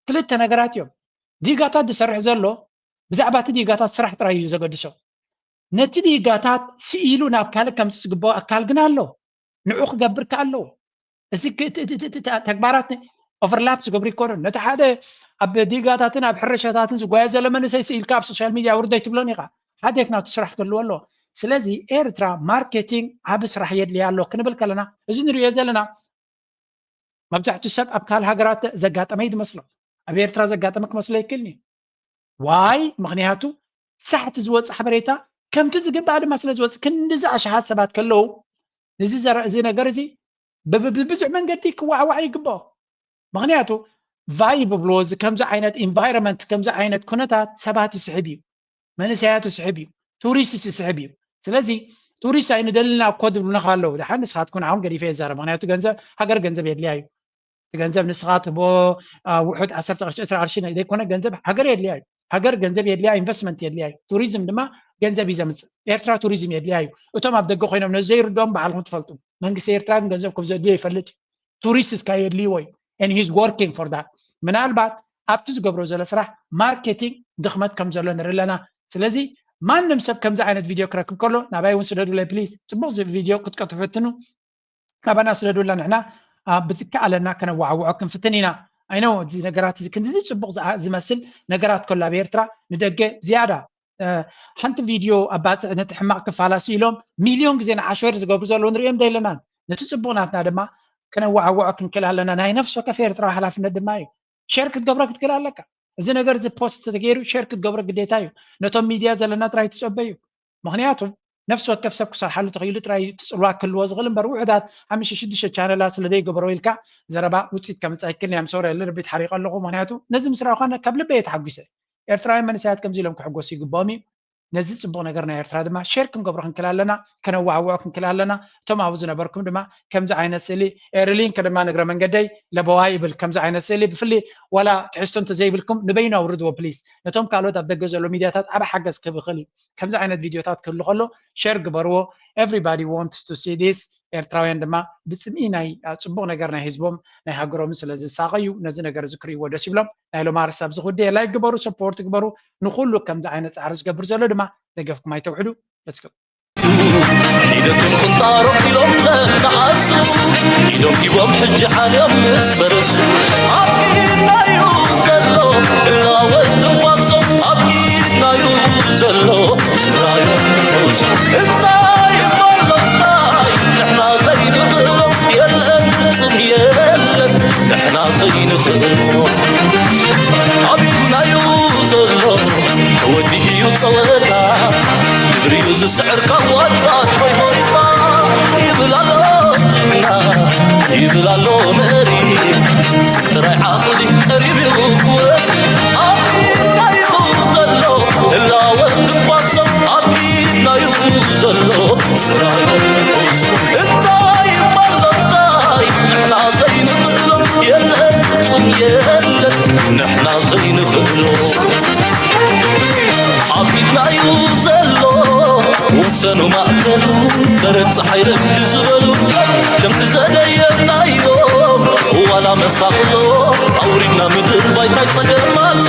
ክልተ ነገራት እዮም። ዲጋታት ዝሰርሕ ዘሎ ብዛዕባ እቲ ዲጋታት ስራሕ ጥራይ እዩ ዘገድሶ። ነቲ ዲጋታት ስኢሉ ናብ ካልእ ከምፅእ ዝግበኦ ኣካል ግን ኣሎ። ንዑ ክገብር ከ ኣለዎ። እዚ ተግባራት ኦቨርላፕ ዝገብሩ ይኮኑን። ነቲ ሓደ ኣብ ዲጋታትን ኣብ ሕርሻታትን ዝጓየ ዘሎ መንእሰይ ስኢልካ ኣብ ሶሻል ሚድያ ውርዶ ኣይትብሎን ኢኻ። ሓደ ናቱ ስራሕ ክህልዎ ኣለዎ። ስለዚ ኤርትራ ማርኬቲንግ ዓቢ ስራሕ የድልያ ኣሎ ክንብል ከለና እዚ ንሪኦ ዘለና መብዛሕትኡ ሰብ ኣብ ካልእ ሃገራት ዘጋጠመ እዩ ዝመስሎ። ኣብ ኤርትራ ዘጋጠመ ክመስሎ ይክእል እዩ። ዋይ? ምኽንያቱ ሳሕቲ ዝወፅእ ሓበሬታ ከምቲ ዝግባእ ድማ ስለ ዝወፅእ ክንድዚ ኣሽሓት ሰባት ከለዉ እዚ ነገር እዚ ብብዙሕ መንገዲ ክዋዕዋዕ ይግብኦ። ምኽንያቱ ቫይብ ብብልዎ እዚ ከምዚ ዓይነት ኢንቫይሮንመንት ከምዚ ዓይነት ኩነታት ሰባት ይስሕብ እዩ። መንእሰያት ይስሕብ እዩ። ቱሪስት ይስሕብ እዩ። ስለዚ ቱሪስት ኣይንደልን እኮ ዝብሉና ኣለዉ። ደሓን ንስኻትኩም ንዓኹም ገዲፈ ይዛረብ። ምኽንያቱ ገንዘብ ሃገር ገንዘብ የድልያ እዩ። እቲ ገንዘብ ንስኻ ትቦ ውሑድ ዓሰርተ ቅርሺ ዕስራ ቅርሺ ዘይኮነ ገንዘብ ሃገር የድልያ እዩ። ሃገር ገንዘብ የድልያ፣ ኢንቨስትመንት የድልያ እዩ። ቱሪዝም ድማ ገንዘብ እዩ ዘምፅእ። ኤርትራ ቱሪዝም የድልያ እዩ። እቶም ኣብ ደገ ኮይኖም ነዚ ዘይርድኦም ባዕልኹም ትፈልጡ። መንግስቲ ኤርትራ ግን ገንዘብ ከም ዘድልዮ ይፈልጥ እዩ። ቱሪስት እስካ የድልይዎ እዩ። And he's working for that። ምናልባት ኣብቲ ዝገብሮ ዘሎ ስራሕ ማርኬቲንግ ድኽመት ከም ዘሎ ንርኢ ኣለና። ስለዚ ማንም ሰብ ከምዚ ዓይነት ቪድዮ ክረክብ ከሎ ናባይ እውን ስደዱለይ ፕሊዝ። ፅቡቅ ቪድዮ ክትቀቱ ፈትኑ። ናባና ስደዱላ፣ ንሕና ብዝከኣለና ከነዋዓውዖ ክንፍትን ኢና። ኣይኖ እዚ ነገራት እዚ ክንድዚ ፅቡቅ ዝመስል ነገራት ከሎ ኣብ ኤርትራ ንደገ ዝያዳ ሓንቲ ቪድዮ ኣባፅዕ ነቲ ሕማቕ ክፋላሲ ኢሎም ሚልዮን ግዜ ንዓሸር ዝገብሩ ዘለዉ ንሪኦም ደይለናን። ነቲ ፅቡቕ ናትና ድማ ክነዋዓውዖ ክንክእል ኣለና። ናይ ነፍሲ ወከፍ ኤርትራዊ ሓላፍነት ድማ እዩ። ሸር ክትገብሮ ክትክእል ኣለካ። እዚ ነገር እዚ ፖስት ተገይሩ ሸር ክትገብሮ ግዴታ እዩ። ነቶም ሚድያ ዘለና ጥራይ ትፀበዩ። ምክንያቱ ነፍሲ ወከፍ ሰብ ክሰርሓሉ ተኽኢሉ ጥራይ ትፅልዋ ክህልዎ ዝኽእል እምበር ውሑዳት ሓሙሽተ ሽዱሽተ ቻነላት ስለ ዘይገበሮ ኢልካ ዘረባ ውፅኢት ከምፅእ ኣይክልን እያ። ምሰውረ ልርቢት ሓሪቀ ኣለኹ። ምክንያቱ ነዚ ምስ ረኣኹ ካብ ልበይ እየ ተሓጒሰ። ኤርትራውያን መንእሰያት ከምዚ ኢሎም ክሕጎሱ ይግብኦም እዩ። ነዚ ፅቡቕ ነገር ናይ ኤርትራ ድማ ሼር ክንገብሮ ክንክል ኣለና፣ ከነዋዕውዖ ክንክል ኣለና። እቶም ኣብኡ ዝነበርኩም ድማ ከምዚ ዓይነት ስእሊ ኤርሊንክ ድማ ንግረ መንገደይ ለበዋ ይብል። ከምዚ ዓይነት ስእሊ ብፍሊ ዋላ ትሕዝቶ እንተዘይብልኩም ንበይኑ ኣውርድዎ ፕሊስ። ነቶም ካልኦት ኣብ ደገ ዘሎ ሚድያታት ዓቢ ሓገዝ ክህብ ይኽእል እዩ። ከምዚ ዓይነት ቪድዮታት ክህሉ ከሎ ሸር ግበርዎ። Everybody wants to see this። ኤርትራውያን ድማ ብፅምኢ ናይ ፅቡቕ ነገር ናይ ህዝቦም ናይ ሃገሮምን ስለ ዝሳቐዩ ነዚ ነገር እዚ ክርእይዎ ደስ ይብሎም። ናይ ሎም ኣርስቲ ኣብዚ ክውድእ ላይክ ግበሩ፣ ሰፖርት ግበሩ። ንኩሉ ከምዚ ዓይነት ፃዕሪ ዝገብር ዘሎ ድማ ደገፍኩም ኣይተውሕዱ። Let's go። ሒደትን ቁንጣሮም ኢሎም ዘተዓሱ ኢዶም ሂቦም ሕጂ ዓልዮም ምስ ፈረሱ ኣብ ኢድናዩ ዘሎ እላወት ትንፋሶም ኣብ ኢድናዩ ዘሎ ስራዮም ትፈውሶም እንታይ እሞ ኣሎ እንታይ ንሕና ዘይንኽእሎ የለን ፍጹም የለን ንሕና ዘይንኽእሎ ኣብ ኢድናዩ ዘሎ ተወዲኡ እዩ ጸወታ ግብሪ እዩ ዝስዕር ካብ ዋጭዋጭ ሆይ ሆይታ ይብል ኣሎ ጅግና ይብል ኣሎ መሪ ስቅ ጥራይ ዓቕሊ ቀሪብ እዩ ክወድ ኣብ ኢድናዩ ዘሎ ህላወ ትንፋሶም ኣብ ኢድናዩ ዘሎ ስራዮ እንታይ እሞ ኣሎ እንታይ ንሕና ዘይንኽእሎ የለን ፍጹም የለን ንሕና ዘይንኽእሎ ኣብ ኢድናዩ ዘሎ ወሰኑ ማእከሉ በረድ ፀሓይ ረፍዲ ዝበሉ ከምቲ ዘደየናዮ ዋላ መሳቕሎ ኣውሪድና ምድር ባይታይ ፀገም ኣሎ